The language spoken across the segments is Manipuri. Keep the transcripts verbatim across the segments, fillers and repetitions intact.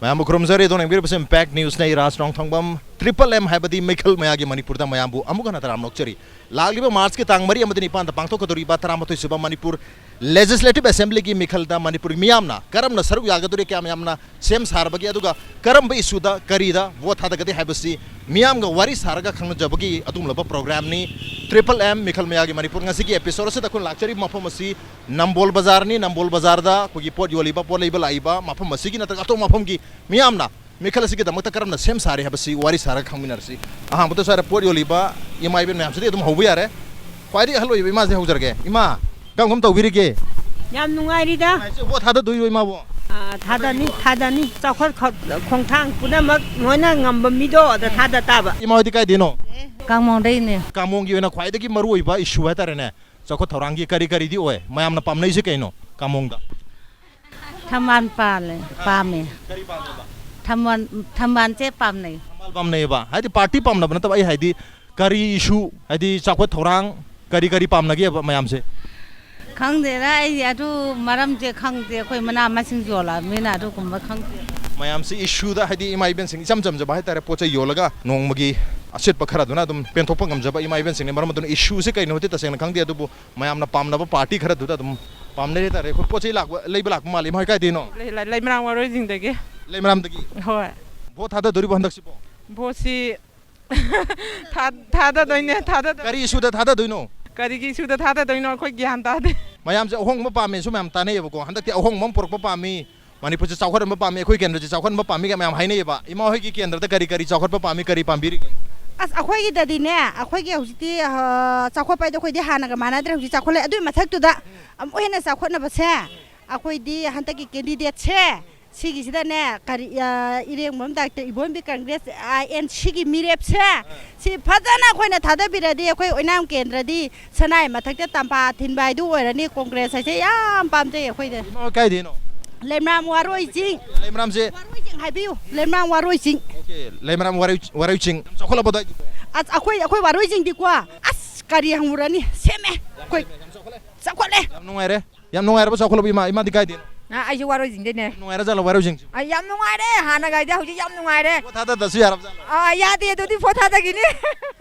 ꯃꯌꯥꯝꯕꯨ ꯈꯨꯔꯨꯝꯖꯔꯤ꯫ ꯑꯗꯣꯝꯅ ꯌꯦꯡꯕꯤꯔꯤꯕꯁꯤ ꯏꯝꯄꯦꯛ ꯅ꯭ꯌꯨꯁꯅꯦ꯫ ꯑꯩ ꯔꯥꯖ ꯔꯣꯡꯊꯣꯡꯕꯝ꯫ ꯇ꯭ꯔꯤꯄꯜ ꯑꯦꯝ ꯍꯥꯏꯕꯗꯤ ꯃꯤꯈꯜ ꯃꯌꯥꯝꯒꯤ ꯃꯅꯤꯄꯨꯔꯗ ꯃꯌꯥꯝꯕꯨ ꯑꯃꯨꯛ ꯍꯟꯅ ꯇꯔꯥꯝꯅ ꯑꯣꯛꯆꯔꯤ꯫ ꯂꯥꯛꯂꯤꯕ ꯃꯥꯔꯆꯀꯤ ꯇꯥꯡ ꯃꯔꯤ ꯑꯃꯗꯤ ꯅꯤꯄꯥꯟꯗ ꯄꯥꯡꯊꯣꯛꯀꯗꯧꯔꯤꯕ ꯇꯔꯥꯃꯥꯊꯣꯏ ꯁꯨꯕ ꯃꯅꯤꯄꯨꯔ ꯂꯦꯖꯤꯁꯂꯦꯇꯤꯚ ꯑꯦꯁꯦꯝꯕ꯭ꯂꯤꯒꯤ ꯃꯤꯈꯜꯗ ꯃꯅꯤꯄꯨꯔꯒꯤ ꯃꯤꯌꯥꯝꯅ ꯀꯔꯝꯅ ꯁꯔꯨꯛ ꯌꯥꯒꯗꯧꯔꯤ, ꯀꯌꯥꯝ ꯌꯥꯝꯅ ꯁꯦꯝ ꯁꯥꯔꯕꯒꯦ, ꯑꯗꯨꯒ ꯀꯔꯝꯕ ꯏꯁꯨꯗ ꯀꯔꯤꯗ ꯚꯣꯠ ꯊꯥꯗꯒꯗꯦ ꯍꯥꯏꯕꯁꯤ ꯃꯤꯌꯥꯝꯒ ꯋꯥꯔꯤ ꯁꯥꯔꯒ ꯈꯪꯅꯖꯕꯒꯤ ꯑꯗꯨꯒꯨꯝꯂꯕ ꯄ꯭ꯔꯣꯒ꯭ꯔꯥꯝꯅꯤ꯫ ꯇ꯭ꯔꯤꯄꯜ ꯑꯦꯝ ꯃꯤꯈꯜ ꯃꯌꯥꯝꯒꯤ ꯃꯅꯤꯄꯨꯔ꯫ ꯉꯁꯤꯒꯤ ꯑꯦꯄꯤꯁꯣꯗ ꯑꯁꯤꯗ ꯑꯩꯈꯣꯏꯅ ꯂꯥꯛꯆꯔꯤꯕ ꯃꯐꯝ ꯑꯁꯤ ꯅꯝꯕꯣꯜ ꯕꯖꯥꯔꯅꯤ꯫ ꯅꯝꯕꯣꯜ ꯕꯖꯥꯔꯗ ꯑꯩꯈꯣꯏꯒꯤ ꯄꯣꯠ ꯌꯣꯜꯂꯤꯕ, ꯄꯣꯠ ꯂꯩꯕ ꯂꯥꯛꯏꯕ ꯃꯐꯝ ꯑꯁꯤꯒꯤ ꯅꯠꯇ꯭ꯔꯒ ꯑꯇꯣꯞꯄ ꯃꯐꯝꯒꯤ ꯃꯤꯌꯥꯝꯅ ꯃꯤꯈꯜ ꯑꯁꯤꯒꯤꯗꯃꯛꯇ ꯀꯔꯝꯅ ꯁꯦꯝ ꯁꯥꯔꯤ ꯍꯥꯏꯕꯁꯤ ꯋꯥꯔꯤ ꯁꯥꯔꯒ ꯈꯪꯃꯤꯟꯅꯔꯁꯤ꯫ ꯑꯍꯥꯟꯕꯗ ꯁ꯭ꯋꯥꯏꯗ ꯄꯣꯠ ꯌꯣꯜꯂꯤꯕ ꯏꯃꯥ ꯏꯕꯦꯟ ꯃꯌꯥꯝꯁꯤꯗꯒꯤ ꯑꯗꯨꯝ ꯍꯧꯕ ꯌꯥꯔꯦ꯫ ꯈ꯭ꯋꯥꯏꯗꯒꯤ ꯑꯍꯜ ꯑꯣꯏꯕ ꯏꯃꯥꯁꯦ ꯍꯧꯖꯔꯒꯦ꯫ ꯏꯃꯥ, ꯀꯔꯝ ꯀꯔꯝ ꯇꯧꯕꯤꯔꯤꯒꯦ? ꯌꯥꯝ ꯅꯨꯡꯉꯥꯏꯔꯤꯗ꯫ ꯅꯨꯡꯉꯥꯏꯔꯤꯁꯦ, ꯚꯣꯠ ꯊꯥꯗꯗꯣꯏꯔꯣ ꯏꯃꯥꯕꯨ? ꯑꯥ, ꯊꯥꯗꯅꯤ, ꯊꯥꯗꯅꯤ꯫ ꯆꯥꯎꯈꯠ ꯈ-, ꯈꯣꯡꯊꯥꯡ ꯄꯨꯝꯅꯃꯛ ꯂꯣꯏꯅ ꯉꯝꯕ ꯃꯤꯗꯣ ꯑꯗ ꯊꯥꯗ ꯇꯥꯕ꯫ ꯏꯃꯥ ꯍꯣꯏꯗꯤ ꯀꯥꯏꯗꯩꯅꯣ? ꯀꯥꯃꯣꯡꯗꯩꯅꯦ꯫ ꯀꯥꯃꯣꯡꯒꯤ ꯑꯣꯏꯅ ꯈ꯭ꯋꯥꯏꯗꯒꯤ ꯃꯔꯨ ꯑꯣꯏꯕ ꯏꯁꯨ ꯍꯥꯏꯇꯥꯔꯦꯅꯦ, ꯆꯥꯎꯈꯠ ꯊꯧꯔꯥꯡꯒꯤ ꯀꯔꯤ ꯀꯔꯤꯗꯤ ꯑꯣꯏ? ꯃꯌꯥꯝꯅ ꯄꯥꯝꯅꯩꯁꯦ ꯀꯩꯅꯣ ꯀꯥꯃꯣꯡꯗ? ꯊꯝꯕꯥꯜ ꯄꯥꯜꯂꯦ, ꯄꯥꯝꯃꯦ꯫ ꯀꯔꯤ ꯄꯥꯝꯃꯦꯕ? ꯊꯝꯕꯥꯜ, ꯊꯝꯕꯥꯜꯁꯦ ꯄꯥꯝꯅꯩ꯫ ꯊꯝꯕꯥꯜ ꯄꯥꯝꯅꯩꯌꯦꯕ? ꯍꯥꯏꯗꯤ ꯄꯥꯔꯇꯤ ꯄꯥꯝꯅꯕ ꯅꯠꯇꯕ, ꯑꯩ ꯍꯥꯏꯗꯤ ꯀꯔꯤ ꯏꯁꯨ, ꯍꯥꯏꯗꯤ ꯆꯥꯎꯈꯠ ꯊꯧꯔꯥꯡ ꯀꯔꯤ ꯀꯔꯤ ꯄꯥꯝꯅꯒꯦꯕ ꯃꯌꯥꯝꯁꯦ? ꯈꯪꯗꯦꯗ, ꯑꯩ ꯑꯗꯨ ꯃꯔꯝꯁꯦ ꯈꯪꯗꯦ꯫ ꯑꯩꯈꯣꯏ ꯃꯅꯥ ꯃꯁꯤꯡ ꯌꯣꯜꯂꯛꯑꯕꯅꯤꯅ ꯑꯗꯨꯒꯨꯝꯕ ꯈꯪꯗꯦ꯫ ꯃꯌꯥꯝꯁꯤ ꯏꯁꯨꯗ, ꯍꯥꯏꯗꯤ ꯏꯃꯥ ꯏꯕꯦꯟꯁꯤꯡ ꯏꯆꯝ ꯆꯝꯖꯕ ꯍꯥꯏꯇꯥꯔꯦ, ꯄꯣꯠ ꯆꯩ ꯌꯣꯜꯂꯒ ꯅꯣꯡꯃꯒꯤ ꯑꯁꯤꯠꯄ ꯈꯔꯗꯨꯅ ꯑꯗꯨꯝ ꯄꯦꯟꯊꯣꯛꯄ ꯉꯝꯖꯕ ꯏꯃꯥ ꯏꯕꯦꯟꯁꯤꯡꯅꯤ꯫ ꯃꯔꯝ ꯑꯗꯨꯅ ꯏꯁꯨꯁꯦ ꯀꯩꯅꯣꯗꯤ ꯇꯁꯦꯡꯅ ꯈꯪꯗꯦ, ꯑꯗꯨꯕꯨ ꯃꯌꯥꯝꯅ ꯄꯥꯝꯅꯕ ꯄꯥꯔꯇꯤ ꯈꯔꯗꯨꯗ ꯑꯗꯨꯝ ꯄꯥꯝꯅꯩ ꯍꯥꯏꯇꯥꯔꯦ꯫ ꯑꯩꯈꯣꯏ ꯄꯣꯠ ꯆꯩ ꯂꯥꯛꯄ, ꯂꯩꯕ ꯂꯥꯛꯄ ꯃꯥꯜꯂꯤ꯫ ꯏꯃꯥ ꯍꯣꯏ ꯀꯥꯏꯗꯩꯅꯣ? ꯂꯩ-, ꯂꯩ-, ꯂꯩꯃꯔꯥꯝ ꯋꯥꯔꯣꯏꯁꯤꯡꯗꯒꯤ꯫ ꯂꯩꯃꯔꯥꯝꯗꯒꯤ? ꯍꯣꯏ꯫ ꯚꯣꯠ ꯊꯥꯗꯗꯣꯔꯤꯕꯣ ꯍꯟꯗꯛꯁꯤꯕꯣ? ꯚꯣꯠꯁꯤ ꯊꯥ-, ꯊꯥꯗꯗꯣꯏꯅꯦ, ꯊꯥꯗꯗꯣꯏꯅꯦ꯫ ꯀꯔꯤ ꯏꯁꯨꯗ ꯊꯥꯗꯗꯣꯏꯅꯣ? ꯀꯔꯤꯒꯤ ꯏꯁꯨꯗ ꯊꯥꯗꯗꯣꯏꯅꯣ? ꯑꯩꯈꯣꯏ ꯒ꯭ꯌꯥꯟ ꯇꯥꯗꯦ꯫ ꯃꯌꯥꯝꯁꯦ ꯑꯍꯣꯡꯕ ꯄꯥꯝꯃꯦꯁꯨ ꯃꯌꯥꯝ ꯇꯥꯟꯅꯩꯌꯦꯕꯀꯣ꯫ ꯍꯟꯗꯛꯇꯤ ꯑꯍꯣꯡꯕ ꯑꯃ ꯄꯨꯔꯛꯄ ꯄꯥꯝꯃꯤ, ꯃꯅꯤꯄꯨꯔꯁꯦ ꯆꯥꯎꯈꯠꯍꯟꯕ ꯄꯥꯝꯃꯤ, ꯑꯩꯈꯣꯏ ꯀꯦꯟꯗ꯭ꯔꯁꯦ ꯆꯥꯎꯈꯠꯍꯟꯕ ꯄꯥꯝꯃꯤꯒ ꯃꯌꯥꯝ ꯍꯥꯏꯅꯩꯌꯦꯕ꯫ ꯏꯃꯥ ꯍꯣꯏꯒꯤ ꯀꯦꯟꯗ꯭ꯔꯗ ꯀꯔꯤ ꯀꯔꯤ ꯆꯥꯎꯈꯠꯄ ꯄꯥꯝꯃꯤ, ꯀꯔꯤ ꯄꯥꯝꯕꯤꯔꯤꯒꯦ? ꯑꯁ, ꯑꯩꯈꯣꯏꯒꯤꯗꯗꯤꯅꯦ, ꯑꯩꯈꯣꯏꯒꯤ ꯍꯧꯖꯤꯛꯇꯤ, ꯑ, ꯆꯥꯎꯈꯠꯄ ꯍꯥꯏꯗꯤ ꯑꯩꯈꯣꯏꯗꯤ ꯍꯥꯟꯅꯒ ꯃꯥꯟꯅꯗ꯭ꯔꯦ, ꯍꯧꯖꯤꯛ ꯆꯥꯎꯈꯠꯂꯦ꯫ ꯑꯗꯨꯒꯤ ꯃꯊꯛꯇꯨꯗ ꯑꯃꯨꯛ ꯍꯦꯟꯅ ꯆꯥꯎꯈꯠꯅꯕꯁꯦ, ꯑꯩꯈꯣꯏꯗꯤ ꯍꯟꯗꯛꯀꯤ ꯀꯦꯟꯗꯤꯗꯦꯠꯁꯦ ꯁꯤꯒꯤꯁꯤꯗꯅꯦ, ꯀꯔꯤ, ꯑ, ꯏꯔꯦꯡꯕꯝ ꯗꯥꯛꯇꯔ ꯏꯕꯣꯝꯕꯤ ꯀꯪꯒ꯭ꯔꯦꯁ, ꯑꯥꯏ ꯑꯦꯟ ꯁꯤꯒꯤ ꯃꯤꯔꯦꯞꯁꯦ, ꯁꯤ ꯐꯖꯅ ꯑꯩꯈꯣꯏꯅ ꯊꯥꯗꯕꯤꯔꯗꯤ ꯑꯩꯈꯣꯏ ꯑꯣꯏꯅꯥꯝ ꯀꯦꯟꯗ꯭ꯔꯗꯤ ꯁꯅꯥꯏ ꯃꯊꯛꯇ ꯇꯝꯄꯥ ꯊꯤꯟꯕ ꯍꯥꯏꯗꯨ ꯑꯣꯏꯔꯅꯤ꯫ ꯀꯣꯡꯒ꯭ꯔꯦꯁ ꯍꯥꯏꯁꯦ ꯌꯥꯝ ꯄꯥꯝꯖꯩ ꯑꯩꯈꯣꯏꯗ꯫ ꯏꯃꯥ ꯍꯣꯏ ꯀꯥꯏꯗꯩꯅꯣ? ꯂꯩꯃꯔꯥꯝ ꯋꯥꯔꯣꯏ ꯆꯤꯡ꯫ ꯂꯩꯃꯔꯥꯝꯁꯦ? ꯋꯥꯔꯣꯏ ꯆꯤꯡ ꯍꯥꯏꯕꯤꯌꯨ, ꯂꯩꯃꯔꯥꯝ ꯋꯥꯔꯣꯏ ꯆꯤꯡ꯫ ꯑꯣꯀꯦ, ꯂꯩꯃꯔꯥꯝ ꯋꯥꯔꯣꯏ, ꯋꯥꯔꯣꯏ ꯆꯤꯡ꯫ ꯌꯥꯝ ꯆꯥꯎꯈꯠꯂꯕꯣ ꯑꯗꯥꯏꯗꯨꯕꯣ? ꯑꯁ, ꯑꯩꯈꯣꯏ, ꯑꯩꯈꯣꯏ ꯋꯥꯔꯣꯏ ꯆꯤꯡꯗꯤꯀꯣ, ꯑꯁ, ꯀꯔꯤ ꯍꯪꯉꯨꯔꯅꯤ? ꯁꯦꯝꯃꯦ ꯑꯩꯈꯣꯏ꯫ ꯌꯥꯝ ꯆꯥꯎꯈꯠꯂꯦ? ꯆꯥꯎꯈꯠꯂꯦ꯫ ꯌꯥꯝ ꯅꯨꯡꯉꯥꯏꯔꯦ꯫ ꯌꯥꯝ ꯅꯨꯡꯉꯥꯏꯔꯕ ꯆꯥꯎꯈꯠꯂꯕ ꯏꯃꯥ? ꯏꯃꯥꯗꯤ ꯀꯥꯏꯗꯩꯅꯣ? ꯑ, ꯑꯩꯁꯨ ꯋꯥꯔꯣꯏꯁꯤꯡꯗꯩꯅꯦ꯫ ꯅꯨꯡꯉꯥꯏꯔꯖꯥꯠꯂꯣ ꯋꯥꯔꯣꯏꯁꯤꯡꯁꯤꯕꯨ? ꯑ, ꯌꯥꯝ ꯅꯨꯡꯉꯥꯏꯔꯦ, ꯍꯥꯟꯅꯒ ꯍꯥꯏꯗꯤ ꯍꯧꯖꯤꯛ ꯌꯥꯝ ꯅꯨꯡꯉꯥꯏꯔꯦ꯫ ꯄꯣꯠ ꯊꯥꯗꯗꯁꯨ ꯌꯥꯔꯕꯖꯥꯠꯂꯣ? ꯑ, ꯌꯥꯗꯦ, ꯑꯗꯨꯗꯤ ꯐꯣꯠ ꯊꯥꯗꯒꯤꯅꯤ꯫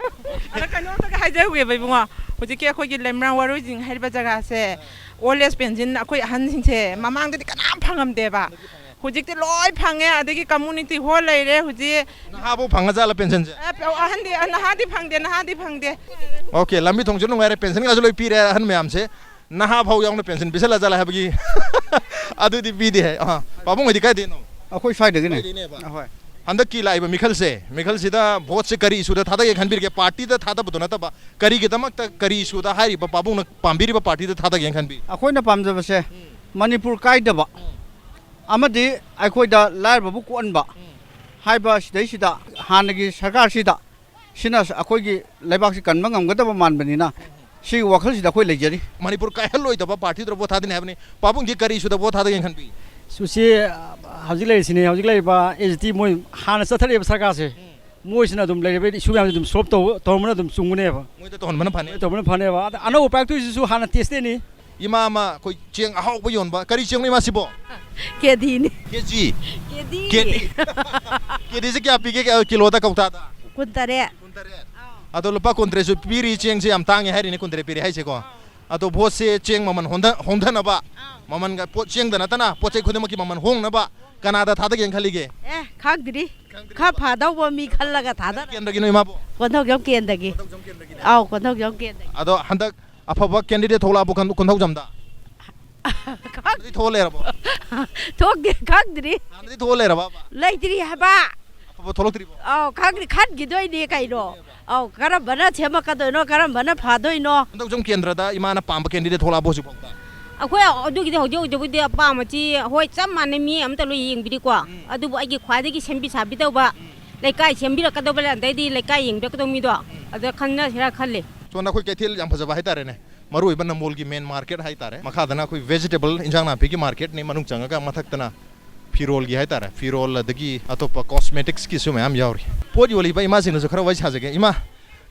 ꯑꯗ ꯀꯩꯅꯣꯝꯇꯒ ꯍꯥꯏꯖꯍꯧꯒꯦꯕ ꯏꯕꯨꯡꯉꯣ꯫ ꯍꯧꯖꯤꯛꯀꯤ ꯑꯩꯈꯣꯏꯒꯤ ꯂꯩꯃꯔꯥꯝ ꯋꯥꯔꯣꯏꯁꯤꯡ ꯍꯥꯏꯔꯤꯕ ꯖꯒꯥꯁꯦ, old age pension ꯑꯩꯈꯣꯏ ꯑꯍꯟꯁꯤꯡꯁꯦ ꯃꯃꯥꯡꯗꯗꯤ ꯀꯅꯥꯝ ꯐꯪꯉꯝꯗꯦꯕ꯫ ꯍꯧꯖꯤꯛꯇꯤ ꯂꯣꯏ ꯐꯪꯉꯦ꯫ ꯑꯗꯒꯤ community hall ꯂꯩꯔꯦ ꯍꯧꯖꯤꯛ꯫ ꯅꯍꯥꯕꯨ ꯐꯪꯉꯖꯥꯠꯂ pensionꯁꯦ? ꯑꯦ, ꯑꯍꯟꯗꯤ, ꯅꯍꯥꯗꯤ ꯐꯪꯗꯦ, ꯅꯍꯥꯗꯤ ꯐꯪꯗꯦ꯫ Okay, ꯂꯝꯕꯤ ꯊꯣꯡꯁꯨ ꯅꯨꯡꯉꯥꯏꯔꯦ, pensionꯒꯁꯨ ꯂꯣꯏ ꯄꯤꯔꯦ ꯑꯍꯟ ꯃꯌꯥꯝꯁꯦ꯫ ꯅꯍꯥ ꯐꯥꯎ ꯌꯥꯎꯅ pension ꯄꯤꯁꯜꯂꯖꯥꯠꯂ ꯍꯥꯏꯕꯒꯤ ꯑꯗꯨꯗꯤ ꯄꯤꯗꯦ ꯍꯥꯏ꯫ ꯑꯍ, ꯄꯥꯕꯨꯡ ꯍꯣꯏꯗꯤ ꯀꯥꯏꯗꯩꯅꯣ? ꯑꯩꯈꯣꯏ ꯁ꯭ꯋꯥꯏꯗꯒꯤꯅꯦ꯫ ꯀꯥꯏꯗꯩꯅꯦꯕ? ꯑꯍꯣꯏ꯫ ꯍꯟꯗꯛꯀꯤ ꯂꯥꯛꯏꯕ ꯃꯤꯈꯜꯁꯦ, ꯃꯤꯈꯜꯁꯤꯗ voteꯁꯦ ꯀꯔꯤ issueꯗ ꯊꯥꯗꯒꯦ ꯈꯟꯕꯤꯔꯒꯦ? Partyꯗ ꯊꯥꯗꯕꯗꯣ ꯅꯠꯇꯕ, ꯀꯔꯤꯒꯤꯗꯃꯛꯇ, ꯀꯔꯤ issueꯗ ꯍꯥꯏꯔꯤꯕ ꯄꯥꯕꯨꯡꯅ ꯄꯥꯝꯕꯤꯔꯤꯕ partyꯗ ꯊꯥꯗꯒꯦꯅ ꯈꯟꯕꯤ? ꯑꯩꯈꯣꯏꯅ ꯄꯥꯝꯖꯕꯁꯦ ꯃꯅꯤꯄꯨꯔ ꯀꯥꯏꯗꯕ ꯑꯃꯗꯤ ꯑꯩꯈꯣꯏꯗ ꯂꯥꯏꯔꯕꯕꯨ ꯀꯣꯛꯍꯟꯕ ꯍꯥꯏꯕ ꯁꯤꯗꯩꯁꯤꯗ ꯍꯥꯟꯅꯒꯤ ꯁꯔꯀꯥꯔꯁꯤꯗ ꯁꯤꯅ ꯑꯩꯈꯣꯏꯒꯤ ꯂꯩꯕꯥꯛꯁꯤ ꯀꯟꯕ ꯉꯝꯒꯗꯕ ꯃꯥꯟꯕꯅꯤꯅ ꯁꯤꯒꯤ ꯋꯥꯈꯜꯁꯤꯗ ꯑꯩꯈꯣꯏ ꯂꯩꯖꯔꯤ꯫ ꯃꯅꯤꯄꯨꯔ ꯀꯥꯏꯍꯜꯂꯣꯏꯗꯕ partyꯗ vote ꯊꯥꯗꯅꯤ ꯍꯥꯏꯕꯅꯤ꯫ ꯄꯥꯕꯨꯡꯗꯤ ꯀꯔꯤ issueꯗ vote ꯊꯥꯗꯒꯦꯅ ꯈꯟꯕꯤ? ꯁꯨꯁꯤ ꯍꯧꯖꯤꯛ ꯂꯩꯔꯤꯁꯤꯅꯦ, ꯍꯧꯖꯤꯛ ꯂꯩꯔꯤꯕ ꯑꯦꯁ ꯇꯤ ꯃꯣꯏ ꯍꯥꯟꯅ ꯆꯠꯊꯔꯛꯏꯕ ꯁꯔꯀꯥꯔꯁꯦ, ꯃꯣꯏꯁꯤꯅ ꯑꯗꯨꯝ ꯂꯩꯔꯤꯕ issue ꯃꯌꯥꯝꯁꯦ ꯑꯗꯨꯝ solve ꯇꯧ ꯇꯧꯔꯝꯕꯅ ꯑꯗꯨꯝ ꯆꯨꯝꯒꯅꯦꯕ꯫ ꯃꯣꯏꯗ ꯇꯧꯍꯟꯕꯅ ꯐꯅꯤ꯫ ꯃꯣꯏ ꯇꯧꯕꯅ ꯐꯅꯦꯕ꯫ ꯑꯗ ꯑꯅꯧꯕ ꯄꯥꯏꯔꯛꯇꯣꯏꯁꯤꯁꯨ ꯍꯥꯟꯅ testꯅꯤ꯫ ꯏꯃꯥ ꯑꯃ ꯑꯩꯈꯣꯏ ꯆꯦꯡ ꯑꯍꯥꯎꯕ ꯌꯣꯟꯕ, ꯀꯔꯤ ꯆꯦꯡꯅꯣ ꯏꯃꯥꯁꯤꯕꯣ? ꯀꯦꯗꯤꯅꯤ꯫ KG꯫ ꯀꯦꯗꯤ꯫ KD꯫ KDꯁꯦ ꯀꯌꯥ ꯄꯤꯒꯦ, ꯀꯤꯂꯣꯗ, ꯀꯧꯇꯥꯗ? ꯀꯨꯟꯇꯔꯦꯠ꯫ ꯑꯗꯣ ꯂꯨꯄꯥ ꯀꯨꯟꯇꯔꯦꯠꯁꯨ ꯄꯤꯔꯤ, ꯆꯦꯡꯁꯦ ꯌꯥꯝ ꯇꯥꯡꯉꯦ ꯍꯥꯏꯔꯤꯅꯦ, ꯀꯨꯟꯇꯔꯦꯠ ꯄꯤꯔꯤ ꯍꯥꯏꯁꯦꯀꯣ꯫ ꯑꯗꯣ voteꯁꯦ ꯆꯦꯡ ꯃꯃꯜ ꯍꯣꯡꯊ ꯍꯣꯡꯊꯅꯕ, ꯃꯃꯜꯒ, ꯄꯣꯠ ꯆꯦꯡꯗ ꯅꯠꯇꯅ ꯄꯣꯠ ꯆꯩ ꯈꯨꯗꯤꯡꯃꯛꯀꯤ ꯃꯃꯜ ꯍꯣꯡꯅꯕ ꯀꯅꯥꯗ ꯊꯥꯗꯒꯦꯅ ꯈꯜꯂꯤꯒꯦ? ꯑꯦ, ꯈꯪꯗ꯭ꯔꯤ꯫ ꯈꯔ ꯐꯗꯧꯕ ꯃꯤ ꯈꯜꯂꯒ ꯊꯥꯗꯔ꯫ Campꯗꯒꯤꯅꯣ ꯏꯃꯥꯕꯨ? ꯀꯣꯟꯊꯧꯖꯝ campꯗꯒꯤ꯫ ꯑꯥꯎ, ꯀꯣꯟꯊꯧꯖꯝ campꯗꯒꯤ꯫ ꯑꯗꯣ ꯍꯟꯗꯛ ꯑꯐꯕ candidate ꯊꯣꯛꯂꯛꯑꯕꯣ ꯀꯣꯟꯊꯧꯖꯝꯗ? ꯍꯥꯟꯅꯗꯤ ꯊꯣꯛꯑ ꯂꯩꯔꯕꯣ? ꯊꯣꯛꯇꯦ, ꯈꯪꯗ꯭ꯔꯤ꯫ ꯍꯥꯟꯅꯗꯤ ꯊꯣꯛꯑ ꯂꯩꯔꯕ? ꯂꯩꯇ꯭ꯔꯤ ꯍꯥꯏꯕ꯫ ꯑꯐꯕ ꯊꯣꯛꯂꯛꯇ꯭ꯔꯤꯕꯣ? ꯑꯥꯎ, ꯈꯪꯗ꯭ꯔꯤ, ꯈꯟꯈꯤꯗꯣꯏꯅꯤ ꯀꯩꯅꯣ꯫ ꯑꯥꯎ, ꯀꯔꯝꯕꯅ ꯁꯦꯝꯃꯛꯀꯗꯣꯏꯅꯣ, ꯀꯔꯝꯕꯅ ꯐꯗꯣꯏꯅꯣ? ꯀꯣꯟꯊꯧꯖꯝ ꯀꯦꯟꯗ꯭ꯔꯗ ꯏꯃꯥꯅ ꯄꯥꯝꯕ candidate ꯊꯣꯛꯂꯛꯑꯕꯣ ꯍꯧꯖꯤꯛꯐꯥꯎꯗ? ꯑꯩꯈꯣꯏ ꯑꯗꯨꯒꯤꯗꯤ ꯍꯧꯖꯤꯛ ꯍꯧꯖꯤꯛꯄꯨꯗꯤ ꯑꯄꯥꯝꯕꯁꯤ ꯍꯣꯏ ꯆꯞ ꯃꯥꯟꯅꯩ, ꯃꯤ ꯑꯃꯇ ꯂꯣꯏ ꯌꯦꯡꯕꯤꯔꯤꯀꯣ꯫ ꯑꯗꯨꯕꯨ ꯑꯩꯒꯤ ꯈ꯭ꯋꯥꯏꯗꯒꯤ ꯁꯦꯝꯕꯤ ꯁꯥꯕꯤꯗꯧꯕ, ꯂꯩꯀꯥꯏ ꯁꯦꯝꯕꯤꯔꯛꯀꯗꯧꯕ, ꯑꯗꯩꯗꯤ ꯂꯩꯀꯥꯏ ꯌꯦꯡꯕꯤꯔꯛꯀꯗꯧꯕ ꯃꯤꯗꯣ ꯑꯗ ꯈꯟꯅꯁꯤꯔꯥ ꯈꯜꯂꯤ꯫ ꯁꯣꯝꯗ ꯑꯩꯈꯣꯏ ꯀꯩꯊꯦꯜ ꯌꯥꯝ ꯐꯖꯕ ꯍꯥꯏꯇꯥꯔꯦꯅꯦ, ꯃꯔꯨ ꯑꯣꯏꯕ ꯅꯝꯕꯣꯜꯒꯤ main market ꯍꯥꯏꯇꯥꯔꯦ꯫ ꯃꯈꯥꯗꯅ ꯑꯩꯈꯣꯏ vegetable, ꯏꯟꯖꯥꯡ ꯅꯥꯄꯤꯒꯤ marketꯅꯤ, ꯃꯅꯨꯡ ꯆꯪꯉꯒ ꯃꯊꯛꯇꯅ ꯐꯤꯔꯣꯜꯒꯤ ꯍꯥꯏꯇꯥꯔꯦ, ꯐꯤꯔꯣꯜ ꯑꯗꯒꯤ ꯑꯇꯣꯞꯄ cosmeticsꯀꯤꯁꯨ ꯃꯌꯥꯝ ꯌꯥꯎꯔꯤ꯫ ꯄꯣꯠ ꯌꯣꯜꯂꯤꯕ ꯏꯃꯥꯁꯤꯡꯅꯁꯨ ꯈꯔ ꯋꯥꯔꯤ ꯁꯥꯖꯒꯦ꯫ ꯏꯃꯥ,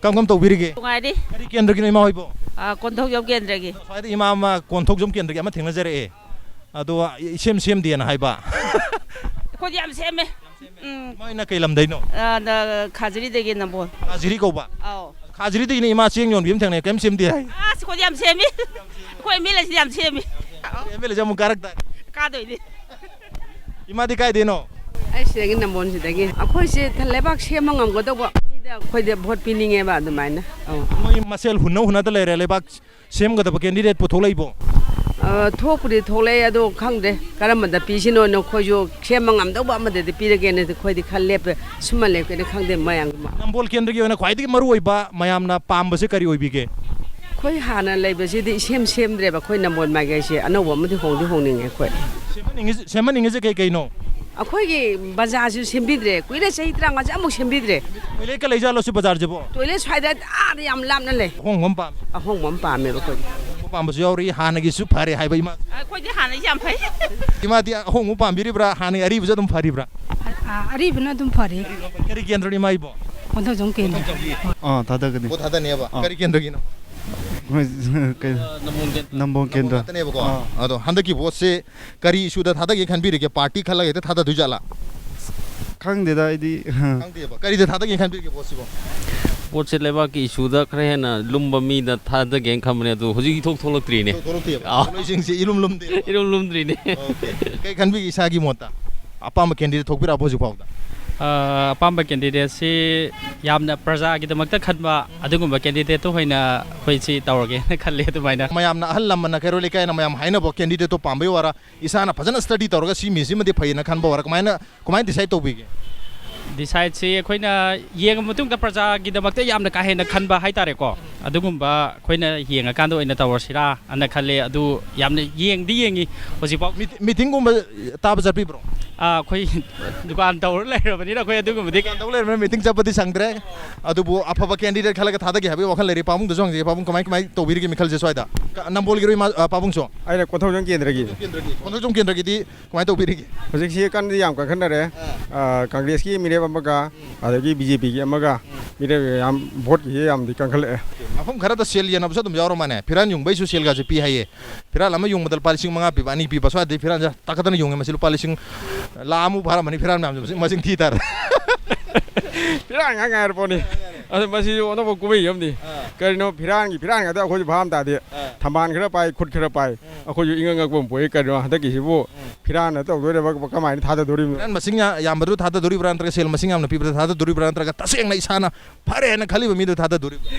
ꯀꯝ ꯀꯝ ꯇꯧꯕꯤꯔꯤꯒꯦ? ꯅꯨꯡꯉꯥꯏꯔꯤ꯫ ꯀꯔꯤ ꯀꯦꯟꯗ꯭ꯔꯒꯤꯅꯣ ꯏꯃꯥ ꯍꯣꯏꯕꯣ? ꯑꯥ, ꯀꯣꯟꯊꯧꯖꯝ ꯀꯦꯟꯗ꯭ꯔꯒꯤ꯫ ꯁ꯭ꯋꯥꯏꯗ ꯏꯃꯥ ꯑꯃ ꯀꯣꯟꯊꯧꯖꯝ ꯀꯦꯟꯗ꯭ꯔꯒꯤ ꯑꯃ ꯊꯦꯡꯅꯖꯔꯛꯑꯦ꯫ ꯑꯗꯣ ꯏꯁꯦꯝ ꯁꯦꯝꯗꯦꯅ ꯍꯥꯏꯕ꯫ ꯑꯩꯈꯣꯏꯗꯤ ꯌꯥꯝ ꯁꯦꯝꯃꯦ꯫ ꯎꯝ꯫ ꯏꯃꯥ ꯍꯣꯏꯅ ꯀꯩ ꯂꯝꯗꯩꯅꯣ? ꯑꯥꯗ ꯈꯥꯖꯤꯔꯤꯗꯒꯤ ꯅꯝꯕꯣꯜ꯫ ꯈꯥꯖꯤꯔꯤ ꯀꯧꯕ? ꯑꯧ꯫ ꯈꯥꯖꯤꯔꯤꯗꯒꯤꯅ ꯏꯃꯥ ꯆꯦꯡ ꯌꯣꯟꯕꯤ ꯑꯃ ꯊꯦꯡꯅꯩ, ꯀꯩꯝ ꯁꯦꯝꯗꯦ ꯍꯥꯏ꯫ ꯑꯁ, ꯑꯩꯈꯣꯏꯗꯤ ꯌꯥꯝ ꯁꯦꯝꯃꯤ꯫ ꯑꯩꯈꯣꯏ ꯑꯦꯝ ꯑꯦꯜ ꯑꯦꯁꯤꯗꯤ ꯌꯥꯝ ꯁꯦꯝꯃꯤ꯫ ꯑꯦꯝ ꯑꯦꯜ ꯑꯦꯁꯦ ꯑꯃꯨꯛ ꯀꯥꯔꯛ ꯇꯥꯔꯦ꯫ ꯀꯥꯗꯣꯏꯅꯤ꯫ ꯏꯃꯥꯗꯤ ꯀꯥꯏꯗꯩꯅꯣ? ꯑꯩ ꯁꯤꯗꯒꯤ, ꯅꯝꯕꯣꯜꯁꯤꯗꯒꯤ꯫ ꯑꯩꯈꯣꯏꯁꯦ ꯂꯩꯕꯥꯛ ꯁꯦꯝꯕ ꯉꯝꯒꯗꯧꯕ ꯃꯤꯗ ꯑꯩꯈꯣꯏꯗ ꯚꯣꯠ ꯄꯤꯅꯤꯡꯉꯦꯕ ꯑꯗꯨꯃꯥꯏꯅ꯫ ꯑꯧ꯫ ꯃꯣꯏ ꯃꯁꯦꯜ ꯍꯨꯟꯅ ꯍꯨꯟꯅꯗ ꯂꯩꯔꯦ, ꯂꯩꯕꯥꯛ ꯁꯦꯝꯒꯗꯕ ꯀꯦꯟꯗꯤꯗꯦꯠ ꯄꯨꯊꯣꯛꯂꯛꯏꯕꯣ? ꯑ, ꯊꯣꯛꯄꯨꯗꯤ ꯊꯣꯛꯂꯛꯑꯦ, ꯑꯗꯣ ꯈꯪꯗꯦ ꯀꯔꯝꯕꯗ ꯄꯤꯁꯤꯅꯣꯅ꯫ ꯑꯩꯈꯣꯏꯁꯨ ꯁꯦꯝꯕ ꯉꯝꯗꯧꯕ ꯑꯃꯗꯗꯤ ꯄꯤꯔꯒꯦꯅ ꯑꯩꯈꯣꯏꯗꯤ ꯈꯜ ꯂꯦꯞꯄꯦ꯫ ꯁꯨꯃ ꯂꯦꯞꯀꯦꯅ ꯈꯪꯗꯦ ꯃꯌꯥꯝꯒꯤ ꯃ- ꯅꯝꯕꯣꯜ ꯀꯦꯟꯗ꯭ꯔꯒꯤ ꯑꯣꯏꯅ ꯈ꯭ꯋꯥꯏꯗꯒꯤ ꯃꯔꯨ ꯑꯣꯏꯕ ꯃꯌꯥꯝꯅ ꯄꯥꯝꯕꯁꯦ ꯀꯔꯤ ꯑꯣꯏꯕꯤꯒꯦ? ꯑꯩꯈꯣꯏ ꯍꯥꯟꯅ ꯂꯩꯕꯁꯤꯗꯤ ꯏꯁꯦꯝ ꯁꯦꯝꯗ꯭ꯔꯦꯕ꯫ ꯑꯩꯈꯣꯏ ꯅꯝꯕꯣꯜ ꯃꯥꯏꯀꯩꯁꯦ ꯑꯅꯧꯕ ꯑꯃꯗꯤ ꯍꯣꯡꯗꯤ ꯍꯣꯡꯅꯤꯡꯉꯦ ꯑꯩꯈꯣꯏ꯫ ꯁꯦꯝꯍꯟꯅꯤꯡꯉꯤꯁꯦ, ꯁꯦꯝꯍꯟꯅꯤꯡꯉꯤꯁꯦ ꯀꯩ ꯀꯩꯅꯣ? ꯑꯩꯈꯣꯏꯒꯤ ꯕꯖꯥꯔꯁꯨ ꯁꯦꯝꯕꯤꯗ꯭ꯔꯦ, ꯀꯨꯏꯔꯦ, ꯆꯍꯤ ꯇꯔꯥꯃꯉꯥꯁꯦ ꯑꯃꯨꯛ ꯁꯦꯝꯕꯤꯗ꯭ꯔꯦ꯫ ꯇꯣꯏꯂꯦꯠꯀ ꯂꯩꯖꯥꯠꯂꯣ ꯁꯤ ꯕꯖꯥꯔꯁꯤꯕꯣ? ꯇꯣꯏꯂꯦꯠ ꯁ꯭ꯋꯥꯏꯗ ꯑꯥꯗ ꯌꯥꯝ ꯂꯥꯞꯅ ꯂꯩ꯫ ꯑꯍꯣꯡꯕ ꯑꯃ ꯄꯥꯝꯃꯦ꯫ ꯑꯍꯣꯡꯕ ꯑꯃ ꯄꯥꯝꯃꯦꯕ ꯑꯩꯈꯣꯏꯗꯤ꯫ ꯑꯍꯣꯡꯕ ꯄꯥꯝꯕꯁꯨ ꯌꯥꯎꯔꯤ, ꯍꯥꯟꯅꯒꯤꯁꯨ ꯐꯔꯦ ꯍꯥꯏꯕ ꯏꯃꯥ꯫ ꯑꯩꯈꯣꯏꯗꯤ ꯍꯥꯟꯅ ꯌꯥꯝ ꯐꯩ꯫ ꯏꯃꯥꯗꯤ ꯑꯍꯣꯡꯕ ꯄꯥꯝꯕꯤꯔꯤꯕ꯭ꯔꯥ, ꯍꯥꯟꯅꯒꯤ ꯑꯔꯤꯕꯁꯦ ꯑꯗꯨꯝ ꯐꯔꯤꯕ꯭ꯔꯥ? ꯑ, ꯑꯔꯤꯕꯅ ꯑꯗꯨꯝ ꯐꯔꯦ꯫ ꯀꯔꯤ ꯀꯦꯟꯗ꯭ꯔꯅꯣ ꯏꯃꯥ ꯏꯕꯣ? ꯀꯣꯟꯊꯧꯖꯝ ꯀꯦꯟꯗ꯭ꯔ꯫ ꯑꯥ, ꯊꯥꯗꯒꯅꯤ꯫ ꯚꯣꯠ ꯊꯥꯗꯅꯦꯕ꯫ ꯑꯥ꯫ ꯀꯔꯤ ꯀꯦꯟꯗ꯭ꯔꯒꯤꯅꯣ? ꯀꯩ-, ꯅꯝꯕꯣꯜ ꯀꯦꯟꯗ꯭ꯔ꯫ ꯉꯥꯛꯇꯅꯦꯕꯀꯣ꯫ ꯑꯥ꯫ ꯑꯗꯣ ꯍꯟꯗꯛꯀꯤ ꯚꯣꯠꯁꯦ ꯀꯔꯤ ꯏꯁꯨꯗ ꯊꯥꯗꯒꯦ ꯈꯟꯕꯤꯔꯤꯒꯦ? ꯄꯥꯔꯇꯤ ꯈꯜꯂꯒ ꯍꯦꯛꯇ ꯊꯥꯗꯗꯣꯏ ꯖꯥꯠꯂꯥ? ꯈꯪꯗꯦꯗ ꯑꯩꯗꯤ꯫ ꯈꯪꯗꯦꯕ꯫ ꯀꯔꯤꯗ ꯊꯥꯗꯒꯦ ꯈꯟꯕꯤꯔꯤꯒꯦ ꯚꯣꯠꯁꯤꯕꯣ? ꯄꯣꯠꯁꯦ ꯂꯩꯕꯥꯛꯀꯤ ꯏꯁꯨꯗ ꯈꯔ ꯍꯦꯟꯅ ꯂꯨꯝꯕ ꯃꯤꯗ ꯊꯥꯗꯒꯦꯅ ꯈꯟꯕꯅꯦ, ꯑꯗꯣ ꯍꯧꯖꯤꯛ ꯏꯊꯣꯛ ꯊꯣꯛꯂꯛꯇ꯭ꯔꯤꯅꯦ꯫ ꯊꯣꯛꯂꯛꯇꯦꯕ꯫ ꯑꯥ꯫ ꯅꯣꯏꯁꯤꯡꯁꯦ ꯏꯂꯨꯝ ꯂꯨꯝꯗꯦ꯫ ꯏꯔꯨꯝ ꯂꯨꯝꯗ꯭ꯔꯤꯅꯦ꯫ ꯑꯣꯀꯦ꯫ ꯀꯩ ꯈꯟꯕꯤꯒꯦ ꯏꯁꯥꯒꯤ ꯃꯣꯠꯇ? ꯑꯄꯥꯝꯕ ꯀꯦꯟꯗꯤꯗꯦꯠ ꯊꯣꯛꯄꯤꯔꯛꯑꯕꯣ ꯍꯧꯖꯤꯛ ꯐꯥꯎꯗ? ꯑ, ꯑꯄꯥꯝꯕ ꯀꯦꯟꯗꯤꯗꯦꯠꯁꯤ ꯌꯥꯝꯅ ꯄ꯭ꯔꯖꯥꯒꯤꯗꯃꯛꯇ ꯈꯟꯕ ꯑꯗꯨꯒꯨꯝꯕ ꯀꯦꯟꯗꯤꯗꯦꯠꯇꯨ ꯑꯣꯏꯅ ꯑꯩꯈꯣꯏꯁꯤ ꯇꯧꯔꯒꯦꯅ ꯈꯜꯂꯤ ꯑꯗꯨꯃꯥꯏꯅ꯫ ꯃꯌꯥꯝꯅ, ꯑꯍꯜ ꯂꯃꯟꯅ, ꯀꯩꯔꯣꯜ ꯂꯩꯀꯥꯏꯅ ꯃꯌꯥꯝ ꯍꯥꯏꯅꯕ ꯀꯦꯟꯗꯤꯗꯦꯠꯇꯣ ꯄꯥꯝꯕꯩ ꯋꯥꯔ, ꯏꯁꯥꯅ ꯐꯖꯅ ꯁ꯭ꯇꯗꯤ ꯇꯧꯔꯒ ꯁꯤ ꯃꯤꯁꯤꯃꯗꯤ ꯐꯩꯌꯦꯅ ꯈꯟꯕ ꯋꯥꯔ, ꯀꯃꯥꯏꯅ, ꯀꯃꯥꯏꯅ ꯗꯤꯁꯥꯏꯗ ꯇꯧꯕꯤꯒꯦ? ꯗꯤꯁꯥꯏꯗꯁꯤ ꯑꯩꯈꯣꯏꯅ ꯌꯦꯡꯉ ꯃꯇꯨꯡꯗ ꯄ꯭ꯔꯖꯥꯒꯤꯗꯃꯛꯇ ꯌꯥꯝꯅ ꯀꯥ ꯍꯦꯟꯅ ꯈꯟꯕ ꯍꯥꯏꯇꯥꯔꯦꯀꯣ, ꯑꯗꯨꯒꯨꯝꯕ ꯑꯩꯈꯣꯏꯅ ꯌꯦꯡꯉꯀꯥꯟꯗ ꯑꯣꯏꯅ ꯇꯧꯔꯁꯤꯔꯥ ꯑꯅ ꯈꯜꯂꯦ꯫ ꯑꯗꯨ ꯌꯥꯝꯅ ꯌꯦꯡꯗꯤ ꯌꯦꯡꯉꯤ ꯍꯧꯖꯤꯛꯐꯥꯎ꯫ ꯃꯤꯇꯤꯡꯒꯨꯝꯕ ꯇꯥꯕ ꯆꯠꯄꯤꯕ꯭ꯔꯣ? ꯑꯥ, ꯑꯩꯈꯣꯏ ꯗꯨꯀꯥꯟ ꯇꯧꯔ ꯂꯩꯔꯕꯅꯤꯅ ꯑꯩꯈꯣꯏ ꯑꯗꯨꯒꯨꯝꯕꯗꯤ ꯇꯧ ꯂꯩꯔꯕꯅꯤꯅ ꯃꯤꯇꯤꯡ ꯆꯠꯄꯗꯤ ꯁꯪꯗ꯭ꯔꯦ꯫ ꯑꯗꯨꯕꯨ ꯑꯐꯕ ꯀꯦꯟꯗꯤꯗꯦꯠ ꯈꯜꯂꯒ ꯊꯥꯗꯒꯦ ꯍꯥꯏꯕꯒꯤ ꯋꯥꯈꯜ ꯂꯩꯔꯤ꯫ ꯄꯥꯕꯨꯡꯗꯁꯨ ꯍꯪꯖꯒꯦ, ꯄꯥꯕꯨꯡ ꯀꯃꯥꯏ, ꯀꯃꯥꯏ ꯇꯧꯕꯤꯔꯤꯒꯦ ꯃꯤꯈꯜꯁꯦ ꯁ꯭ꯋꯥꯏꯗ? ꯀ-, ꯅꯝꯕꯣꯜꯒꯤꯔꯣ ꯏꯃꯥ, ꯑ, ꯄꯥꯕꯨꯡꯁꯨ? ꯑꯩꯅ ꯀꯣꯟꯊꯧꯖꯝ ꯀꯦꯟꯗ꯭ꯔꯒꯤ꯫ ꯀꯣꯟꯊꯧꯖꯝ ꯀꯦꯟꯗ꯭ꯔꯒꯤꯗꯤ ꯀꯃꯥꯏꯅ ꯇꯧꯕꯤꯔꯤꯒꯦ? ꯍꯧꯖꯤꯛꯁꯤ ꯀꯟꯅꯗꯤ ꯌꯥꯝ ꯀꯟꯈꯠꯅꯔꯦ꯫ ꯑ, ꯀꯪꯒ꯭ꯔꯦꯁꯀꯤ ꯃꯤꯔꯦꯞ ꯑꯃꯒ, ꯑꯗꯒꯤ ꯕꯤ ꯖꯦ ꯄꯤꯒꯤ ꯑꯃꯒ, ꯃꯤꯔꯦꯞ ꯌꯥꯝ, ꯚꯣꯠꯀꯤꯁꯤ ꯌꯥꯝꯗꯤ ꯀꯟꯈꯠꯂꯛꯑꯦ꯫ ꯃꯐꯝ ꯈꯔꯗ ꯁꯦꯜ ꯌꯦꯟꯅꯕꯁꯨ ꯑꯗꯨꯝ ꯌꯥꯎꯔ ꯃꯥꯅꯦ, ꯐꯤꯔꯥꯟ ꯌꯨꯡꯕꯩꯁꯨ ꯁꯦꯜꯒꯁꯦ ꯄꯤ ꯍꯥꯏꯌꯦ꯫ ꯐꯤꯔꯥꯟ ꯑꯃ ꯌꯨꯡꯕꯗ ꯂꯨꯄꯥ ꯂꯤꯁꯤꯡ ꯃꯉꯥ ꯄꯤꯕ, ꯑꯅꯤ ꯄꯤꯕ, ꯁ꯭ꯋꯥꯏꯗꯩ ꯐꯤꯔꯥꯟꯁꯦ ꯇꯥꯈꯠꯇꯅ ꯌꯨꯡꯉꯦ꯫ ꯃꯁꯤ ꯂꯨꯄꯥ ꯂꯤꯁꯤꯡ ꯂꯥ ꯑꯃꯨꯛ ꯐꯥꯔꯝꯃꯅꯤ, ꯐꯤꯔꯥꯟ ꯃꯌꯥꯝꯁꯦ ꯃꯁꯤꯡ, ꯃꯁꯤꯡ ꯊꯤ ꯇꯥꯔꯦ꯫ ꯐꯤꯔꯥꯟ ꯉꯥꯛ ꯉꯥꯏꯔ ꯄꯣꯠꯅꯤ꯫ ꯑꯗꯨ ꯃꯁꯤꯁꯨ ꯑꯅꯧꯕ ꯀꯨꯝꯍꯩ ꯑꯃꯅꯤ꯫ ꯀꯔꯤꯅꯣ, ꯐꯤꯔꯥꯟꯒꯤ ꯐꯤꯔꯥꯟ ꯉꯥꯛꯇ ꯑꯩꯈꯣꯏꯁꯨ ꯚꯥꯞ ꯇꯥꯗꯦ꯫ ꯊꯝꯕꯥꯜ ꯈꯔ ꯄꯥꯏ, ꯈꯨꯠ ꯈꯔ ꯄꯥꯏ꯫ ꯑꯩꯈꯣꯏꯁꯨ ꯏꯉꯛ ꯉꯛꯄ ꯑꯃ ꯄꯣꯛꯏ, ꯀꯔꯤꯅꯣ ꯍꯟꯗꯛꯀꯤꯁꯤꯕꯨ ꯐꯤꯔꯥꯟꯅ ꯇꯧꯗꯣꯏꯔꯕ, ꯀꯃꯥꯏꯅ ꯊꯥꯗꯗꯣꯔꯤꯕꯅꯣ? ꯐꯤꯔꯥꯟ ꯃꯁꯤꯡ ꯌꯥ-, ꯌꯥꯝꯕꯗꯨ ꯊꯥꯗꯗꯣꯔꯤꯕ꯭ꯔꯥ, ꯅꯠꯇ꯭ꯔꯒ ꯁꯦꯜ ꯃꯁꯤꯡ ꯌꯥꯝꯅ ꯄꯤꯕꯗ ꯊꯥꯗꯗꯣꯔꯤꯕ꯭ꯔꯥ, ꯅꯠꯇ꯭ꯔꯒ ꯇꯁꯦꯡꯅ ꯏꯁꯥꯅ ꯐꯔꯦꯅ ꯈꯜꯂꯤꯕ ꯃꯤꯗꯨ ꯊꯥꯗꯗꯣꯔꯤꯕ꯭ꯔꯥ?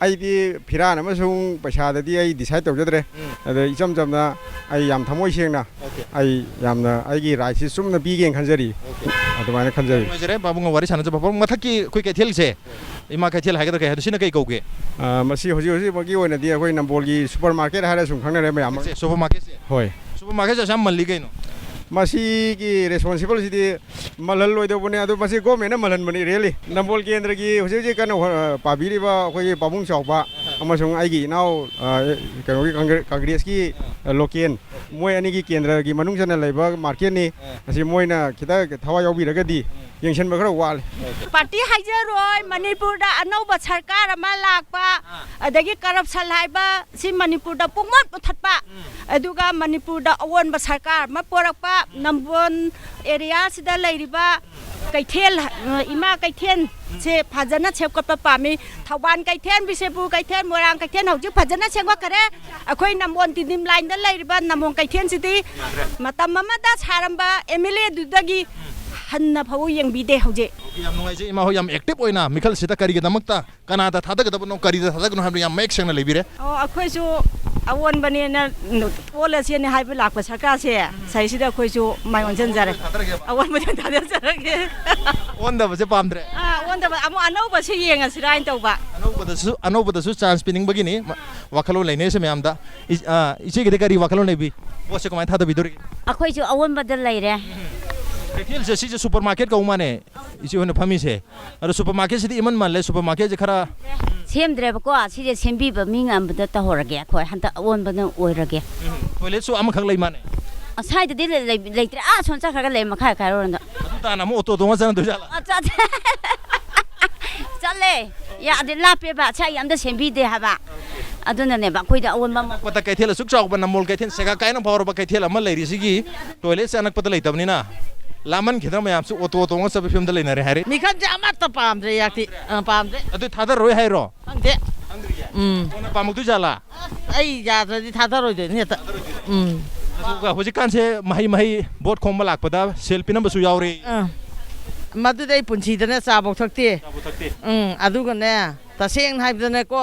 ꯑꯩꯗꯤ ꯐꯤꯔꯥꯟ ꯑꯃꯁꯨꯡ ꯄꯩꯁꯥꯗꯗꯤ ꯑꯩ ꯗꯤꯁꯥꯏꯠ ꯇꯧꯖꯗ꯭ꯔꯦ꯫ ꯑꯗ ꯏꯆꯝ ꯆꯝꯅ ꯑꯩ ꯌꯥꯝ ꯊꯃꯣꯏ ꯁꯦꯡꯅ ꯑꯩ ꯌꯥꯝꯅ ꯑꯩꯒꯤ ꯔꯥꯏꯠꯁꯤ ꯆꯨꯝꯅ ꯄꯤꯒꯦꯅ ꯈꯟꯖꯔꯤ꯫ ꯑꯗꯨꯃꯥꯏꯅ ꯈꯟꯖꯔꯤ꯫ ꯅꯨꯡꯉꯥꯏꯖꯔꯦ ꯄꯥꯕꯨꯡꯒ ꯋꯥꯔꯤ ꯁꯥꯟꯅꯖꯕ꯫ ꯄꯥꯕꯨꯡ, ꯃꯊꯛꯀꯤ ꯑꯩꯈꯣꯏ ꯀꯩꯊꯦꯜꯁꯦ, ꯏꯃꯥ ꯀꯩꯊꯦꯜ ꯍꯥꯏꯒꯗ꯭ꯔꯥ ꯀꯩ ꯍꯥꯏꯗꯣ, ꯁꯤꯅ ꯀꯩ ꯀꯧꯒꯦ? ꯑ, ꯃꯁꯤ ꯍꯧꯖꯤꯛ ꯍꯧꯖꯤꯛꯃꯛꯀꯤ ꯑꯣꯏꯅꯗꯤ ꯑꯩꯈꯣꯏ ꯅꯝꯕꯣꯜꯒꯤ ꯁꯨꯄꯔ ꯃꯥꯔꯀꯦꯠ ꯍꯥꯏꯔ ꯁꯨꯝ ꯈꯪꯅꯔꯦ ꯃꯌꯥꯝ ꯑꯃ꯫ ꯁꯦ, ꯁꯨꯄꯔ ꯃꯥꯔꯀꯦꯠꯁꯦ? ꯍꯣꯏ꯫ ꯁꯨꯄꯔ ꯃꯥꯔꯀꯦꯠꯁꯦ ꯑꯁꯨꯛ ꯌꯥꯝ ꯃꯜꯂꯤ ꯀꯩꯅꯣ? ꯃꯁꯤꯒꯤ ꯔꯦꯁꯄꯣꯟꯁꯤꯕꯜꯁꯤꯗꯤ ꯃꯜꯍꯜꯂꯣꯏꯗꯧꯕꯅꯤ, ꯑꯗꯨ ꯃꯁꯤ ꯒꯣꯔꯃꯦꯟꯅ ꯃꯜꯍꯟꯕꯅꯤ, ꯔꯤꯌꯦꯂꯤ꯫ ꯅꯝꯕꯣꯜ ꯀꯦꯟꯗ꯭ꯔꯒꯤ ꯍꯧꯖꯤꯛ ꯍꯧꯖꯤꯛ ꯀꯟꯅ ꯍꯣ-, ꯄꯥꯕꯤꯔꯤꯕ ꯑꯩꯈꯣꯏꯒꯤ ꯄꯥꯕꯨꯡ ꯆꯥꯎꯕ ꯑꯃꯁꯨꯡ ꯑꯩꯒꯤ ꯏꯅꯥꯎ, ꯑ, ꯀꯩꯅꯣꯒꯤ ꯀꯪꯒ꯭ꯔꯦ-, ꯀꯪꯒ꯭ꯔꯦꯁꯀꯤ, ꯑ, ꯂꯣꯀꯦꯟ, ꯃꯣꯏ ꯑꯅꯤꯒꯤ ꯀꯦꯟꯗ꯭ꯔꯒꯤ ꯃꯅꯨꯡ ꯆꯟꯅ ꯂꯩꯕ ꯃꯥꯔꯀꯦꯠꯅꯤ꯫ ꯑꯁꯤ ꯃꯣꯏꯅ ꯈꯤꯇ ꯊꯋꯥꯏ ꯌꯥꯎꯕꯤꯔꯒꯗꯤ ꯌꯦꯡꯁꯤꯟꯕ ꯈꯔ ꯋꯥꯠꯂꯤ꯫ ꯄꯥꯔꯇꯤ ꯍꯥꯏꯖꯔꯣꯏ, ꯃꯅꯤꯄꯨꯔꯗ ꯑꯅꯧꯕ ꯁꯔꯀꯥꯔ ꯑꯃ ꯂꯥꯛꯄ, ꯑꯗꯒꯤ ꯀꯔꯞꯁꯟ ꯍꯥꯏꯕ ꯁꯤ ꯃꯅꯤꯄꯨꯔꯗ ꯄꯨꯡꯃꯨꯠ ꯃꯨꯊꯠꯄ, ꯑꯗꯨꯒ ꯃꯅꯤꯄꯨꯔꯗ ꯑꯑꯣꯟꯕ ꯁꯔꯀꯥꯔ ꯑꯃ ꯄꯣꯔꯛꯄ, ꯅꯝꯕꯣꯜ ꯑꯦꯔꯤꯌꯥꯁꯤꯗ ꯂꯩꯔꯤꯕ ꯀꯩꯊꯦꯜ, ꯏꯃꯥ ꯀꯩꯊꯦꯜꯁꯦ ꯐꯖꯅ ꯁꯦꯝꯒꯠꯄ ꯄꯥꯝꯃꯤ꯫ ꯊꯧꯕꯥꯜ ꯀꯩꯊꯦꯜ, ꯕꯤꯁꯦꯝꯄꯨꯔ ꯀꯩꯊꯦꯜ, ꯃꯣꯏꯔꯥꯡ ꯀꯩꯊꯦꯜ ꯍꯧꯖꯤꯛ ꯐꯖꯅ ꯁꯦꯝꯒꯠꯈꯔꯦ꯫ ꯑꯩꯈꯣꯏ ꯅꯝꯕꯣꯜ ꯇꯤꯗꯤꯝ ꯂꯥꯏꯟꯗ ꯂꯩꯔꯤꯕ ꯅꯝꯕꯣꯜ ꯀꯩꯊꯦꯜꯁꯤꯗꯤ ꯃꯇꯝ ꯑꯃꯗ ꯁꯥꯔꯝꯕ ꯑꯦꯝ ꯑꯦꯜ ꯑꯦꯗꯨꯗꯒꯤ ꯍꯟꯅ ꯐꯥꯎ ꯌꯦꯡꯕꯤꯗꯦ ꯍꯧꯖꯤꯛ꯫ ꯌꯥꯝ ꯅꯨꯡꯉꯥꯏꯖꯩ ꯏꯃꯥ ꯍꯣꯏ, ꯌꯥꯝ ꯑꯦꯛꯇꯤꯚ ꯑꯣꯏꯅ ꯃꯤꯈꯜꯁꯤꯗ ꯀꯔꯤꯒꯤꯗꯃꯛꯇ, ꯀꯅꯥꯗ ꯊꯥꯗꯒꯗꯕꯅꯣ, ꯀꯔꯤꯗ ꯊꯥꯗꯒꯅꯣ ꯍꯥꯏꯕꯗꯨ ꯌꯥꯝ ꯃꯌꯦꯛ ꯁꯦꯡꯅ ꯂꯩꯕꯤꯔꯦ꯫ ꯑꯣ, ꯑꯩꯈꯣꯏꯁꯨ ꯑꯑꯣꯟꯕꯅꯦꯅ ꯑꯣꯜꯂꯁꯦꯅ ꯍꯥꯏꯕ ꯂꯥꯛꯄ ꯁꯔꯀꯥꯔꯁꯦ, ꯁꯤꯗꯩꯁꯤꯗ ꯑꯩꯈꯣꯏꯁꯨ ꯃꯥꯏ ꯑꯣꯟꯁꯤꯟꯖꯔꯦ꯫ ꯑꯑꯣꯟꯕꯗ ꯊꯥꯗꯖꯔꯒꯦ꯫ ꯑꯣꯟꯗꯕꯁꯦ ꯄꯥꯝꯗ꯭ꯔꯦ꯫ ꯑꯥ, ꯑꯣꯟꯗꯕ ꯑꯃꯨꯛ ꯑꯅꯧꯕꯁꯦ ꯌꯦꯡꯉꯁꯤꯔꯥ ꯍꯥꯏꯅ ꯇꯧꯕ꯫ ꯑꯅꯧꯕꯗꯁꯨ, ꯑꯅꯧꯕꯗꯁꯨ ꯆꯥꯟꯁ ꯄꯤꯅꯤꯡꯕꯒꯤꯅꯤ꯫ ꯃ-, ꯋꯥꯈꯜꯂꯣꯟ ꯂꯩꯅꯩꯁꯦ ꯃꯌꯥꯝꯗ꯫ ꯏ-, ꯑ, ꯏꯆꯦꯒꯤꯗꯤ ꯀꯔꯤ ꯋꯥꯈꯜꯂꯣꯟ ꯂꯩꯕꯤ? ꯄꯣꯠꯁꯦ ꯀꯃꯥꯏꯅ ꯊꯥꯗꯕꯤꯗꯣꯔꯤꯒꯦ? ꯑꯩꯈꯣꯏꯁꯨ ꯑꯑꯣꯟꯕꯗ ꯂꯩꯔꯦ꯫ ꯀꯩꯊꯦꯜꯁꯦ ꯁꯤꯁꯦ ꯁꯨꯄꯔ ꯃꯥꯔꯀꯦꯠ ꯀꯧ ꯃꯥꯅꯦ, ꯏꯆꯦ ꯍꯣꯏꯅ ꯐꯝꯃꯤꯁꯦ꯫ ꯑꯗꯣ ꯁꯨꯄꯔ ꯃꯥꯔꯀꯦꯠꯁꯤꯗꯤ ꯏꯃꯟ ꯃꯥꯜꯂꯦ, ꯁꯨꯄꯔ ꯃꯥꯔꯀꯦꯠꯁꯦ ꯈꯔ ꯁꯦꯝꯗ꯭ꯔꯦꯕꯀꯣ꯫ ꯁꯤꯁꯦ ꯁꯦꯝꯕꯤꯕ ꯃꯤ ꯉꯝꯕꯗ ꯇꯧꯍꯧꯔꯒꯦ꯫ ꯑꯩꯈꯣꯏ ꯍꯟꯗꯛ ꯑꯑꯣꯟꯕꯅ ꯑꯣꯏꯔꯒꯦ꯫ ꯎꯝ, ꯇꯣꯏꯂꯦꯠꯁꯨ ꯑꯃꯈꯛ ꯂꯩ ꯃꯥꯅꯦ꯫ ꯑꯁ꯭ꯋꯥꯏꯗꯗꯤ ꯂꯩ-, ꯂꯩ-, ꯂꯩꯇ꯭ꯔꯦ꯫ ꯑꯥ, ꯁꯣꯝ ꯆꯠꯈ꯭ꯔꯒ ꯂꯩ, ꯃꯈꯥ ꯈꯥꯏꯔꯣꯝꯗ꯫ ꯑꯗꯨ ꯇꯥꯅ ꯑꯃꯨꯛ ꯑꯣꯇꯣ ꯇꯣꯡꯉ ꯆꯠꯅꯗꯣꯏ ꯖꯥꯠꯂ? ꯑ, ꯆꯠ-, ꯆꯠꯂꯦ꯫ ꯌꯥꯗꯦ, ꯂꯥꯞꯄꯦꯕ, ꯁ꯭ꯋꯥꯏ ꯑꯝꯇ ꯁꯦꯝꯕꯤꯗꯦ ꯍꯥꯏꯕ꯫ ꯑꯗꯨꯅꯅꯦꯕ ꯑꯩꯈꯣꯏꯗ ꯑꯑꯣꯟꯕ ꯑꯃ꯫ ꯑꯅꯛꯄꯗ ꯀꯩꯊꯦꯜ ꯑꯁꯨꯛ ꯆꯥꯎꯕ ꯅꯝꯕꯣꯜ ꯀꯩꯊꯦꯜ ꯁꯦꯒꯥ ꯀꯥꯏꯅ ꯐꯥꯎꯔꯕ ꯀꯩꯊꯦꯜ ꯑꯃ ꯂꯩꯔꯤꯁꯤꯒꯤ ꯇꯣꯏꯂꯦꯠꯁꯦ ꯑꯅꯛꯄꯗ ꯂꯩꯇꯕꯅꯤꯅ ꯂꯥꯃꯟꯈꯤꯗꯅ ꯃꯌꯥꯝꯁꯨ ꯑꯣꯇꯣ ꯇꯣꯡꯉ ꯆꯠꯄ ꯐꯤꯕꯝꯗ ꯂꯩꯅꯔꯦ ꯍꯥꯏꯔꯦ꯫ ꯃꯤꯈꯜꯁꯦ ꯑꯃꯠꯇ ꯄꯥꯝꯗ꯭ꯔꯦ, ꯌꯥꯛꯇꯤ꯫ ꯑ, ꯄꯥꯝꯗ꯭ꯔꯦ꯫ ꯑꯗꯨ ꯊꯥꯗꯔꯔꯣꯏ ꯍꯥꯏꯔꯣ? ꯈꯪꯗꯦ꯫ ꯎꯝ꯫ ꯀꯣꯟꯅ ꯄꯥꯝꯃꯛꯇꯣꯏ ꯖꯥꯠꯂꯥ? ꯑꯩ ꯌꯥꯗ꯭ꯔꯗꯤ ꯊꯥꯗꯔꯣꯏꯗꯣꯏꯅꯤ ꯍꯦꯛꯇ꯫ ꯎꯝ꯫ ꯑꯗꯨꯒ ꯍꯧꯖꯤꯛꯀꯥꯟꯁꯦ ꯃꯍꯩ ꯃꯍꯩ ꯚꯣꯠ ꯈꯣꯝꯕ ꯂꯥꯛꯄꯗ ꯁꯦꯜ ꯄꯤꯅꯕꯁꯨ ꯌꯥꯎꯔꯤ꯫ ꯑꯥ꯫ ꯃꯗꯨꯗꯤ ꯑꯩ ꯄꯨꯟꯁꯤꯗꯅꯦ ꯆꯥꯐꯧ ꯊꯛꯇꯦ꯫ ꯆꯥꯐꯧ ꯊꯛꯇꯦ꯫ ꯎꯝ, ꯑꯗꯨꯒꯅꯦ, ꯇꯁꯦꯡꯅ ꯍꯥꯏꯕꯗꯅꯦꯀꯣ,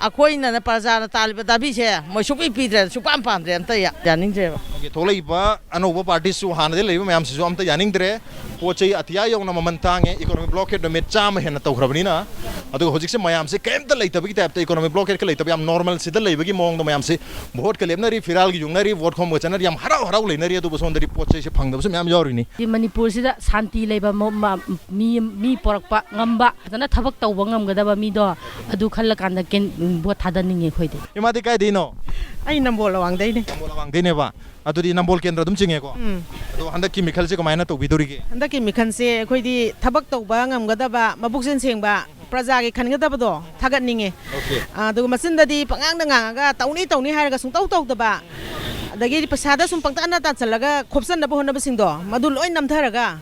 ꯑꯩꯈꯣꯏꯅꯅꯦ ꯄ꯭ꯔꯖꯥꯅ ꯇꯥꯜꯂꯤꯕ ꯗꯥꯕꯤꯁꯦ ꯃꯣꯏ ꯁꯨꯡꯄꯤ ꯄꯤꯗ꯭ꯔꯦ, ꯁꯨꯡꯄꯥꯝ ꯄꯥꯝꯗ꯭ꯔꯦ, ꯑꯝꯇ ꯌꯥ-, ꯌꯥꯅꯤꯡꯗ꯭ꯔꯦꯕ꯫ ꯑꯣꯀꯦ, ꯊꯣꯛꯂꯛꯏꯕ ꯑꯅꯧꯕ ꯄꯥꯔꯇꯤꯁꯨ ꯍꯥꯟꯅꯗꯤ ꯂꯩꯔꯤꯕ ꯃꯌꯥꯝꯁꯤꯁꯨ ꯑꯝꯇ ꯌꯥꯅꯤꯡꯗ꯭ꯔꯦ꯫ ꯄꯣꯠ ꯆꯩ ꯑꯇꯤꯌꯥ ꯌꯧꯅ ꯃꯃꯜ ꯇꯥꯡꯉꯦ, ꯏꯀꯣꯅꯣꯃꯤ ꯕ꯭ꯂꯣꯀꯦꯠ ꯅꯨꯃꯤꯠ ꯆꯥꯝꯃ ꯍꯦꯟꯅ ꯇꯧꯈ꯭ꯔꯕꯅꯤꯅ꯫ ꯑꯗꯨꯒ ꯍꯧꯖꯤꯛꯁꯦ ꯃꯌꯥꯝꯁꯦ ꯀꯩꯝꯇ ꯂꯩꯇꯕꯒꯤ ꯇꯥꯏꯞꯇ, ꯏꯀꯣꯅꯣꯃꯤ ꯕ꯭ꯂꯣꯀꯦꯠꯀ ꯂꯩꯇꯕ, ꯌꯥꯝ ꯅꯣꯔꯃꯦꯜꯁꯤꯗ ꯂꯩꯕꯒꯤ ꯃꯑꯣꯡꯗ ꯃꯌꯥꯝꯁꯦ ꯚꯣꯠꯀ ꯂꯦꯞꯅꯔꯤ, ꯐꯤꯔꯥꯜꯒ ꯌꯨꯡꯅꯔꯤ, ꯚꯣꯠ ꯈꯣꯝꯕꯒ ꯆꯠꯅꯔꯤ, ꯌꯥꯝ ꯍꯔꯥꯎ ꯍꯔꯥꯎ ꯂꯩꯅꯔꯤ꯫ ꯑꯗꯨꯕꯨ ꯁꯣꯝꯗꯗꯤ ꯄꯣꯠ ꯆꯩꯁꯦ ꯐꯪꯗꯕꯁꯨ ꯃꯌꯥꯝ ꯌꯥꯎꯔꯤꯅꯤ꯫ ꯃꯅꯤꯄꯨꯔꯁꯤꯗ ꯁꯥꯟꯇꯤ ꯂꯩꯕ ꯃ-, ꯃ-, ꯃꯤ, ꯃꯤ ꯄꯣꯔꯛꯄ ꯉꯝꯕ, ꯐꯖꯅ ꯊꯕꯛ ꯇꯧꯕ ꯉꯝꯒꯗꯕ ꯃꯤꯗꯣ, ꯑꯗꯨ ꯈꯜꯂꯀꯥꯟꯗ ꯀꯦꯟ-, ꯚꯣꯠ ꯊꯥꯗꯅꯤꯡꯉꯦ ꯑꯩꯈꯣꯏꯗꯤ꯫ ꯏꯃꯥꯗꯤ ꯀꯥꯏꯗꯩꯅꯣ? ꯑꯩ ꯅꯝꯕꯣꯜ ꯑꯋꯥꯡꯗꯩꯅꯦ꯫ ꯅꯝꯕꯣꯜ ꯑꯋꯥꯡꯗꯩꯅꯦꯕ꯫ ꯑꯗꯨꯗꯤ ꯅꯝꯕꯣꯜ ꯀꯦꯟꯗ꯭ꯔ ꯑꯗꯨꯝ ꯆꯤꯡꯉꯦꯀꯣ? ꯎꯝ꯫ ꯑꯗꯣ ꯍꯟꯗꯛꯀꯤ ꯃꯤꯈꯜꯁꯦ ꯀꯃꯥꯏꯅ ꯇꯧꯕꯤꯗꯧꯔꯤꯒꯦ? ꯍꯟꯗꯛꯀꯤ ꯃꯤꯈꯜꯁꯦ ꯑꯩꯈꯣꯏꯗꯤ ꯊꯕꯛ ꯇꯧꯕ ꯉꯝꯒꯗꯕ, ꯃꯕꯨꯛꯆꯦꯜ ꯁꯦꯡꯕ, ꯄ꯭ꯔꯖꯥꯒꯤ ꯈꯟꯒꯗꯕꯗꯣ ꯊꯥꯒꯠꯅꯤꯡꯉꯦ꯫ ꯑꯣꯀꯦ꯫ ꯑꯗꯨꯒ ꯃꯆꯤꯟꯗꯗꯤ ꯄꯉꯥꯡꯗ ꯉꯥꯡꯉꯒ ꯇꯧꯅꯤ ꯇꯧꯅꯤ ꯍꯥꯏꯔꯒ ꯁꯨꯡꯇꯧ ꯇꯧꯗꯕ, ꯑꯗꯒꯤꯗꯤ ꯄꯩꯁꯥꯗ ꯁꯨꯝ ꯄꯪꯇꯥꯟꯅ ꯇꯥꯟꯁꯤꯜꯂꯒ ꯈꯣꯞꯆꯟꯅꯕ ꯍꯣꯠꯅꯕꯁꯤꯡꯗꯣ, ꯃꯗꯨ ꯂꯣꯏ ꯅꯝꯊꯔꯒ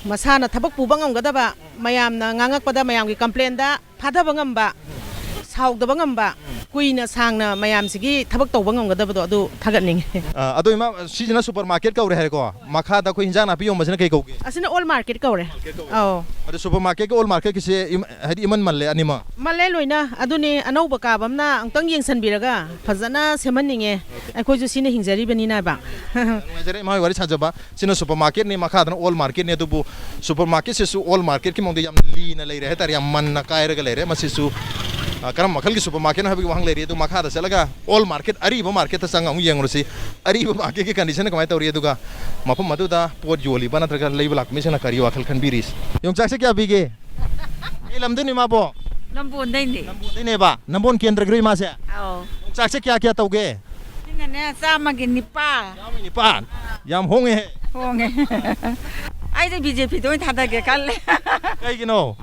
ꯃꯁꯥꯅ ꯊꯕꯛ ꯄꯨꯕ ꯉꯝꯒꯗꯕ, ꯃꯌꯥꯝꯅ ꯉꯥꯡꯉꯛꯄꯗ, ꯃꯌꯥꯝꯒꯤ ꯀꯝꯄ꯭ꯂꯦꯟꯗ ꯐꯥꯊꯕ ꯉꯝꯕ, ꯁꯥꯎꯗꯕ ꯉꯝꯕ, ꯀꯨꯏꯅ ꯁꯥꯡꯅ ꯃꯌꯥꯝꯁꯤꯒꯤ ꯊꯕꯛ ꯇꯧꯕ ꯉꯝꯒꯗꯕꯗꯣ, ꯑꯗꯨ ꯊꯥꯒꯠꯅꯤꯡꯉꯤ꯫ ꯑ, ꯑꯗꯣ ꯏꯃꯥ, ꯁꯤꯁꯤꯅ ꯁꯨꯄꯔ ꯃꯥꯔꯀꯦꯠ ꯀꯧꯔꯦ ꯍꯥꯏꯔꯦꯀꯣ? ꯃꯈꯥꯗ ꯑꯩꯈꯣꯏ ꯍꯤꯟꯖꯥꯡ ꯅꯥꯄꯤ ꯌꯣꯟꯕꯁꯤꯅ ꯀꯩ ꯀꯧꯒꯦ? ꯑꯁꯤꯅ ꯑꯣꯜ ꯃꯥꯔꯀꯦꯠ ꯀꯧꯔꯦ꯫ ꯑꯧ꯫ ꯑꯗꯣ ꯁꯨꯄꯔ ꯃꯥꯔꯀꯦꯠꯀ ꯑꯣꯜ ꯃꯥꯔꯀꯦꯠꯀꯤꯁꯦ ꯏꯝ-, ꯍꯥꯏꯗꯤ ꯏꯃꯟ ꯃꯜꯂꯦ ꯑꯅꯤꯃꯛ? ꯃꯜꯂꯦ ꯂꯣꯏꯅ꯫ ꯑꯗꯨꯅꯦ ꯑꯅꯧꯕ ꯀꯥꯕ ꯑꯃꯅ ꯑꯃꯨꯛꯇꯪ ꯌꯦꯡꯁꯟꯕꯤꯔꯒ ꯐꯖꯅ ꯁꯦꯝꯍꯟꯅꯤꯡꯉꯦ꯫ ꯑꯩꯈꯣꯏꯁꯨ ꯁꯤꯅ ꯍꯤꯡꯖꯔꯤꯕꯅꯤꯅ ꯍꯥꯏꯕ꯫ ꯅꯨꯡꯉꯥꯏꯖꯔꯦ ꯏꯃꯥ ꯍꯣꯏ ꯋꯥꯔꯤ ꯁꯥꯖꯕ꯫ ꯁꯤꯅ ꯁꯨꯄꯔ ꯃꯥꯔꯀꯦꯠꯅꯤ, ꯃꯈꯥꯗꯅ ꯑꯣꯜ ꯃꯥꯔꯀꯦꯠꯅꯤ꯫ ꯑꯗꯨꯕꯨ ꯁꯨꯄꯔ ꯃꯥꯔꯀꯦꯠꯁꯤꯁꯨ ꯑꯣꯜ ꯃꯥꯔꯀꯦꯠꯀꯤ ꯃꯑꯣꯡꯗ ꯌꯥꯝ ꯂꯤꯅ ꯂꯩꯔꯦ ꯍꯥꯏꯇꯥꯔꯦ, ꯌꯥꯝ ꯃꯟꯅ ꯀꯥꯏꯔꯒ ꯂꯩꯔꯦ꯫ ꯃꯁꯤꯁꯨ, ꯑ, ꯀꯔꯝꯕ ꯃꯈꯜꯒꯤ ꯁꯨꯄꯔ ꯃꯥꯔꯀꯦꯠꯅꯣ ꯍꯥꯏꯕꯒꯤ ꯋꯥꯍꯪ ꯂꯩꯔꯤ꯫ ꯑꯗꯨ ꯃꯈꯥꯗ ꯆꯠꯂꯒ ꯑꯣꯜ ꯃꯥꯔꯀꯦꯠ, ꯑꯔꯤꯕ ꯃꯥꯔꯀꯦꯠꯇ ꯆꯪꯉꯒ ꯑꯃꯨꯛ ꯌꯦꯡꯉꯨꯔꯁꯤ꯫ ꯑꯔꯤꯕ ꯃꯥꯔꯀꯦꯠꯀꯤ ꯀꯟꯗꯤꯁꯟ ꯀꯃꯥꯏꯅ ꯇꯧꯔꯤ, ꯑꯗꯨꯒ ꯃꯐꯝ ꯑꯗꯨꯗ ꯄꯣꯠ ꯌꯣꯜꯂꯤꯕ ꯅꯠꯇ꯭ꯔꯒ ꯂꯩꯕ ꯂꯥꯛꯄ ꯃꯤꯁꯤꯡꯅ ꯀꯔꯤ ꯋꯥꯈꯜ ꯈꯟꯕꯤꯔꯤ? ꯌꯣꯡꯆꯥꯛꯁꯦ ꯀꯌꯥ ꯄꯤꯒꯦ? ꯀꯩ ꯂꯝꯗꯩꯅꯣ ꯏꯃꯥꯕꯣ? ꯅꯝꯕꯣꯟꯗꯩꯅꯦ꯫ ꯅꯝꯕꯣꯟꯗꯩꯅꯦꯕ? ꯅꯝꯕꯣꯟ ꯀꯦꯟꯗ꯭ꯔꯒꯤꯔꯣ ꯏꯃꯥꯁꯦ? ꯑꯧ꯫ ꯌꯣꯡꯆꯥꯛꯁꯦ ꯀꯌꯥ ꯀꯌꯥ ꯇꯧꯒꯦ? ꯁꯤꯅꯅꯦ, ꯆꯥꯝꯃꯒꯤ ꯅꯤꯄꯥꯜ꯫ ꯆꯥꯝꯃꯒꯤ ꯅꯤꯄꯥꯜ? ꯌꯥꯝ ꯍꯣꯡꯉꯦꯍꯦ꯫ ꯍꯣꯡꯉꯦ꯫ ꯑꯩꯗꯤ ꯕꯤ ꯖꯦ ꯄꯤꯗ ꯑꯣꯏꯅ ꯊꯥꯗꯒꯦ ꯈꯜꯂꯦ꯫ ꯀꯩꯒꯤꯅꯣ?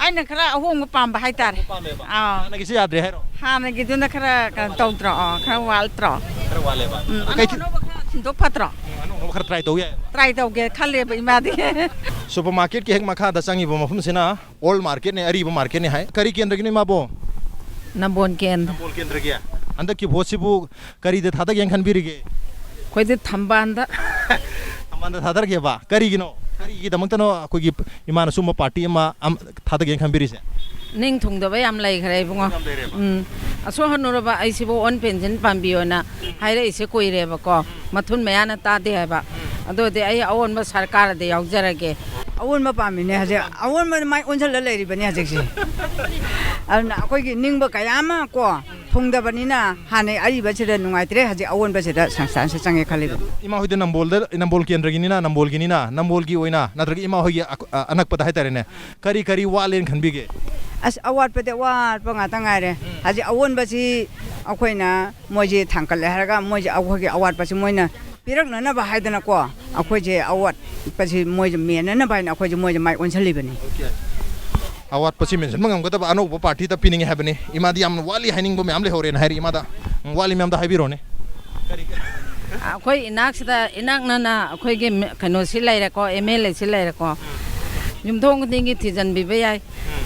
ꯑꯩꯅ ꯈꯔ ꯑꯍꯣꯡꯕ ꯄꯥꯝꯕ ꯍꯥꯏꯇꯥꯔꯦ꯫ ꯄꯥꯝꯃꯦꯕ꯫ ꯑꯥ꯫ ꯍꯥꯟꯅꯒꯤꯁꯦ ꯌꯥꯗ꯭ꯔꯦ ꯍꯥꯏꯔꯣ? ꯍꯥꯟꯅꯒꯤꯗꯨꯅ ꯈꯔ ꯀꯩꯅꯣ ꯇꯧꯗ꯭ꯔꯣ? ꯑꯥ, ꯈꯔ ꯋꯥꯠꯇ꯭ꯔꯣ? ꯈꯔ ꯋꯥꯠꯂꯦꯕ꯫ ꯎꯝ, ꯑꯗꯣ ꯀꯩ ꯑꯅꯧ ꯑꯅꯧꯕ ꯈꯔ ꯁꯤꯟꯗꯣꯛ ꯐꯠꯇ꯭ꯔꯣ? ꯎꯝ, ꯑꯅꯧ ꯑꯅꯧꯕ ꯈꯔ try ꯇꯧ ꯌꯥꯏ꯫ Try ꯇꯧꯒꯦ ꯈꯜꯂꯦꯕ ꯏꯃꯥꯗꯤ꯫ Supermarket ꯀꯤ ꯍꯦꯛ ꯃꯈꯥꯗ ꯆꯪꯉꯤꯕ ꯃꯐꯝꯁꯤꯅ old market ꯅꯦ, ꯑꯔꯤꯕ market ꯅꯦ ꯍꯥꯏ꯫ ꯀꯔꯤ ꯀꯦꯟꯗ꯭ꯔꯒꯤꯅꯣ ꯏꯃꯥꯕꯣ? ꯅꯝꯕꯣꯜ ꯀꯦꯟꯗ꯭ꯔ꯫ ꯅꯝꯕꯣꯜ ꯀꯦꯟꯗ꯭ꯔꯒꯤ꯫ ꯍꯟꯗꯛꯀꯤ vote ꯁꯤꯕꯨ ꯀꯔꯤꯗ ꯊꯥꯗꯒꯦꯅ ꯈꯟꯕꯤꯔꯤꯒꯦ? ꯑꯩꯈꯣꯏꯗꯤ ꯊꯝꯕꯥꯜꯗ꯫ ꯊꯝꯕꯥꯜꯗ ꯊꯥꯗꯔꯒꯦꯕ? ꯀꯔꯤꯒꯤꯅꯣ? ꯀꯔꯤꯒꯤꯗꯃꯛꯇꯅꯣ ꯑꯩꯈꯣꯏꯒꯤ ꯏꯃꯥꯅ ꯁꯨꯝꯕ party ꯑꯃ, ꯑꯝ, ꯊꯥꯗꯒꯦꯅ ꯈꯟꯕꯤꯔꯤꯁꯦ? ꯅꯤꯡ ꯊꯨꯡꯗꯕ ꯌꯥꯝ ꯂꯩꯈ꯭ꯔꯦ ꯏꯕꯨꯡꯉꯣ꯫ ꯌꯥꯝ ꯂꯩꯔꯦꯕ? ꯎꯝ꯫ ꯑꯁꯣꯛ ꯍꯟꯅꯨꯔꯕ ꯑꯩꯁꯤꯕꯨ ꯑꯣꯟ ꯄꯦꯟꯁꯤꯟ ꯄꯥꯝꯕꯤꯌꯣꯅ ꯍꯥꯏꯔꯛꯏꯁꯦ ꯀꯨꯏꯔꯦꯕꯀꯣ꯫ ꯃꯊꯨꯟ ꯃꯌꯥꯅ ꯇꯥꯗꯦ ꯍꯥꯏꯕ꯫ ꯑꯗꯨꯗꯤ ꯑꯩ ꯑꯑꯣꯟꯕ ꯁꯔꯀꯥꯔꯗ ꯌꯥꯎꯖꯔꯒꯦ꯫ ꯑꯑꯣꯟꯕ ꯄꯥꯝꯃꯤꯅꯦ ꯍꯧꯖꯤꯛ꯫ ꯑꯑꯣꯟꯕꯗ ꯃꯥꯏ ꯑꯣꯟꯁꯤꯜꯂ ꯂꯩꯔꯤꯕꯅꯤ ꯍꯧꯖꯤꯛꯁꯦ꯫ ꯑꯗꯨꯅ ꯑꯩꯈꯣꯏꯒꯤ ꯅꯤꯡꯕ ꯀꯌꯥ ꯑꯃ ꯀꯣ ꯊꯨꯡꯗꯕꯅꯤꯅ ꯍꯥꯟꯅꯩ ꯑꯔꯤꯕꯁꯤꯗ ꯅꯨꯡꯉꯥꯏꯇ꯭ꯔꯦ, ꯍꯧꯖꯤꯛ ꯑꯑꯣꯟꯕꯁꯤꯗ ꯁꯪꯁꯊꯥꯟꯁꯤ ꯆꯪꯉꯦ ꯈꯜꯂꯤꯕꯅꯤ꯫ ꯏꯃꯥ ꯍꯣꯏꯗ ꯅꯝꯕꯣꯜꯗ, ꯅꯝꯕꯣꯜ ꯀꯦꯟꯗ꯭ꯔꯒꯤꯅꯤꯅ, ꯅꯝꯕꯣꯜꯒꯤꯅꯤꯅ, ꯅꯝꯕꯣꯜꯒꯤ ꯑꯣꯏꯅ ꯅꯠꯇ꯭ꯔꯒ ꯏꯃꯥ ꯍꯣꯏꯒꯤ ꯑꯀ-, ꯑ, ꯑꯅꯛꯄꯗ ꯍꯥꯏꯇꯥꯔꯦꯅꯦ, ꯀꯔꯤ ꯀꯔꯤ ꯋꯥꯠꯂꯦꯅ ꯈꯟꯕꯤꯒꯦ? ꯑꯁ, ꯑꯋꯥꯠꯄꯗꯤ ꯑꯋꯥꯠꯄ ꯉꯥꯛꯇ ꯉꯥꯏꯔꯦ꯫ ꯎꯝ꯫ ꯍꯧꯖꯤꯛ ꯑꯑꯣꯟꯕꯁꯤ ꯑꯩꯈꯣꯏꯅ ꯃꯣꯏꯁꯦ ꯊꯥꯡꯀꯠꯂꯦ ꯍꯥꯏꯔꯒ ꯃꯣꯏꯁꯦ ꯑꯩꯈꯣꯏꯒꯤ ꯑꯋꯥꯠꯄꯁꯤ ꯃꯣꯏꯅ ꯄꯤꯔꯛꯅꯅꯕ ꯍꯥꯏꯗꯅꯀꯣ, ꯑꯩꯈꯣꯏꯁꯦ ꯑꯋꯥꯠꯄꯁꯤ ꯃꯣꯏꯁꯦ ꯃꯦꯟꯅꯅꯕ ꯍꯥꯏꯅ ꯑꯩꯈꯣꯏꯁꯦ ꯃꯣꯏꯁꯦ ꯃꯥꯏ ꯑꯣꯟꯁꯤꯜꯂꯤꯕꯅꯤ꯫ ꯑꯋꯥꯠꯄꯁꯤ ꯃꯦꯟꯁꯤꯟꯕ ꯉꯝꯒꯗꯕ ꯑꯅꯧꯕ party ꯗ ꯄꯤꯅꯤꯡꯉꯦ ꯍꯥꯏꯕꯅꯤ꯫ ꯏꯃꯥꯗꯤ ꯌꯥꯝꯅ ꯋꯥꯠꯂꯤ ꯍꯥꯏꯅꯤꯡꯕ ꯃꯌꯥꯝ ꯂꯩꯍꯧꯔꯦꯅ ꯍꯥꯏꯔꯤ꯫ ꯏꯃꯥꯗ, ꯎꯝ, ꯋꯥꯠꯂꯤ ꯃꯌꯥꯝꯗꯣ ꯍꯥꯏꯕꯤꯔꯣꯅꯦ꯫ ꯀꯔꯤ? ꯑꯩꯈꯣꯏ ꯏꯅꯥꯛꯁꯤꯗ ꯏꯅꯛ ꯅꯛꯅ ꯑꯩꯈꯣꯏꯒꯤ ꯃ-, ꯀꯩꯅꯣꯁꯤ ꯂꯩꯔꯦꯀꯣ, MLA ꯁꯤ ꯂꯩꯔꯦꯀꯣ꯫ ꯌꯨꯝꯊꯣꯡ ꯈꯨꯗꯤꯡꯒꯤ ꯊꯤꯖꯤꯟꯕꯤꯕ ꯌꯥꯏ꯫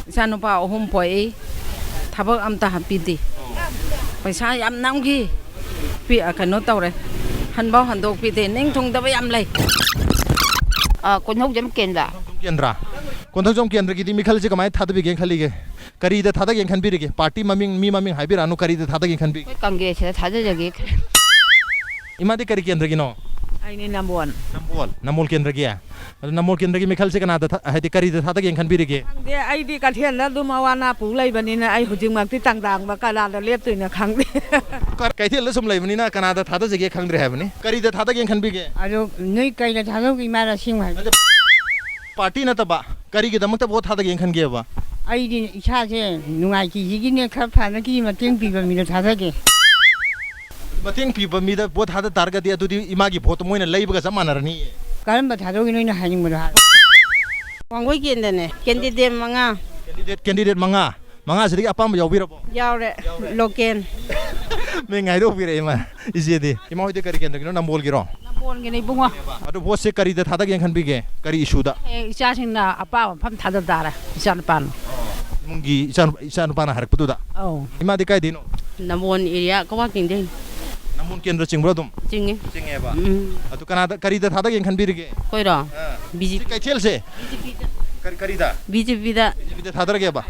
ꯏꯆꯥꯅꯨꯄꯥ ꯑꯍꯨꯝ ꯄꯣꯛꯏ, ꯊꯕꯛ ꯑꯝꯇ ꯍꯥꯞꯄꯤꯗꯦ꯫ ꯄꯩꯁꯥ ꯌꯥꯝ ꯅꯝꯈꯤ꯫ ꯄꯤ-, ꯑ, ꯀꯩꯅꯣ ꯇꯧꯔꯦ, ꯍꯟꯐꯥꯎ ꯍꯟꯗꯣꯛꯄꯤꯗꯦ, ꯅꯤꯡ ꯊꯨꯡꯗꯕ ꯌꯥꯝ ꯂꯩ꯫ ꯑ, ꯀꯣꯟꯊꯧꯖꯝ ꯀꯦꯟꯗ꯭ꯔ꯫ ꯀꯣꯟꯊꯧꯖꯝ ꯀꯦꯟꯗ꯭ꯔ꯫ ꯀꯣꯟꯊꯧꯖꯝ ꯀꯦꯟꯗ꯭ꯔꯒꯤꯗꯤ ꯃꯤꯈꯜꯁꯦ ꯀꯃꯥꯏꯅ ꯊꯥꯗꯕꯤꯒꯦꯅ ꯈꯜꯂꯤꯒꯦ? ꯀꯔꯤꯗ ꯊꯥꯗꯒꯦꯅ ꯈꯟꯕꯤꯔꯤꯒꯦ? Party ꯃꯃꯤꯡ, ꯃꯤ ꯃꯃꯤꯡ ꯍꯥꯏꯕꯤꯔꯛꯑꯅꯨ, ꯀꯔꯤꯗ ꯊꯥꯗꯒꯦꯅ ꯈꯟꯕꯤꯒꯦ? ꯑꯩꯈꯣꯏ ꯀꯪꯒ꯭ꯔꯦꯁꯁꯤꯗ ꯊꯥꯗꯖꯒꯦ꯫ ꯏꯃꯥꯗꯤ ꯀꯔꯤ ꯀꯦꯟꯗ꯭ꯔꯒꯤꯅꯣ? ꯑꯩꯅꯤ ꯅꯝꯕꯣꯜ꯫ ꯅꯝꯕꯣꯜ, ꯅꯝꯕꯣꯜ ꯀꯦꯟꯗ꯭ꯔꯒꯤ꯫ ꯑꯗꯣ ꯅꯝꯕꯣꯜ ꯀꯦꯟꯗ꯭ꯔꯒꯤ ꯃꯤꯈꯜꯁꯦ ꯀꯅꯥꯗ ꯊꯥ-, ꯍꯥꯏꯗꯤ ꯀꯔꯤꯗ ꯊꯥꯗꯒꯦꯅ ꯈꯟꯕꯤꯔꯤꯒꯦ? ꯈꯪꯗꯦ, ꯑꯩꯗꯤ ꯀꯩꯊꯦꯜꯗ ꯑꯗꯨꯝ ꯑꯋꯥ ꯑꯅꯥ ꯄꯨ ꯂꯩꯕꯅꯤꯅ ꯑꯩ ꯍꯧꯖꯤꯛꯃꯛꯇꯤ ꯇꯥꯡꯗꯥꯡꯕ ꯀꯅꯥꯗ ꯂꯦꯞꯇꯣꯏꯅꯣ ꯈꯪꯗꯦ꯫ ꯀ-, ꯀꯩꯊꯦꯜꯗ ꯁꯨꯝ ꯂꯩꯕꯅꯤꯅ ꯀꯅꯥꯗ ꯊꯥꯗꯖꯒꯦ ꯈꯪꯗ꯭ꯔꯦ ꯍꯥꯏꯕꯅꯤ꯫ ꯀꯔꯤꯗ ꯊꯥꯗꯒꯦꯅ ꯈꯟꯕꯤꯒꯦ? ꯑꯗꯣ ꯅꯣꯏ ꯀꯩꯗ ꯊꯥꯗꯧꯒꯦ ꯏꯃꯥ ꯂꯁꯤꯡ ꯍꯥꯏꯕ? ꯅꯠꯇꯦ, party ꯅꯠꯇꯕ, ꯀꯔꯤꯒꯤꯗꯃꯛꯇ vote ꯊꯥꯗꯒꯦꯅ ꯈꯟꯒꯦꯕ? ꯑꯩꯗꯤ ꯏꯁꯥꯁꯦ ꯅꯨꯡꯉꯥꯏꯇ꯭ꯔꯤꯁꯤꯒꯤꯅꯦ, ꯈꯔ ꯐꯅꯈꯤ ꯃꯇꯦꯡ ꯄꯤꯕ ꯃꯤꯗ ꯊꯥꯗꯒꯦ꯫ ꯃꯇꯦꯡ ꯄꯤꯕ ꯃꯤꯗ vote ꯊꯥꯗ ꯇꯥꯔꯒꯗꯤ ꯑꯗꯨꯗꯤ ꯏꯃꯥꯒꯤ vote ꯇꯣ ꯃꯣꯏꯅ ꯂꯩꯕꯒ ꯆꯞ ꯃꯥꯟꯅꯔꯅꯤꯌꯦ꯫ ꯀꯔꯝꯕ ꯊꯥꯗꯣꯛꯏꯅꯣ ꯑꯩꯅ ꯍꯥꯏꯅꯤꯡꯕꯗꯣ ꯍꯥꯏꯔꯣ꯫ ꯋꯥꯡꯒꯣꯏ ꯀꯦꯟꯗ꯭ꯔꯅꯦ꯫ Candidate ꯃꯉꯥ꯫ ꯀꯦꯟꯗꯤꯗꯦꯠ ꯀꯦꯟꯗꯤꯗꯦꯠ ꯃꯉꯥ, ꯃꯉꯥꯁꯤꯗꯒꯤ ꯑꯄꯥꯝꯕ ꯌꯥꯎꯕꯤꯔꯕꯣ? ꯌꯥꯎꯔꯦ꯫ ꯂꯣꯀꯦꯟ꯫ ꯃꯤꯡ ꯍꯥꯏꯗꯣꯛꯄꯤꯔꯛꯑꯦ ꯏꯃꯥ꯫ ꯏꯆꯦꯗꯤ ꯏꯃꯥ ꯍꯣꯏꯗꯤ ꯀꯔꯤ ꯀꯦꯟꯗ꯭ꯔꯒꯤꯅꯣ? ꯅꯝꯕꯣꯜꯒꯤꯔꯣ? ꯅꯝꯕꯣꯜꯒꯤꯅꯦ ꯏꯕꯨꯡꯉꯣ꯫ ꯑꯗꯣ ꯚꯣꯠꯁꯦ ꯀꯔꯤꯗ ꯊꯥꯗꯒꯦꯅ ꯈꯟꯕꯤꯒꯦ? ꯀꯔꯤ ꯏꯁꯨꯗ? ꯍꯌꯦꯡ ꯏꯆꯥꯁꯤꯡꯅ ꯑꯄꯥꯝꯕ ꯃꯐꯝ ꯊꯥꯗ ꯇꯥꯔꯦ, ꯏꯆꯥ ꯅꯨꯄꯥꯅ꯫ ꯏꯃꯨꯡꯒꯤ ꯏꯆꯥ ꯏꯆꯥ ꯅꯨꯄꯥꯅ ꯍꯥꯏꯔꯛꯄꯗꯨꯗ꯫ ꯑꯧ꯫ ꯏꯃꯥꯗꯤ ꯀꯥꯏꯗꯩꯅꯣ? ꯅꯝꯕꯣꯜ ꯑꯦꯔꯤꯌꯥ ꯀꯋꯥꯛꯆꯤꯡꯗꯩ꯫ ꯅꯝꯕꯣꯜ ꯀꯦꯟꯗ꯭ꯔ ꯆꯤꯡꯕ꯭ꯔꯣ ꯑꯗꯨꯝ? ꯆꯤꯡꯉꯤ꯫ ꯆꯤꯡꯉꯦꯕ꯫ ꯎꯝ꯫ ꯑꯗꯨ ꯀꯅꯥꯗ ꯀꯔꯤꯗ ꯊꯥꯗꯒꯦꯅ ꯈꯟꯕꯤꯔꯤꯒꯦ? ꯑꯩꯈꯣꯏꯔꯣ? ꯑꯥ꯫ ꯕꯤ ꯖꯦ ꯄꯤ꯫ ꯁꯤ ꯀꯩꯊꯦꯜꯁꯦ? ꯀꯔꯤ ꯀꯔꯤꯗ? ꯕꯤ ꯖꯦ ꯄꯤꯗ꯫ ꯕꯤ ꯖꯦ ꯄꯤꯗ ꯊꯥꯗꯔꯒꯦꯕ?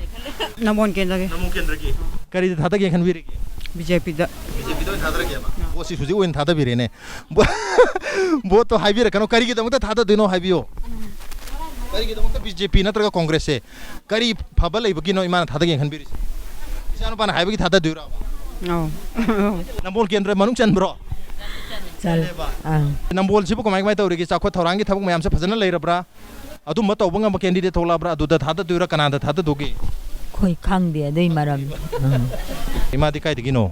ꯅꯝꯕꯣꯜ ꯀꯦꯟꯗ꯭ꯔꯒꯤ꯫ ꯅꯝꯕꯣꯜ ꯀꯦꯟꯗ꯭ꯔꯒꯤ꯫ ꯀꯔꯤꯗ ꯊꯥꯗꯒꯦꯅ ꯈꯟꯕꯤꯔꯤꯒꯦ? ꯕꯤ ꯖꯦ ꯄꯤꯗ꯫ ꯕꯤ ꯖꯦ ꯄꯤꯗ ꯑꯣꯏꯅ ꯊꯥꯗꯔꯒꯦꯕ? ꯚꯣꯠꯁꯤ ꯍꯧꯖꯤꯛ ꯑꯣꯏꯅ ꯊꯥꯗꯕꯤꯔꯦꯅꯦ꯫ ꯚꯣ- ꯚꯣꯠꯇꯣ ꯍꯥꯏꯕꯤꯔꯛꯀꯅꯣ, ꯀꯔꯤꯒꯤꯗꯃꯛꯇ ꯊꯥꯗꯗꯣꯏꯅꯣ ꯍꯥꯏꯕꯤꯌꯣ꯫ ꯀꯔꯤꯒꯤꯗꯃꯛꯇ ꯕꯤ ꯖꯦ ꯄꯤ ꯅꯠꯇ꯭ꯔꯒ ꯀꯣꯡꯒ꯭ꯔꯦꯁꯁꯦ? ꯀꯔꯤ ꯐꯕ ꯂꯩꯕꯒꯤꯅꯣ ꯏꯃꯥꯅ ꯊꯥꯗꯒꯦꯅ ꯈꯟꯕꯤꯔꯤꯁꯦ? ꯏꯆꯥ ꯅꯨꯄꯥꯅ ꯍꯥꯏꯕꯒꯤ ꯊꯥꯗꯗꯣꯏꯔꯣ? ꯑꯧ꯫ ꯅꯝꯕꯣꯜ ꯀꯦꯟꯗ꯭ꯔ ꯃꯅꯨꯡ ꯆꯟꯕ꯭ꯔꯣ? ꯆꯜ ꯑꯪ꯫ ꯅꯝꯕꯣꯜꯁꯤꯕꯨ ꯀꯃꯥꯏ ꯀꯃꯥꯏ ꯇꯧꯔꯤꯒꯦ? ꯆꯥꯎꯈꯠ ꯊꯧꯔꯥꯡꯒꯤ ꯊꯕꯛ ꯃꯌꯥꯝꯁꯦ ꯐꯖꯅ ꯂꯩꯔꯕ꯭ꯔꯥ? ꯑꯗꯨꯝꯕ ꯇꯧꯕ ꯉꯝꯕ ꯀꯦꯟꯗꯤꯗꯦꯠ ꯊꯣꯛꯂꯛꯑꯕ꯭ꯔꯥ? ꯑꯗꯨꯗ ꯊꯥꯗꯗꯣꯏꯔꯥ, ꯀꯅꯥꯗ ꯊꯥꯗꯗꯣꯒꯦ? ꯑꯩꯈꯣꯏ ꯈꯪꯗꯦ ꯑꯗꯨꯏ ꯃꯔꯝ꯫ ꯎꯝ꯫ ꯏꯃꯥꯗꯤ ꯀꯥꯏꯗꯒꯤꯅꯣ?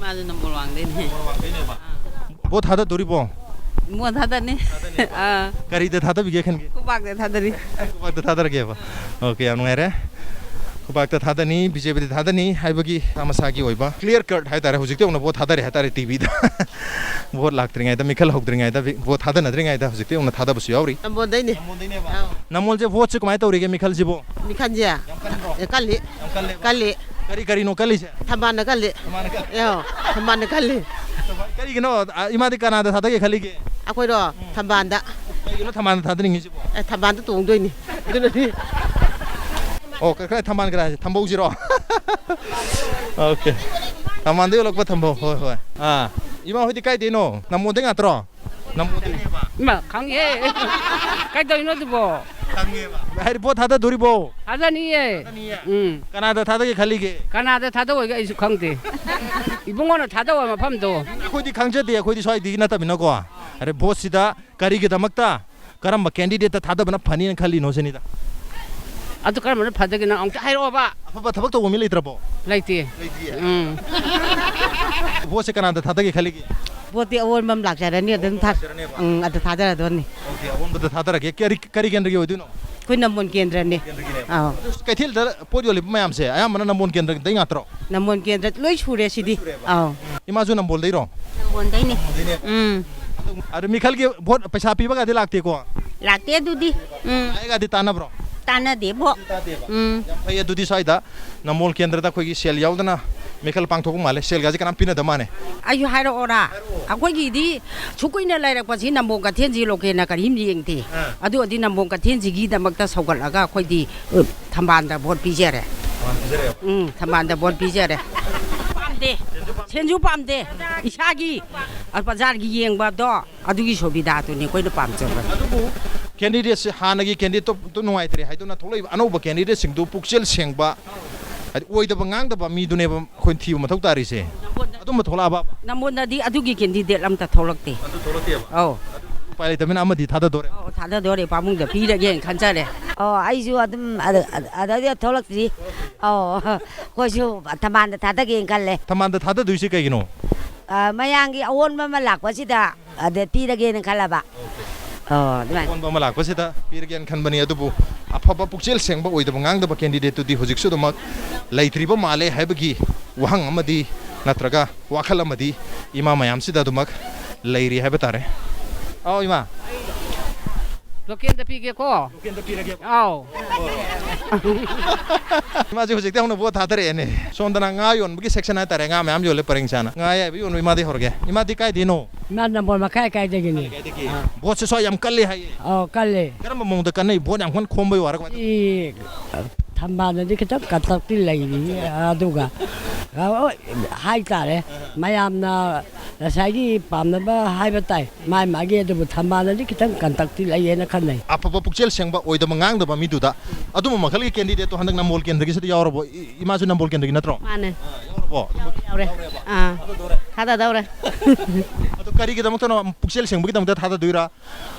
ꯃꯥꯗꯤ ꯅꯝꯕꯣꯜ ꯋꯥꯡꯗꯩꯅꯦ꯫ ꯚꯣꯠ ꯊꯥꯗꯗꯣꯔꯤꯕꯣ? ꯃꯣꯠ ꯊꯥꯗꯅꯤ꯫ ꯑꯥ꯫ ꯀꯔꯤꯗ ꯊꯥꯗꯕꯤꯒꯦ ꯈꯟꯒꯦ? ꯈꯨꯕꯥꯛꯇ ꯊꯥꯗꯔꯤ꯫ ꯈꯨꯕꯥꯛꯇ ꯊꯥꯗꯔꯒꯦꯕ? ꯑꯣꯀꯦ, ꯌꯥꯝ ꯅꯨꯡꯉꯥꯏꯔꯦ꯫ ꯈꯨꯕꯥꯛꯇ ꯊꯥꯗꯅꯤ, ꯕꯤ ꯖꯦ ꯄꯤꯗ ꯊꯥꯗꯅꯤ ꯍꯥꯏꯕꯒꯤ ꯃꯁꯥꯒꯤ ꯑꯣꯏꯕ ꯀ꯭ꯂꯤꯌꯥꯔ ꯀꯠ ꯍꯥꯏꯇꯥꯔꯦ, ꯍꯧꯖꯤꯛꯇ ꯌꯧꯅ ꯚꯣꯠ ꯊꯥꯗꯔꯦ ꯍꯥꯏꯇꯥꯔꯦ ꯇꯤ ꯚꯤꯗ꯫ ꯚꯣꯠ ꯂꯥꯛꯇ꯭ꯔꯤꯉꯩꯗ, ꯃꯤꯈꯜ ꯍꯧꯗ꯭ꯔꯤꯉꯩꯗ, ꯚꯤ- ꯚꯣꯠ ꯊꯥꯗꯅꯗ꯭ꯔꯤꯉꯩꯗ ꯍꯧꯖꯤꯛꯇ ꯌꯧꯅ ꯊꯥꯗꯕꯁꯨ ꯌꯥꯎꯔꯤ꯫ ꯅꯝꯕꯣꯜꯗꯩꯅꯦ꯫ ꯅꯝꯕꯣꯜꯁꯦ ꯚꯣꯠꯁꯦ ꯀꯃꯥꯏꯅ ꯇꯧꯔꯤꯒꯦ ꯃꯤꯈꯜꯁꯤꯕꯨ? ꯃꯤꯈꯜꯁꯦ꯫ ꯑꯦ, ꯀꯜꯂꯤ꯫ ꯌꯥꯝ ꯀꯜꯂꯦꯕ꯫ ꯀꯜꯂꯤ꯫ ꯀꯔꯤ ꯀꯔꯤꯅꯣ ꯀꯜꯂꯤꯁꯦ? ꯊꯝꯕꯥꯜꯅ ꯀꯜꯂꯤ꯫ ꯊꯝꯕꯥꯜꯅ ꯀꯜꯂꯤ꯫ ꯑꯦ, ꯊꯝꯕꯥꯜꯅ ꯀꯜꯂꯤ꯫ ꯀꯔꯤꯒꯤꯅꯣ? ꯑ, ꯏꯃꯥꯗꯤ ꯀꯅꯥꯗ ꯊꯥꯗꯒꯦ ꯈꯜꯂꯤꯒꯦ? ꯑꯩꯈꯣꯏꯔꯣ? ꯊꯝꯕꯥꯜꯗ꯫ ꯀꯩꯒꯤꯅꯣ ꯊꯝꯕꯥꯜꯗ ꯊꯥꯗꯅꯤꯡꯉꯤꯁꯤꯕꯣ? ꯑꯦ, ꯊꯝꯕꯥꯜꯗ ꯇꯣꯡꯗꯣꯏꯅꯤ꯫ ꯑꯗꯨꯅꯅꯤ꯫ ꯑꯣ, ꯀ- ꯀ- ꯊꯝꯕꯥꯜ ꯀꯗꯥꯏ? ꯊꯝꯕꯧꯁꯤꯔꯣ? ꯑꯣꯀꯦ꯫ ꯊꯝꯕꯥꯜꯗ ꯌꯣꯜꯂꯛꯄ ꯊꯝꯕꯧ꯫ ꯍꯣꯏ, ꯍꯣꯏ꯫ ꯑꯥ, ꯏꯃꯥ ꯍꯣꯏꯗꯤ ꯀꯥꯏꯗꯩꯅꯣ? ꯅꯝꯕꯣꯜꯗꯩ ꯉꯥꯛꯇ꯭ꯔꯣ? ꯅꯝꯕꯣꯜꯗꯩꯅꯦꯕ꯫ ꯏꯃꯥ, ꯈꯪꯉꯦ꯫ ꯀꯩꯗꯧꯔꯤꯅꯣ ꯑꯗꯨꯕꯣ? ꯈꯪꯉꯦꯕ꯫ ꯍꯥꯏꯗꯤ ꯚꯣꯠ ꯊꯥꯗꯗꯣꯔꯤꯕꯣ? ꯊꯥꯖꯅꯤꯌꯦ꯫ ꯊꯥꯗꯅꯤꯌꯦ꯫ ꯎꯝ꯫ ꯀꯅꯥꯗ ꯊꯥꯗꯒꯦ ꯈꯜꯂꯤꯒꯦ? ꯀꯅꯥꯗ ꯊꯥꯗꯧꯑꯣꯏꯒꯦ ꯑꯩꯁꯨ ꯈꯪꯗꯦ꯫ ꯏꯕꯨꯡꯉꯣꯅ ꯊꯥꯗꯧꯑꯣ ꯃꯐꯝꯗꯣ꯫ ꯑꯩꯈꯣꯏꯗꯤ ꯈꯪꯖꯗꯦ, ꯑꯩꯈꯣꯏꯗꯤ ꯁ꯭ꯋꯥꯏꯗꯒꯤ ꯅꯠꯇꯕꯅꯤꯅꯀꯣ꯫ ꯑꯗꯩ ꯚꯣꯠꯁꯤꯗ ꯀꯔꯤꯒꯤꯗꯃꯛꯇ, ꯀꯔꯝꯕ ꯀꯦꯟꯗꯤꯗꯦꯠꯇ ꯊꯥꯗꯕꯅ ꯐꯅꯤꯅ ꯈꯜꯂꯤꯅꯣ ꯁꯤꯅꯤꯗ꯫ ꯑꯗꯨ ꯀꯔꯝꯕꯅ ꯐꯗꯒꯦ ꯅꯪ ꯑꯝꯇ ꯍꯥꯏꯔꯛꯑꯣꯕ꯫ ꯑꯐꯕ ꯊꯕꯛ ꯇꯧꯕ ꯃꯤ ꯂꯩꯇ꯭ꯔꯕꯣ? ꯂꯩꯇꯦ꯫ ꯂꯩꯇꯤꯌꯦ꯫ ꯎꯝ꯫ ꯚꯣꯠꯁꯦ ꯀꯅꯥꯗ ꯊꯥꯗꯒꯦ ꯈꯜꯂꯤꯒꯦ? ꯚꯣꯠꯇꯤ ꯑꯑꯣꯟꯕ ꯑꯃ ꯂꯥꯛꯆꯔꯅꯤ, ꯑꯗꯨꯝ ꯊꯥ- ꯂꯥꯛꯆꯔꯅꯦꯕ꯫ ꯎꯝ, ꯑꯗꯨ ꯊꯥꯗꯔꯗꯣꯏꯅꯤ꯫ ꯑꯣꯀꯦ, ꯑꯑꯣꯟꯕꯗ ꯊꯥꯗꯔꯒꯦ꯫ ꯀꯔꯤ ꯀꯔꯤ ꯀꯦꯟꯗ꯭ꯔꯒꯤ ꯑꯣꯏꯗꯣꯏꯅꯣ? ꯑꯩꯈꯣꯏ ꯅꯝꯕꯣꯜ ꯀꯦꯟꯗ꯭ꯔꯅꯦ꯫ ꯑꯥꯎ꯫ ꯀꯩꯊꯦꯜꯗ ꯄꯣꯠ ꯌꯣꯜꯂꯤꯕ ꯃꯌꯥꯝꯁꯦ ꯑꯌꯥꯝꯕꯅ ꯅꯝꯕꯣꯜ ꯀꯦꯟꯗ꯭ꯔꯗꯩ ꯉꯥꯛꯇ꯭ꯔꯣ? ꯅꯝꯕꯣꯜ ꯀꯦꯟꯗ꯭ꯔ ꯂꯣꯏ ꯁꯨꯔꯦ ꯁꯤꯗꯤ꯫ ꯑꯥꯎ꯫ ꯏꯃꯥꯁꯨ ꯅꯝꯕꯣꯜꯗꯩꯔꯣ? ꯅꯝꯕꯣꯜꯗꯩꯅꯦ꯫ ꯎꯝ꯫ ꯑꯗꯨ ꯃꯤꯈꯜꯒꯤ ꯚꯣꯠ ꯄꯩꯁꯥ ꯄꯤꯕꯒꯗꯤ ꯂꯥꯛꯇꯦꯀꯣ? ꯂꯥꯛꯇꯦ ꯑꯗꯨꯗꯤ꯫ ꯎꯝ꯫ ꯑꯩꯒꯗꯤ ꯇꯥꯟꯅꯕ꯭ꯔꯣ? ꯇꯥꯟꯅꯗꯦꯕꯣ꯫ ꯎꯝ꯫ ꯌꯥꯝ ꯐꯩ꯫ ꯑꯗꯨꯗꯤ ꯁ꯭ꯋꯥꯏꯗ ꯅꯝꯕꯣꯜ ꯀꯦꯟꯗ꯭ꯔꯗ ꯑꯩꯈꯣꯏꯒꯤ ꯁꯦꯜ ꯌꯥꯎꯗꯅ ꯃꯤꯈꯜ ꯄꯥꯡꯊꯣꯛꯄ ꯃꯥꯜꯂꯦ꯫ ꯁꯦꯜꯒꯁꯦ ꯀꯅꯥꯝ ꯄꯤꯅꯗ ꯃꯥꯜꯂꯦ꯫ ꯑꯩꯁꯨ ꯍꯥꯏꯔꯛꯑꯣꯔꯥ? ꯑꯩꯈꯣꯏꯒꯤꯗꯤ ꯁꯨꯛ ꯀꯨꯏꯅ ꯂꯩꯔꯛꯄꯁꯤ ꯅꯝꯕꯣꯜ ꯀꯩꯊꯦꯜꯁꯤ ꯂꯣꯀꯦꯜꯅ ꯀꯔꯤꯝ ꯌꯦꯡꯗꯦ꯫ ꯑꯥ꯫ ꯑꯗꯨ ꯑꯣꯏꯔꯗꯤ ꯅꯝꯕꯣꯜ ꯀꯩꯊꯦꯜꯁꯤꯒꯤꯗꯃꯛꯇ ꯁꯧꯒꯠꯂꯒ ꯑꯩꯈꯣꯏꯗꯤ, ꯑ, ꯊꯝꯕꯥꯜꯗ ꯚꯣꯠ ꯄꯤꯖꯔꯦ꯫ ꯊꯝꯕꯥꯜꯗ ꯄꯤꯖꯔꯦ꯫ ꯎꯝ, ꯊꯝꯕꯥꯜꯗ ꯚꯣꯠ ꯄꯤꯖꯔꯦ꯫ ꯄꯥꯝꯗꯦ꯫ ꯁꯦꯟꯁꯨ ꯄꯥꯝꯗꯦ꯫ ꯏꯁꯥꯒꯤ, ꯑ, ꯕꯖꯥꯔꯒꯤ ꯌꯦꯡꯕꯗꯣ ꯑꯗꯨꯒꯤ ꯁꯨꯕꯤꯗꯥꯗꯨꯅꯤ ꯑꯩꯈꯣꯏꯅ ꯄꯥꯝꯖꯕ꯫ ꯑꯗꯨꯕꯨ candidateꯁꯦ ꯍꯥꯟꯅꯒꯤ candidateꯇꯣ ꯅꯨꯡꯉꯥꯏꯇ꯭ꯔꯦ ꯍꯥꯏꯗꯨꯅ ꯊꯣꯛꯂꯛꯏꯕ ꯑꯅꯧꯕ candidateꯁꯤꯡꯗꯨ ꯄꯨꯛꯆꯦꯜ ꯁꯦꯡꯕ, ꯍꯥꯏꯗꯤ ꯑꯣꯏꯗꯕ ꯉꯥꯡꯗꯕ ꯃꯤꯗꯨꯅꯦꯕ ꯑꯩꯈꯣꯏꯅ ꯊꯤꯕ ꯃꯊꯧ ꯇꯥꯔꯤꯁꯦ꯫ ꯑꯗꯨꯝꯕ ꯊꯣꯛꯂꯛꯑꯕ? ꯅꯝꯕꯣꯜꯗꯗꯤ ꯑꯗꯨꯒꯤ candidate ꯑꯝꯇ ꯊꯣꯛꯂꯛꯇꯦ꯫ ꯑꯗꯨ ꯊꯣꯛꯂꯛꯇꯦꯕ? ꯑꯧ꯫ ꯑꯗꯨ ꯎꯄꯥꯏ ꯂꯩꯇꯕꯅꯤꯅ ꯑꯃꯗꯤ ꯊꯥꯗꯗꯣꯔꯦ? ꯑꯧ, ꯊꯥꯗꯗꯣꯔꯦ, ꯄꯥꯕꯨꯡꯗ ꯄꯤꯔꯒꯦꯅ ꯈꯟꯖꯔꯦ꯫ ꯑꯣ, ꯑꯩꯁꯨ ꯑꯗꯨꯝ ꯑꯗ-, ꯑꯗ-, ꯑꯗꯩꯗꯤ ꯊꯣꯛꯂꯛꯇ꯭ꯔꯤ꯫ ꯑꯧ, ꯑꯩꯈꯣꯏꯁꯨ ꯊꯝꯕꯥꯜꯗ ꯊꯥꯗꯒꯦꯅ ꯈꯜꯂꯦ꯫ ꯊꯝꯕꯥꯜꯗ ꯊꯥꯗꯗꯣꯏꯁꯦ ꯀꯩꯒꯤꯅꯣ? ꯑ, ꯃꯌꯥꯝꯒꯤ ꯑꯑꯣꯟꯕ ꯑꯃ ꯂꯥꯛꯄꯁꯤꯗ ꯑꯗ ꯄꯤꯔꯒꯦꯅ ꯈꯜꯂꯕ꯫ ꯑꯣ, ꯑꯗꯨꯃꯥꯏꯅ꯫ ꯑꯑꯣꯟꯕ ꯑꯃ ꯂꯥꯛꯄꯁꯤꯗ ꯄꯤꯔꯒꯦꯅ ꯈꯟꯕꯅꯤ꯫ ꯑꯗꯨꯕꯨ ꯑꯐꯕ ꯄꯨꯛꯆꯦꯜ ꯁꯦꯡꯕ ꯑꯣꯏꯗꯕ ꯉꯥꯡꯗꯕ candidateꯇꯨꯗꯤ ꯍꯧꯖꯤꯛꯁꯨ ꯑꯗꯨꯃꯛ ꯂꯩꯇ꯭ꯔꯤꯕ ꯃꯥꯜꯂꯦ ꯍꯥꯏꯕꯒꯤ ꯋꯥꯍꯪ ꯑꯃꯗꯤ ꯅꯠꯇ꯭ꯔꯒ ꯋꯥꯈꯜ ꯑꯃꯗꯤ ꯏꯃꯥ ꯃꯌꯥꯝꯁꯤꯗ ꯑꯗꯨꯃꯛ ꯂꯩꯔꯤ ꯍꯥꯏꯕ ꯇꯥꯔꯦ꯫ ꯑꯧ, ꯏꯃꯥ꯫ ꯂꯣꯀꯦꯜꯗ ꯄꯤꯒꯦꯀꯣ꯫ ꯂꯣꯀꯦꯜꯗ ꯄꯤꯔꯒꯦꯕ? ꯑꯧ꯫ ꯏꯃꯥꯁꯦ ꯍꯧꯖꯤꯛꯇꯤ ꯍꯧꯅ ꯚꯣꯠ ꯊꯥꯗꯔꯛꯑꯦꯅꯦ꯫ ꯁꯣꯝꯗꯅ ꯉꯥ ꯌꯣꯟꯕꯒꯤ section ꯍꯥꯏꯇꯥꯔꯦ, ꯉꯥ ꯃꯌꯥꯝ ꯌꯣꯜꯂꯦ ꯄꯔꯦꯡ ꯁꯥꯅ꯫ ꯉꯥ ꯑꯌꯥꯏꯕ ꯌꯣꯟꯕ ꯏꯃꯥꯗꯤ ꯍꯧꯔꯒꯦ꯫ ꯏꯃꯥꯗꯤ ꯀꯥꯏꯗꯩꯅꯣ? ꯏꯃꯥ ꯅꯝꯕꯣꯜ ꯃꯈꯥꯏ ꯀꯥꯏꯗꯒꯤꯅꯤ꯫ ꯀꯥꯏꯗꯒꯤ? ꯑꯥ꯫ ꯚꯣꯠꯁꯦ ꯁ꯭ꯋꯥꯏ ꯌꯥꯝ ꯀꯜꯂꯤ ꯍꯥꯏꯌꯦ꯫ ꯑꯧ, ꯀꯜꯂꯦ꯫ ꯀꯔꯝꯕ ꯃꯑꯣꯡꯗ ꯀꯟꯅꯩ? ꯚꯣꯠ ꯌꯥꯝ ꯀꯟꯅ ꯈꯣꯝꯕꯩ ꯋꯥꯔ ꯀꯃꯥꯏꯅ ꯇꯧ-? ꯁꯤ, ꯑ, ꯊꯝꯕꯥꯜꯗꯗꯤ ꯈꯤꯇꯪ ꯀꯟꯇꯛꯇꯤ ꯂꯩꯔꯤ, ꯑꯗꯨꯒ, ꯑ, ꯍꯣꯏ, ꯍꯥꯏꯇꯥꯔꯦ, ꯃꯌꯥꯝꯅ ꯉꯁꯥꯏꯒꯤ ꯄꯥꯝꯅꯕ ꯍꯥꯏꯕ ꯇꯥꯏ꯫ ꯃꯥꯏ ꯃꯥꯒꯤ ꯑꯗꯨꯕꯨ ꯊꯝꯕꯥꯜꯅꯗꯤ ꯈꯤꯇꯪ ꯀꯟꯇꯛꯇꯤ ꯂꯩꯌꯦꯅ ꯈꯟꯅꯩ꯫ ꯑꯐꯕ ꯄꯨꯛꯆꯦꯜ ꯁꯦꯡꯕ ꯑꯣꯏꯗꯕ ꯉꯥꯡꯗꯕ ꯃꯤꯗꯨꯗ ꯑꯗꯨꯝꯕ ꯃꯈꯜꯒꯤ candidateꯇꯣ ꯍꯟꯗꯛ ꯅꯝꯕꯣꯜ ꯀꯦꯟꯗ꯭ꯔꯒꯤꯁꯤꯗ ꯌꯥꯎꯔꯕꯣ? ꯏ-, ꯏꯃꯥꯁꯨ ꯅꯝꯕꯣꯜ ꯀꯦꯟꯗ꯭ꯔꯒꯤ ꯅꯠꯇ꯭ꯔꯣ? ꯃꯥꯅꯦ꯫ ꯑꯥ, ꯌꯥꯎꯔꯕꯣ? ꯌꯥꯎꯔꯦ, ꯌꯥꯎꯔꯦ꯫ ꯑꯥ꯫ ꯊꯥꯗꯗꯧꯔꯦ꯫ ꯑꯗꯨ ꯀꯔꯤꯒꯤꯗꯃꯛꯇꯅꯣ? ꯄꯨꯛꯆꯦꯜ ꯁꯦꯡꯕꯒꯤꯗꯃꯛꯇ ꯊꯥꯗꯗꯣꯏꯔꯥ?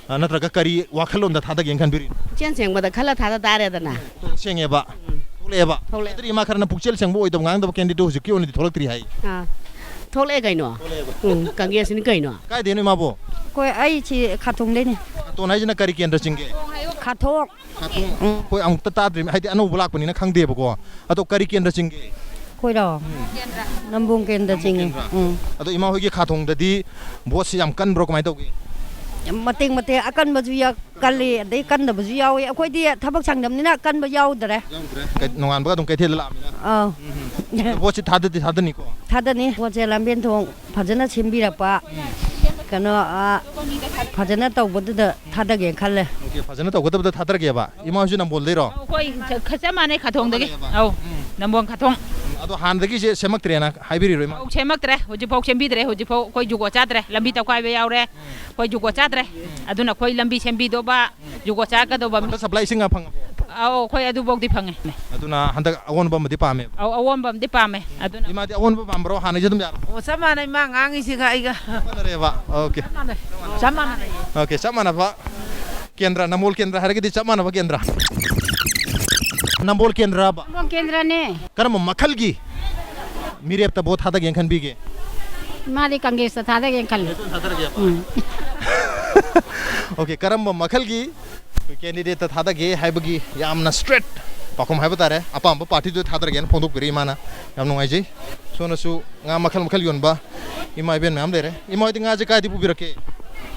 ꯑꯥ, ꯅꯠꯇ꯭ꯔꯒ ꯀꯔꯤ ꯋꯥꯈꯜꯂꯣꯟꯗ ꯊꯥꯗꯒꯦꯅ ꯈꯟꯕꯤꯔꯤꯅꯣ? ꯄꯨꯛꯆꯦꯜ ꯁꯦꯡꯕꯗ ꯈꯜꯂ ꯊꯥꯗ ꯇꯥꯔꯦꯗꯅ꯫ ꯄꯨꯛꯆꯦꯜ ꯁꯦꯡꯉꯦꯕ? ꯎꯝ꯫ ꯊꯣꯛꯂꯛꯑꯦꯕ? ꯊꯣꯛꯂꯛꯑꯦ꯫ ꯑꯗꯨꯗꯤ ꯏꯃꯥ ꯈꯔꯅ ꯄꯨꯛꯆꯦꯜ ꯁꯦꯡꯕ ꯑꯣꯏꯗꯕ ꯉꯥꯡꯗꯕ candidateꯇꯣ ꯍꯧꯖꯤꯛꯀꯤ ꯑꯣꯏꯅꯗꯤ ꯊꯣꯛꯂꯛꯇ꯭ꯔꯤ ꯍꯥꯏ꯫ ꯑꯥ꯫ ꯊꯣꯛꯂꯛꯑꯦ ꯀꯩꯅꯣ꯫ ꯊꯣꯛꯂꯛꯑꯦꯕ? ꯎꯝ, ꯀꯪꯒ꯭ꯔꯦꯁꯅꯤ ꯀꯩꯅꯣ꯫ ꯀꯥꯏꯗꯩꯅꯣ ꯏꯃꯥꯕꯣ? ꯑꯩꯈꯣꯏ, ꯑꯩ ꯁꯤ ꯈꯥꯇꯣꯡꯗꯩꯅꯦ꯫ ꯈꯥꯇꯣꯟ ꯍꯥꯏꯁꯤꯅ ꯀꯔꯤ ꯀꯦꯟꯗ꯭ꯔ ꯆꯤꯡꯒꯦ? ꯈꯥꯊꯣꯛ꯫ ꯈꯥꯊꯣꯡ꯫ ꯎꯝ꯫ ꯑꯩꯈꯣꯏ ꯑꯃꯨꯛꯇ ꯇꯥꯗ꯭ꯔꯤ, ꯍꯥꯏꯗꯤ ꯑꯅꯧꯕ ꯂꯥꯛꯄꯅꯤꯅ ꯈꯪꯗꯦꯕꯀꯣ꯫ ꯑꯗꯣ ꯀꯔꯤ ꯀꯦꯟꯗ꯭ꯔ ꯆꯤꯡꯒꯦ? ꯑꯩꯈꯣꯏꯔꯣ? ꯅꯝꯕꯣꯡ ꯀꯦꯟꯗ꯭ꯔ ꯆꯤꯡꯉꯤ꯫ ꯀꯦꯟꯗ꯭ꯔ꯫ ꯎꯝ꯫ ꯑꯗꯣ ꯏꯃꯥ ꯍꯣꯏꯒꯤ ꯈꯥꯊꯣꯡꯗꯗꯤ ꯚꯣꯠꯁꯤ ꯌꯥꯝ ꯀꯟꯕ꯭ꯔꯣ, ꯀꯃꯥꯏꯅ ꯇꯧꯒꯦ? ꯃꯇꯦꯛ ꯃꯇꯦꯛ ꯑꯀꯟꯕꯁꯨ ꯌꯥ-, ꯀꯜꯂꯤ, ꯑꯗꯩ ꯀꯟꯗꯕꯁꯨ ꯌꯥꯎꯏ꯫ ꯑꯩꯈꯣꯏꯗꯤ ꯊꯕꯛ ꯁꯪꯗꯕꯅꯤꯅ ꯀꯟꯕ ꯌꯥꯎꯗ꯭ꯔꯦ꯫ ꯌꯥꯎꯗ꯭ꯔꯦ꯫ ꯀꯩ-, ꯅꯣꯡꯉꯥꯟꯕꯒ ꯑꯗꯨꯝ ꯀꯩꯊꯦꯜꯗ ꯂꯥꯛꯑꯃꯤꯅ꯫ ꯑꯥꯎ꯫ ꯎꯝ꯫ ꯑꯗꯣ ꯚꯣꯠꯁꯤ ꯊꯥꯗꯗꯤ ꯊꯥꯗꯅꯤꯀꯣ? ꯊꯥꯗꯅꯤ꯫ ꯚꯣꯠꯁꯦ ꯂꯝꯕꯦꯟ ꯊꯣꯡ ꯐꯖꯅ ꯁꯦꯝꯕꯤꯔꯛꯄ, ꯀꯩꯅꯣ, ꯑ, ꯐꯖꯅ ꯇꯧꯕꯗꯨꯗ ꯊꯥꯗꯒꯦꯅ ꯈꯜꯂꯦ꯫ ꯑꯣꯀꯦ, ꯐꯖꯅ ꯇꯧꯒꯗꯕꯗ ꯊꯥꯗꯔꯒꯦꯕ꯫ ꯏꯃꯥ ꯍꯣꯏꯁꯨ ꯅꯝꯕꯣꯜꯗꯩꯔꯣ? ꯑꯩꯈꯣꯏ ꯆ-, ꯈ-, ꯆꯞ ꯃꯥꯟꯅꯩ, ꯈꯥꯊꯣꯡꯗꯒꯤ꯫ ꯆꯞ ꯃꯥꯟꯅꯩꯌꯦꯕ꯫ ꯑꯧ, ꯎꯝ꯫ ꯅꯝꯕꯣꯜ ꯈꯥꯊꯣꯡ꯫ ꯑꯗꯣ ꯍꯥꯟꯅꯗꯒꯤꯁꯦ ꯁꯦꯝꯃꯛꯇ꯭ꯔꯦꯅ ꯍꯥꯏꯕꯤꯔꯤꯔꯣ, ꯏꯃꯥ? ꯑꯧ, ꯁꯦꯝꯃꯛꯇ꯭ꯔꯦ꯫ ꯍꯧꯖꯤꯛꯐꯥꯎ ꯁꯦꯝꯕꯤꯗ꯭ꯔꯦ꯫ ꯍꯧꯖꯤꯛꯐꯥꯎ ꯑꯩꯈꯣꯏ ꯖꯨꯒꯣꯠ ꯆꯥꯗ꯭ꯔꯦ꯫ ꯂꯝꯕꯤ ꯇꯧꯈꯥꯏꯕ ꯌꯥꯎꯔꯦ꯫ ꯑꯩꯈꯣꯏ ꯖꯨꯒꯣꯠ ꯆꯥꯗ꯭ꯔꯦ꯫ ꯑꯗꯨꯅ ꯑꯩꯈꯣꯏ ꯂꯝꯕꯤ ꯁꯦꯝꯕꯤꯗꯧꯕ, ꯖꯨꯒꯣꯠ ꯆꯥꯒꯗꯧꯕ꯫ Water supply ꯏꯁꯤꯡꯒ ꯐꯪꯉꯕꯣ? ꯑꯧ, ꯑꯩꯈꯣꯏ ꯑꯗꯨꯐꯥꯎꯗꯤ ꯐꯪꯉꯦ꯫ ꯑꯗꯨꯅ ꯍꯟꯗꯛ ꯑꯑꯣꯟꯕ ꯑꯃꯗꯤ ꯄꯥꯝꯃꯦꯕ꯫ ꯑꯧ, ꯑꯑꯣꯟꯕ ꯑꯃꯗꯤ ꯄꯥꯝꯃꯦ꯫ ꯑꯗꯨꯅ ꯏꯃꯥꯗꯤ ꯑꯑꯣꯟꯕ ꯄꯥꯝꯕ꯭ꯔꯣ? ꯍꯥꯟꯅꯩꯁꯦ ꯑꯗꯨꯝ ꯌꯥꯔꯕꯣ? ꯑꯣ, ꯆꯞ ꯃꯥꯟꯅꯩ, ꯃꯥ ꯉꯥꯡꯉꯤꯁꯤꯒ ꯑꯩꯒ꯫ ꯆꯞ ꯃꯥꯟꯅꯔꯦꯕ꯫ ꯑꯣꯀꯦ꯫ ꯆꯞ ꯃꯥꯟꯅꯩ꯫ ꯆꯞ ꯃꯥꯟꯅꯩ꯫ ꯑꯣꯀꯦ, ꯆꯞ ꯃꯥꯟꯅꯕ ꯀꯦꯟꯗ꯭ꯔ, ꯅꯝꯕꯣꯜ ꯀꯦꯟꯗ꯭ꯔ ꯍꯥꯏꯔꯒꯗꯤ ꯆꯞ ꯃꯥꯟꯅꯕ ꯀꯦꯟꯗ꯭ꯔ꯫ ꯅꯝꯕꯣꯜ ꯀꯦꯟꯗ꯭ꯔꯕ? ꯅꯝꯕꯣꯜ ꯀꯦꯟꯗ꯭ꯔꯅꯦ꯫ ꯀꯔꯝꯕ ꯃꯈꯜꯒꯤ ꯃꯤꯔꯦꯞꯇ ꯚꯣꯠ ꯊꯥꯗꯒꯦꯅ ꯈꯟꯕꯤꯒꯦ? ꯃꯥꯗꯤ ꯀꯪꯒ꯭ꯔꯦꯁꯇ ꯊꯥꯗꯒꯦꯅ ꯈꯜꯂꯦ꯫ ꯎꯝ꯫ ꯑꯣꯀꯦ, ꯀꯔꯝꯕ ꯃꯈꯜꯒꯤ ꯀꯦꯟꯗꯤꯗꯦꯠꯇ ꯊꯥꯗꯒꯦ ꯍꯥꯏꯕꯒꯤ ꯌꯥꯝꯅ straight ꯄꯥꯎꯈꯨꯝ ꯍꯥꯏꯕ ꯇꯥꯔꯦ꯫ ꯑꯄꯥꯝꯕ ꯄꯥꯔꯇꯤꯗꯨꯗ ꯊꯥꯗꯔꯒꯦꯅ ꯐꯣꯡꯗꯣꯛꯄꯤꯔꯛꯏ ꯏꯃꯥꯅ꯫ ꯌꯥꯝ ꯅꯨꯡꯉꯥꯏꯖꯩ꯫ ꯁꯣꯝꯅꯁꯨ ꯉꯥ ꯃꯈꯜ ꯃꯈꯜ ꯌꯣꯟꯕ ꯏꯃꯥ ꯏꯕꯦꯟ ꯃꯌꯥꯝ ꯂꯩꯔꯦ꯫ ꯏꯃꯥ ꯍꯣꯏꯗꯤ ꯉꯥꯁꯦ ꯀꯥꯏꯗꯒꯤ ꯄꯨꯕꯤꯔꯛꯀꯦ?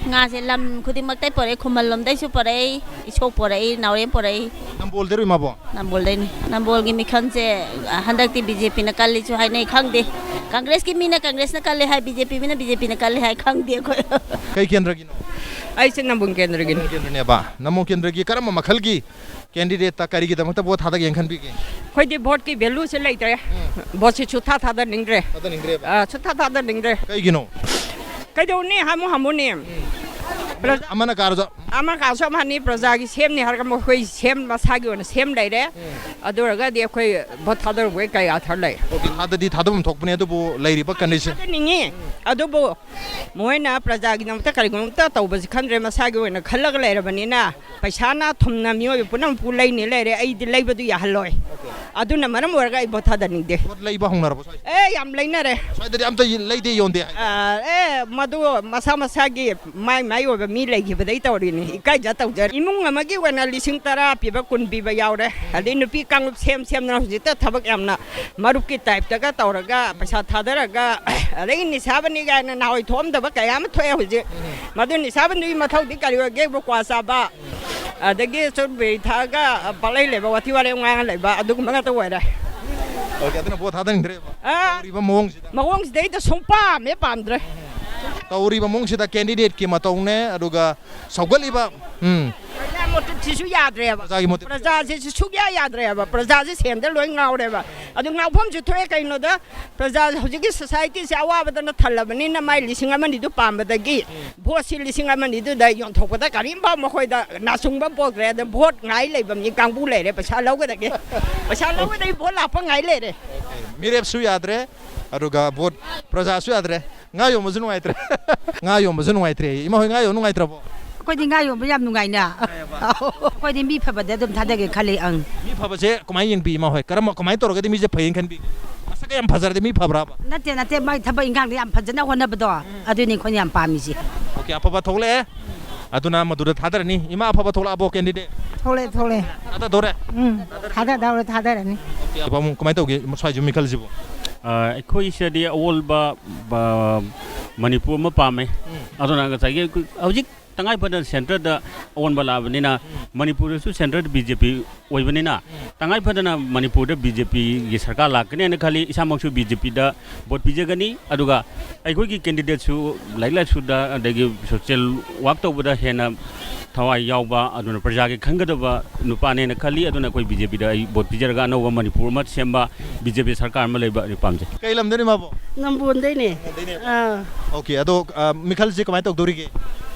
ꯉꯥꯁꯦ ꯂꯝ ꯈꯨꯗꯤꯡꯃꯛꯇꯩ ꯄꯨꯔꯛꯏ, ꯈꯨꯃꯟ ꯂꯣꯝꯗꯩꯁꯨ ꯄꯨꯔꯛꯏ, ꯏꯁꯣꯛ ꯄꯨꯔꯛꯏ, ꯅꯥꯎꯔꯦꯝ ꯄꯨꯔꯛꯏ꯫ ꯅꯝꯕꯣꯜꯗꯩꯔꯣ, ꯏꯃꯥꯕꯣ? ꯅꯝꯕꯣꯜꯗꯩꯅꯤ꯫ ꯅꯝꯕꯣꯜꯒꯤ ꯃꯤꯈꯜꯁꯦ, ꯑ, ꯍꯟꯗꯛꯇꯤ ꯕꯤ ꯖꯦ ꯄꯤꯅ ꯀꯜꯂꯤꯁꯨ ꯍꯥꯏꯅꯩ, ꯈꯪꯗꯦ꯫ ꯀꯪꯒ꯭ꯔꯦꯁꯀꯤ ꯃꯤꯅ ꯀꯪꯒ꯭ꯔꯦꯁꯅ ꯀꯜꯂꯤ ꯍꯥꯏ, ꯕꯤ ꯖꯦ ꯄꯤ ꯃꯤꯅ ꯕꯤ ꯖꯦ ꯄꯤꯅ ꯀꯜꯂꯤ ꯍꯥꯏ, ꯈꯪꯗꯦ ꯑꯩꯈꯣꯏ꯫ ꯀꯩ ꯀꯦꯟꯗ꯭ꯔꯒꯤꯅꯣ? ꯑꯩꯁꯦ ꯅꯝꯕꯣꯜ ꯀꯦꯟꯗ꯭ꯔꯒꯤꯅꯤ꯫ ꯀꯦꯟꯗ꯭ꯔꯅꯦꯕ꯫ ꯅꯝꯕꯣꯜ ꯀꯦꯟꯗ꯭ꯔꯒꯤ ꯀꯔꯝꯕ ꯃꯈꯜꯒꯤ ꯀꯦꯟꯗꯤꯗꯦꯠꯇ ꯀꯔꯤꯒꯤꯗꯃꯛꯇ ꯚꯣꯠ ꯊꯥꯗꯒꯦꯅ ꯈꯟꯕꯤꯒꯦ? ꯑꯩꯈꯣꯏꯗꯤ ꯚꯣꯠꯀꯤ ꯚꯦꯂꯨꯁꯦ ꯂꯩꯇ꯭ꯔꯦ꯫ ꯎꯝ꯫ ꯚꯣꯠꯁꯤ ꯁꯨꯊꯥ ꯊꯥꯗꯅꯤꯡꯗ꯭ꯔꯦ꯫ ꯊꯥꯗꯅꯤꯡꯗ꯭ꯔꯦꯕ? ꯑ, ꯁꯨꯊꯥ ꯊꯥꯗꯅꯤꯡꯗ꯭ꯔꯦ꯫ ꯀꯩꯒꯤꯅꯣ? ꯀꯩꯗꯧꯅꯤ? ꯍꯥꯃꯨ ꯍꯥꯃꯨꯅꯤ꯫ ꯄ꯭ꯔꯖꯥ-, ꯑꯃꯅ ꯀꯥꯔꯁꯨ ꯑꯃ ꯀꯥꯔꯁꯨ ꯑꯃꯅꯤ, ꯄ꯭ꯔꯖꯥꯒꯤ ꯁꯦꯝꯅꯤ ꯍꯥꯏꯔꯒ ꯃꯈꯣꯏ ꯁꯦꯝ, ꯃꯁꯥꯒꯤ ꯑꯣꯏꯅ ꯁꯦꯝ ꯂꯩꯔꯦ꯫ ꯎꯝ꯫ ꯑꯗꯨ ꯑꯣꯏꯔꯒꯗꯤ ꯑꯩꯈꯣꯏ ꯚꯣꯠ ꯊꯥꯗꯔꯨꯕꯒꯤ ꯀꯩ ꯑꯥꯔꯊ ꯂꯩ? ꯑꯣꯀꯦ, ꯊꯥꯗꯗꯤ ꯊꯥꯗꯐꯝ ꯊꯣꯛꯄꯅꯦ, ꯑꯗꯨꯕꯨ ꯂꯩꯔꯤꯕ condition ꯊꯥꯗꯅꯤꯡꯉꯤ꯫ ꯑꯗꯨꯕꯨ ꯃꯣꯏꯅ ꯄ꯭ꯔꯖꯥꯒꯤꯗꯃꯛꯇ ꯀꯔꯤꯒꯨꯝꯕ ꯑꯃꯇ ꯇꯧꯕꯁꯤ ꯈꯟꯗ꯭ꯔꯦ, ꯃꯁꯥꯒꯤ ꯑꯣꯏꯅ ꯈꯜꯂꯒ ꯂꯩꯔꯕꯅꯤꯅ ꯄꯩꯁꯥꯅ ꯊꯨꯝꯅ ꯃꯤꯑꯣꯏꯕ ꯄꯨꯝꯅꯃꯛꯄꯨ ꯂꯩꯅꯤ ꯂꯩꯔꯦ, ꯑꯩꯗꯤ ꯂꯩꯕꯗꯨ ꯌꯥꯍꯜꯂꯣꯏ꯫ ꯑꯗꯨꯅ ꯃꯔꯝ ꯑꯣꯏꯔꯒ ꯑꯩ ꯚꯣꯠ ꯊꯥꯗꯅꯤꯡꯗꯦ꯫ ꯄꯣꯠ ꯂꯩꯕ ꯍꯧꯅꯔꯕꯣ ꯁ꯭ꯋꯥꯏꯗ? ꯑꯦ, ꯌꯥꯝ ꯂꯩꯅꯔꯦ꯫ ꯁ꯭ꯋꯥꯏꯗꯗꯤ ꯑꯝꯇ ꯂꯩꯗꯦ, ꯌꯣꯟꯗꯦ ꯍꯥꯏ꯫ ꯑ, ꯑꯦ, ꯃꯗꯨ ꯃꯁꯥ ꯃꯁꯥꯒꯤ ꯃꯥꯏ ꯃꯥꯏ ꯑꯣꯏꯕ ꯃꯤ ꯂꯩꯈꯤꯕꯗꯩ ꯇꯧꯔꯤꯅꯤ꯫ ꯏꯀꯥꯏꯖ ꯇꯧꯖꯔꯦ꯫ ꯏꯃꯨꯡ ꯑꯃꯒꯤ ꯑꯣꯏꯅ ꯂꯤꯁꯤꯡ ꯇꯔꯥ ꯄꯤꯕ, ꯀꯨꯟ ꯄꯤꯕ ꯌꯥꯎꯔꯦ꯫ ꯑꯗꯩ ꯅꯨꯄꯤ ꯀꯥꯡꯂꯨꯞ ꯁꯦꯝ ꯁꯦꯝꯗꯅ ꯍꯧꯖꯤꯛꯇ ꯊꯕꯛ ꯌꯥꯝꯅ ꯃꯔꯨꯞꯀꯤ ꯇꯥꯏꯞꯇꯒ ꯇꯧꯔꯒ, ꯄꯩꯁꯥ ꯊꯥꯗꯔꯒ, ꯑꯗꯒꯤ ꯅꯤꯁꯥꯕꯅꯤ ꯀꯥꯏꯅ ꯅꯍꯥꯟꯋꯥꯏ ꯊꯣꯛꯑꯝꯗꯕ ꯀꯌꯥ ꯑꯃ ꯊꯣꯛꯑꯦ ꯍꯧꯖꯤꯛ꯫ ꯃꯗꯨ ꯅꯤꯁꯥꯕꯟꯗꯨꯒꯤ ꯃꯊꯧꯗꯤ ꯀꯔꯤ ꯑꯣꯏꯒꯦꯕꯨ? ꯀ꯭ꯋꯥ ꯆꯥꯕ, ꯑꯗꯒꯤ ꯆꯨꯔꯨꯞ ꯕꯤꯔꯤ ꯊꯛꯑꯒ ꯄꯪꯂꯩ ꯂꯩꯕ, ꯋꯥꯊꯤ ꯋꯥꯔꯦꯝ ꯉꯥꯡꯉ ꯂꯩꯕ, ꯑꯗꯨꯒꯨꯝꯕ ꯉꯥꯛꯇ ꯑꯣꯏꯔꯦ꯫ ꯑꯣꯀꯦ, ꯑꯗꯨꯅ ꯚꯣꯠ ꯊꯥꯗꯅꯤꯡꯗ꯭ꯔꯦꯕ? ꯑꯥ, ꯇꯧꯔꯤꯕ ꯃꯑꯣꯡꯁꯤꯗ? ꯃꯑꯣꯡꯁꯤꯗꯩꯗ ꯁꯨꯡ ꯄꯥꯝꯃꯦ ꯄꯥꯝꯗ꯭ꯔꯦ꯫ ꯇꯧꯔꯤꯕ ꯃꯑꯣꯡꯁꯤꯗ ꯀꯦꯟꯗꯤꯗꯦꯠꯀꯤ ꯃꯇꯧꯅꯦ, ꯑꯗꯨꯒ ꯁꯧꯒꯠꯂꯤꯕ, ꯎꯝ, ꯄ꯭ꯔꯖꯥ ꯃꯣꯇꯤꯚꯁꯤꯁꯨ ꯌꯥꯗ꯭ꯔꯦꯕ꯫ ꯄ꯭ꯔꯖꯥꯒꯤ ꯃꯣꯇꯤꯚ? ꯄ꯭ꯔꯖꯥꯁꯤꯁꯨ ꯁꯨꯛꯌꯥ ꯌꯥꯗ꯭ꯔꯦꯕ꯫ ꯄ꯭ꯔꯖꯥꯁꯤ ꯁꯦꯟꯗ ꯂꯣꯏ ꯉꯥꯎꯔꯦꯕ꯫ ꯑꯗꯨ ꯉꯥꯎꯐꯝꯁꯨ ꯊꯣꯛꯑꯦ꯫ ꯀꯩꯅꯣꯗ ꯄ꯭ꯔꯖꯥ ꯍꯧꯖꯤꯛꯀꯤ ꯁꯣꯁꯥꯏꯇꯤꯁꯦ ꯑꯋꯥꯕꯗꯅ ꯊꯜꯂꯕꯅꯤꯅ ꯃꯥꯏ ꯂꯤꯁꯤꯡ ꯑꯃꯅꯤꯗꯨ ꯄꯥꯝꯕꯗꯒꯤ ꯚꯣꯠꯁꯤ ꯂꯤꯁꯤꯡ ꯑꯃꯅꯤꯗꯨꯗ ꯌꯣꯟꯊꯣꯛꯄꯗ ꯀꯔꯤꯝꯐꯥꯎ ꯃꯈꯣꯏꯗ ꯅꯥꯆꯨꯡꯕ ꯄꯣꯛꯇ꯭ꯔꯦ꯫ ꯑꯗ ꯚꯣꯠ ꯉꯥꯏ ꯂꯩꯕ ꯃꯤ ꯀꯥꯡꯕꯨ ꯂꯩꯔꯦ꯫ ꯄꯩꯁꯥ ꯂꯧꯒꯗꯒꯦ, ꯄꯩꯁꯥ ꯂꯧꯒꯗꯒꯤ ꯚꯣꯠ ꯂꯥꯛꯄ ꯉꯥꯏ ꯂꯩꯔꯦ꯫ ꯃꯤꯔꯦꯞꯁꯨ ꯌꯥꯗ꯭ꯔꯦ, ꯑꯗꯨꯒ ꯚꯣꯠ, ꯄ꯭ꯔꯖꯥꯁꯨ ꯌꯥꯗ꯭ꯔꯦ꯫ ꯉꯥ ꯌꯣꯟꯕꯁꯨ ꯅꯨꯡꯉꯥꯏꯇ꯭ꯔꯦ꯫ ꯉꯥ ꯌꯣꯟꯕꯁꯨ ꯅꯨꯡꯉꯥꯏꯇ꯭ꯔꯦ꯫ ꯏꯃꯥ ꯍꯣꯏ ꯉꯥ ꯌꯣꯟꯕ ꯅꯨꯡꯉꯥꯏꯇ꯭ꯔꯕꯣ? ꯑꯩꯈꯣꯏꯗꯤ ꯉꯥ ꯌꯣꯟꯕ ꯌꯥꯝ ꯅꯨꯡꯉꯥꯏꯅ꯫ ꯑꯩꯈꯣꯏꯗꯤ ꯃꯤ ꯐꯕꯗ ꯑꯗꯨꯝ ꯊꯥꯗꯒꯦ ꯈꯜꯂꯤ꯫ ꯑꯪ꯫ ꯃꯤ ꯐꯕꯁꯦ ꯀꯃꯥꯏꯅ ꯌꯦꯡꯕꯤ ꯏꯃꯥ ꯍꯣꯏ? ꯀꯔꯝꯕ, ꯀꯃꯥꯏꯅ ꯇꯧꯔꯒꯗꯤ ꯃꯤꯁꯦ ꯐꯩꯌꯦꯅ ꯈꯟꯕꯤꯒꯦ? ꯃꯁꯛꯀ ꯌꯥꯝ ꯐꯖꯔꯗꯤ ꯃꯤ ꯐꯕ꯭ꯔꯥꯕ? ꯅꯠꯇꯦ, ꯅꯠꯇꯦ, ꯃꯥꯒꯤ ꯊꯕꯛ ꯏꯟꯈꯥꯡꯗ ꯌꯥꯝ ꯐꯖꯅ ꯍꯣꯠꯅꯕꯗꯣ, ꯑꯗꯨꯅꯤ ꯑꯩꯈꯣꯏꯅ ꯌꯥꯝ ꯄꯥꯝꯃꯤꯁꯦ꯫ ꯑꯣꯀꯦ, ꯑꯐꯕ ꯊꯣꯛꯂꯛꯑꯦ꯫ ꯑꯗꯨꯅ ꯃꯗꯨꯗ ꯊꯥꯗꯔꯅꯤ꯫ ꯏꯃꯥ, ꯑꯐꯕ ꯊꯣꯛꯂꯛꯑꯕꯣ ꯀꯦꯟꯗꯤꯗꯦꯠ? ꯊꯣꯛꯂꯛꯑꯦ, ꯊꯣꯛꯂꯛꯑꯦ꯫ ꯊꯥꯗꯗꯣꯔꯦ? ꯎꯝ, ꯊꯥꯗꯗꯧꯔꯦ, ꯊꯥꯗꯔꯅꯤ꯫ ꯑꯣꯀꯦ, ꯑꯐꯕ ꯑꯃꯨꯛ ꯀꯃꯥꯏꯅ ꯇꯧꯒꯦ ꯁ꯭ꯋꯥꯏꯁꯨ ꯃꯤꯈꯜꯁꯤꯕꯨ? ꯑ, ꯑꯩꯈꯣꯏ ꯁꯤꯗꯗꯤ ꯑꯑꯣꯜꯕ, ꯕ-, ꯃꯅꯤꯄꯨꯔ ꯑꯃ ꯄꯥꯝꯃꯦ꯫ ꯑꯗꯨꯅ ꯉꯁꯥꯏꯒꯤ ꯑꯩꯈꯣꯏ ꯍꯧꯖꯤꯛ ꯇꯉꯥꯏ ꯐꯗꯅ ꯁꯦꯟꯇꯔꯗ ꯑꯑꯣꯟꯕ ꯂꯥꯛꯑꯕꯅꯤꯅ, ꯃꯅꯤꯄꯨꯔꯗꯁꯨ ꯁꯦꯟꯇꯔꯗ ꯕꯤ ꯖꯦ ꯄꯤ ꯑꯣꯏꯕꯅꯤꯅ, ꯇꯉꯥꯏ ꯐꯗꯅ ꯃꯅꯤꯄꯨꯔꯗ ꯕꯤ ꯖꯦ ꯄꯤꯒꯤ ꯁꯔꯀꯥꯔ ꯂꯥꯛꯀꯅꯤ ꯍꯥꯏꯅ ꯈꯜꯂꯤ꯫ ꯏꯁꯥꯃꯛꯁꯨ ꯕꯤ ꯖꯦ ꯄꯤꯗ ꯚꯣꯠ ꯄꯤꯖꯒꯅꯤ꯫ ꯑꯗꯨꯒ ꯑꯩꯈꯣꯏꯒꯤ ꯀꯦꯟꯗꯤꯗꯦꯠꯁꯨ ꯂꯥꯏꯔꯤꯛ ꯂꯥꯏꯁꯨꯗ ꯑꯗꯒꯤ ꯁꯣꯁꯤꯌꯦꯜ ꯋꯥꯔꯛ ꯇꯧꯕꯗ ꯍꯦꯟꯅ ꯊꯋꯥꯏ ꯌꯥꯎꯕ, ꯑꯗꯨꯅ ꯄ꯭ꯔꯖꯥꯒꯤ ꯈꯟꯒꯗꯕ ꯅꯨꯄꯥꯅꯦꯅ ꯈꯜꯂꯤ꯫ ꯑꯗꯨꯅ ꯑꯩꯈꯣꯏ ꯕꯤ ꯖꯦ ꯄꯤꯗ ꯑꯩ ꯚꯣꯠ ꯄꯤꯖꯔꯒ ꯑꯅꯧꯕ ꯃꯅꯤꯄꯨꯔ ꯑꯃ ꯁꯦꯝꯕ, ꯕꯤ ꯖꯦ ꯄꯤ ꯁꯔꯀꯥꯔ ꯑꯃ ꯂꯩꯕ ꯑꯩ ꯄꯥꯝꯖꯩ꯫ ꯀꯩ ꯂꯝꯗꯩꯅꯣ ꯏꯃꯥꯕꯣ? ꯅꯝꯕꯣꯟꯗꯩꯅꯦ꯫ ꯑꯥ꯫ ꯑꯣꯀꯦ, ꯑꯗꯣ, ꯑ, ꯃꯤꯈꯜꯁꯦ ꯀꯃꯥꯏꯅ ꯇꯧꯗꯧꯔꯤꯒꯦ?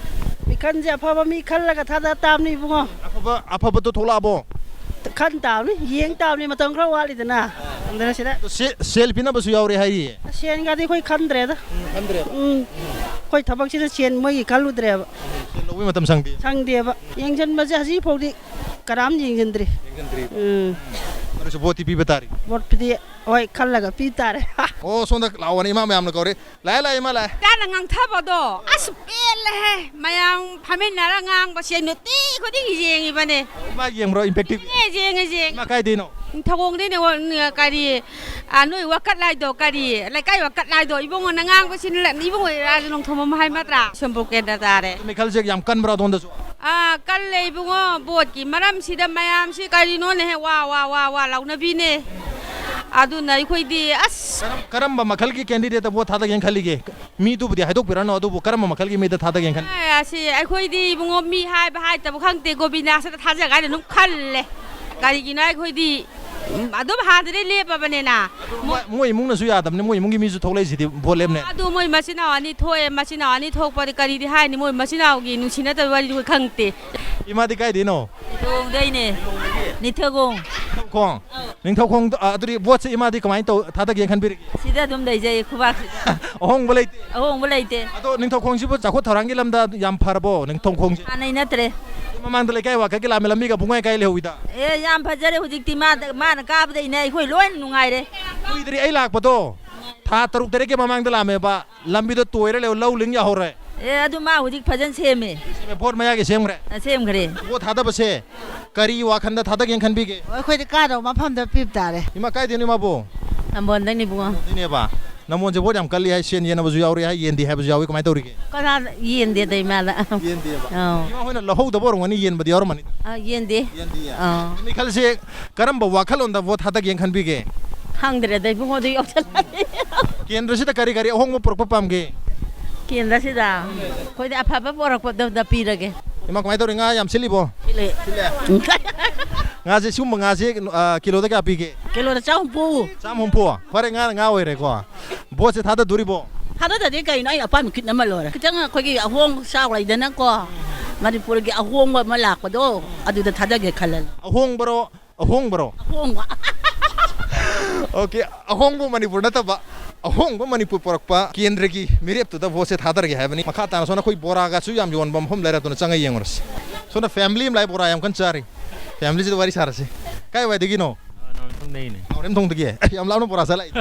ꯃꯤꯈꯜꯁꯦ ꯑꯐꯕ ꯃꯤ ꯈꯜꯂꯒ ꯊꯥꯗ ꯇꯥꯕꯅꯤ ꯏꯕꯨꯡꯉꯣ꯫ ꯑꯐꯕ, ꯑꯐꯕꯗꯣ ꯊꯣꯛꯂꯛꯑꯕꯣ? ꯈꯟ ꯇꯥꯕꯅꯤ, ꯌꯦꯡ ꯇꯥꯕꯅꯤ, ꯃꯇꯝ ꯈꯔ ꯋꯥꯠꯂꯤꯗꯅ꯫ ꯑꯗꯨꯅ ꯁꯤꯗ ꯑꯗꯣ ꯁꯦ-, ꯁꯦꯜ ꯄꯤꯅꯕꯁꯨ ꯌꯥꯎꯔꯦ ꯍꯥꯏꯔꯤꯌꯦ꯫ ꯁꯦꯟꯒꯗꯤ ꯑꯩꯈꯣꯏ ꯈꯟꯗ꯭ꯔꯦꯗ꯫ ꯎꯝ꯫ ꯑꯩꯈꯣꯏ ꯊꯕꯛꯁꯤꯗ ꯁꯦꯟ ꯃꯣꯏꯒꯤ ꯈꯜꯂꯨꯗ꯭ꯔꯦꯕ꯫ ꯁꯦꯜ ꯂꯧꯕꯩ ꯃꯇꯝ ꯁꯪꯗꯦ꯫ ꯁꯪꯗꯦꯕ꯫ ꯌꯦꯡꯁꯤꯟꯕꯁꯦ ꯍꯧꯖꯤꯛ ꯐꯥꯎꯗꯤ ꯀꯅꯥꯝ ꯌꯦꯡꯁꯤꯟꯗ꯭ꯔꯤ꯫ ꯎꯝ꯫ ꯑꯗꯨꯁꯨ ꯚꯣꯠꯇꯤ ꯄꯤꯕ ꯇꯥꯔꯤ꯫ ꯚꯣꯠꯄꯨꯗꯤ ꯍꯣꯏ ꯈꯜꯂꯒ ꯄꯤ ꯇꯥꯔꯦ꯫ ꯑꯣ, ꯁꯣꯝꯗ ꯂꯥꯛꯑꯣꯅꯦ, ꯏꯃꯥ ꯃꯌꯥꯝꯅ ꯀꯧꯔꯦ꯫ ꯂꯥꯛꯑꯦ, ꯂꯥꯛꯑꯦ, ꯏꯃꯥ ꯂꯥꯛꯑꯦ꯫ ꯀꯥꯟꯅ ꯉꯥꯡꯊꯕꯗꯣ ꯑꯁ ꯄꯦꯜꯂꯦꯍꯦ꯫ ꯃꯌꯥꯝ ꯐꯝꯃꯤꯟꯅꯔ ꯉꯥꯡꯕꯁꯦ ꯅꯨꯡꯇꯤ ꯈꯨꯗꯤꯡꯒꯤ ꯌꯦꯡꯉꯤꯕꯅꯦ꯫ ꯏꯃꯥ ꯌꯦꯡꯕ꯭ꯔꯣ Impact TV? ꯌꯦꯡꯉꯦ, ꯌꯦꯡꯉꯦ꯫ ꯏꯃꯥ ꯀꯥꯏꯗꯩꯅꯣ? ꯅꯤꯡꯊꯧꯈꯣꯡꯗꯩꯅꯦ꯫ ꯀꯔꯤ, ꯑꯥ, ꯅꯣꯏ ꯋꯥꯀꯠ ꯂꯥꯏꯗꯣ ꯀꯔꯤ? ꯂꯩꯀꯥꯏ ꯋꯥꯀꯠ ꯂꯥꯏꯗꯣ ꯏꯕꯨꯡꯉꯣꯅ ꯉꯥꯡꯕꯁꯤꯅ ꯏꯕꯨꯡꯉꯣ ꯔꯥꯖ ꯅꯣꯡꯊꯣꯝꯕꯝ ꯍꯥꯏ ꯅꯠꯇ꯭ꯔꯥ? ꯁꯝꯕ꯭ꯔꯨ ꯀꯦꯟꯗ꯭ꯔ ꯇꯥꯔꯦ꯫ ꯃꯤꯈꯜꯁꯦ ꯌꯥꯝ ꯀꯟꯕ꯭ꯔꯥ ꯑꯗꯣꯝꯗꯁꯨ? ꯑꯥ, ꯀꯜꯂꯦ ꯏꯕꯨꯡꯉꯣ꯫ ꯚꯣꯠꯀꯤ ꯃꯔꯝꯁꯤꯗ ꯃꯌꯥꯝꯁꯤ ꯀꯔꯤꯅꯣꯅꯦꯍꯦ? ꯋꯥ, ꯋꯥ, ꯋꯥ, ꯋꯥ ꯂꯥꯎꯅꯕꯤꯅꯦ꯫ ꯑꯗꯨꯅ ꯑꯩꯈꯣꯏꯗꯤ ꯑꯁ꯫ ꯀꯔꯝ-, ꯀꯔꯝꯕ ꯃꯈꯜꯒꯤ candidate ꯇ ꯚꯣꯠ ꯊꯥꯗꯒꯦꯅ ꯈꯜꯂꯤꯒꯦ? ꯃꯤꯗꯨꯕꯨꯗꯤ ꯍꯥꯏꯗꯣꯛꯄꯤꯔꯅꯨ, ꯑꯗꯨꯕꯨ ꯀꯔꯝꯕ ꯃꯈꯜꯒꯤ ꯃꯤꯗ ꯊꯥꯗꯒꯦꯅ ꯈꯟ- ꯑꯦ, ꯑꯁꯤ ꯑꯩꯈꯣꯏꯗꯤ ꯏꯕꯨꯡꯉꯣ ꯃꯤ ꯍꯥꯏꯕ ꯍꯥꯏꯗꯕ ꯈꯪꯗꯦ, ꯒꯣꯕꯤꯟꯗꯥꯁꯇ ꯊꯥꯖꯒꯥꯏꯅ ꯑꯗꯨꯝ ꯈꯜꯂꯦ꯫ ꯀꯔꯤꯒꯤꯅꯣ ꯑꯩꯈꯣꯏꯗꯤ, ꯎꯝ, ꯑꯗꯨꯝ ꯍꯥꯟꯅꯗꯩ ꯂꯦꯞꯄꯕꯅꯤꯅ꯫ ꯃꯣꯏ, ꯃꯣꯏ ꯏꯃꯨꯡꯅꯁꯨ ꯌꯥꯗꯕꯅꯤ, ꯃꯣꯏ ꯏꯃꯨꯡꯒꯤ ꯃꯤꯁꯨ ꯊꯣꯛꯂꯛꯏꯁꯤꯗꯤ ꯚꯣꯠ ꯂꯦꯞꯅꯦ꯫ ꯑꯗꯨ ꯃꯣꯏ ꯃꯆꯤꯟ ꯃꯅꯥꯎ ꯑꯅꯤ ꯊꯣꯛꯑꯦ, ꯃꯆꯤꯟ ꯃꯅꯥꯎ ꯑꯅꯤ ꯊꯣꯛꯄꯗꯤ ꯀꯔꯤꯗꯤ ꯍꯥꯏꯅꯤ, ꯃꯣꯏ ꯃꯆꯤꯟ ꯃꯅꯥꯎꯒꯤ ꯅꯨꯡꯁꯤꯅꯗꯕ ꯋꯥꯔꯤꯗꯤ ꯑꯩꯈꯣꯏ ꯈꯪꯗꯦ꯫ ꯏꯃꯥꯗꯤ ꯀꯥꯏꯗꯩꯅꯣ? ꯅꯤꯡꯊꯧꯈꯣꯡꯗꯩꯅꯦ꯫ ꯅꯤꯡꯊꯧꯈꯣꯡ꯫ ꯅꯤꯡꯊꯧꯈꯣꯡ꯫ ꯅꯤꯡꯊꯧꯈꯣꯡꯗ, ꯑ, ꯑꯗꯨꯗꯤ ꯚꯣꯠꯁꯦ ꯏꯃꯥꯗꯤ ꯀꯃꯥꯏꯅ ꯇꯧ-, ꯊꯥꯗꯒꯦꯅ ꯈꯟꯕꯤꯔꯤꯒꯦ? ꯁꯤꯗ ꯑꯗꯨꯝ ꯂꯩꯖꯩ, ꯈꯨꯕꯥꯛꯁꯤꯗ꯫ ꯑꯍꯣꯡꯕ ꯂꯩꯇꯦ? ꯑꯍꯣꯡꯕ ꯂꯩꯇꯦ꯫ ꯑꯗꯣ ꯅꯤꯡꯊꯧꯈꯣꯡꯁꯤꯕꯨ ꯆꯥꯎꯈꯠ ꯊꯧꯔꯥꯡꯒꯤ ꯂꯝꯗ ꯌꯥꯝ ꯐꯔꯕꯣ, ꯅꯤꯡꯊꯧꯈꯣꯡꯁꯦ? ꯍꯥꯟꯅꯩ ꯅꯠꯇ꯭ꯔꯦ꯫ ꯃꯃꯥꯡꯗ ꯂꯩꯀꯥꯏ ꯋꯥꯀꯠꯀꯤ ꯂꯥꯛꯑꯝꯃꯦ, ꯂꯝꯕꯤꯒ ꯄꯨꯡꯀꯥꯏ ꯀꯥꯏ ꯂꯩꯍꯧꯋꯤꯗ꯫ ꯑꯦ, ꯌꯥꯝ ꯐꯖꯔꯦ ꯍꯧꯖꯤꯛꯇꯤ꯫ ꯃꯥꯗ-, ꯃꯥꯅ ꯀꯥꯕꯗꯩꯅꯦ ꯑꯩꯈꯣꯏ ꯂꯣꯏꯅ ꯅꯨꯡꯉꯥꯏꯔꯦ꯫ ꯀꯨꯏꯗ꯭ꯔꯤ ꯑꯩ ꯂꯥꯛꯄꯗꯣ, ꯊꯥ ꯇꯔꯨꯛ ꯇꯔꯦꯠꯀꯤ ꯃꯃꯥꯡꯗ ꯂꯥꯛꯑꯝꯃꯦꯕ꯫ ꯂꯝꯕꯤꯗꯣ ꯇꯣꯏꯔ ꯂꯩꯍꯧ-, ꯂꯧ ꯂꯤꯡ ꯌꯥꯍꯧꯔꯦ꯫ ꯑꯦ, ꯑꯗꯨ ꯃꯥ ꯍꯧꯖꯤꯛ ꯐꯖꯅ ꯁꯦꯝꯃꯦ꯫ ꯁꯦꯝꯃꯦ, ꯚꯣꯠ ꯃꯌꯥꯒꯤ ꯁꯦꯝꯈ꯭ꯔꯦ? ꯑ, ꯁꯦꯝꯈ꯭ꯔꯦ꯫ ꯚꯣꯠ ꯊꯥꯗꯕꯁꯦ ꯀꯔꯤ ꯋꯥꯈꯟꯗ ꯊꯥꯗꯒꯦꯅ ꯈꯟꯕꯤꯒꯦ? ꯑꯩꯈꯣꯏꯗꯤ ꯀꯥꯗꯧ ꯃꯐꯝꯗ ꯄꯤꯕ ꯇꯥꯔꯦ꯫ ꯏꯃꯥ, ꯀꯥꯏꯗꯩꯅꯣ ꯏꯃꯥꯕꯨ? ꯅꯝꯕꯣꯟꯗꯩꯅꯤ ꯏꯕꯨꯡꯉꯣ꯫ ꯅꯝꯕꯣꯟꯗꯩꯅꯦꯕ꯫ ꯅꯝꯕꯣꯟꯁꯦ ꯚꯣꯠ ꯌꯥꯝ ꯀꯜꯂꯤ ꯍꯥꯏ, ꯁꯦꯟ ꯌꯦꯟꯅꯕꯁꯨ ꯌꯥꯎꯔꯤ ꯍꯥꯏ, ꯌꯦꯟꯗꯦ ꯍꯥꯏꯕꯁꯨ ꯌꯥꯎꯏ, ꯀꯃꯥꯏꯅ ꯇꯧꯔꯤꯒꯦ? ꯀꯅꯥ ꯌꯦꯟꯗꯦꯗ ꯏꯃꯥꯗ? ꯌꯦꯟꯗꯦꯕ꯫ ꯑꯧ꯫ ꯏꯃꯥ ꯍꯣꯏꯅ ꯂꯧꯍꯧꯗꯕ ꯑꯣꯏꯔꯝꯒꯅꯤ, ꯌꯦꯟꯕꯗꯤ ꯌꯥꯎꯔꯝꯃꯅꯤ꯫ ꯑ, ꯌꯦꯟꯗꯦ꯫ ꯌꯦꯟꯗꯤꯌꯦ꯫ ꯑꯧ꯫ ꯃꯤꯈꯜꯁꯦ ꯀꯔꯝꯕ ꯋꯥꯈꯜꯂꯣꯟꯗ ꯚꯣꯠ ꯊꯥꯗꯒꯦꯅ ꯈꯟꯕꯤꯒꯦ? ꯈꯪꯗ꯭ꯔꯦꯗ ꯏꯕꯨꯡꯉꯣ, ꯑꯗꯨ ꯌꯥꯎꯁꯜꯂꯛꯑꯗꯤ꯫ ꯀꯦꯟꯗ꯭ꯔꯁꯤꯗ ꯀꯔꯤ ꯀꯔꯤ ꯑꯍꯣꯡꯕ ꯄꯨꯔꯛꯄ ꯄꯥꯝꯒꯦ? ꯀꯦꯟꯗ꯭ꯔꯁꯤꯗ ꯑꯩꯈꯣꯏꯗꯤ ꯑꯐꯕ ꯄꯨꯔꯛꯄꯗ ꯄꯤꯔꯒꯦ꯫ ꯏꯃꯥ, ꯀꯃꯥꯏꯅ ꯇꯧꯔꯤ? ꯉꯥ ꯌꯥꯝ ꯁꯤꯠꯂꯤꯕꯣ? ꯁꯤꯠꯂꯤ꯫ ꯁꯤꯠꯂꯦ? ꯎꯝ꯫ ꯉꯥꯁꯦ, ꯁꯤꯒꯨꯝꯕ ꯉꯥꯁꯦ, ꯑ, ꯀꯤꯂꯣꯗ ꯀꯌꯥ ꯄꯤꯒꯦ? ꯀꯤꯂꯣꯗ ꯆꯥꯝ ꯍꯨꯝꯐꯨ꯫ ꯆꯥꯝ ꯍꯨꯝꯐꯨ? ꯐꯔꯦ, ꯉꯥꯅ ꯉꯥ ꯑꯣꯏꯔꯦꯀꯣ꯫ ꯚꯣꯠꯁꯦ ꯊꯥꯗꯗꯣꯔꯤꯕꯣ? ꯊꯥꯗꯗꯗꯤ ꯀꯩꯅꯣ, ꯑꯩ ꯑꯄꯥꯝꯕ ꯀꯤꯠ ꯑꯃ ꯂꯣꯏꯔꯦ꯫ ꯈꯤꯇꯪ ꯑꯩꯈꯣꯏꯒꯤ ꯑꯍꯣꯡ ꯆꯥꯎ ꯂꯩꯗꯅꯀꯣ, ꯃꯅꯤꯄꯨꯔꯒꯤ ꯑꯍꯣꯡꯕ ꯑꯃ ꯂꯥꯛꯄꯗꯣ, ꯑꯗꯨꯗ ꯊꯥꯗꯒꯦ ꯈꯜꯂꯦ꯫ ꯑꯍꯣꯡꯕꯔꯣ? ꯑꯍꯣꯡꯕꯔꯣ? ꯑꯍꯣꯡꯕ꯫ OK, ꯑꯍꯣꯡꯕ ꯃꯅꯤꯄꯨꯔ ꯅꯠꯇꯕ, ꯑꯍꯣꯡꯕ ꯃꯅꯤꯄꯨꯔ ꯄꯨꯔꯛꯄ ꯀꯦꯟꯗ꯭ꯔꯒꯤ ꯃꯤꯔꯦꯞꯇꯨꯗ ꯚꯣꯠꯁꯦ ꯊꯥꯗꯔꯒꯦ ꯍꯥꯏꯕꯅꯤ꯫ ꯃꯈꯥ ꯇꯥꯅ ꯁꯣꯝꯗ ꯑꯩꯈꯣꯏ ꯕꯣꯔꯥꯒꯁꯨ ꯌꯥꯝ ꯌꯣꯟꯕ ꯃꯐꯝ ꯂꯩꯔꯦ, ꯑꯗꯨꯅ ꯆꯪꯉ ꯌꯦꯡꯉꯨꯔꯁꯤ꯫ ꯁꯣꯝꯗ family ꯑꯃ ꯂꯥꯛꯑꯦ, ꯕꯣꯔꯥ ꯌꯥꯝ ꯀꯟꯅ ꯆꯥꯔꯤ꯫ Family ꯁꯤꯗ ꯋꯥꯔꯤ ꯁꯥꯔꯁꯤ꯫ ꯀꯥꯏ ꯋꯥꯏꯗꯒꯤꯅꯣ? ꯅꯩꯅꯦ꯫ ꯅꯥꯎꯔꯦꯝꯊꯣꯡꯗꯒꯤ꯫ ꯌꯥꯝ ꯂꯥꯞꯅ ꯕꯣꯔꯥ ꯆꯥ ꯂꯥꯛꯏ꯫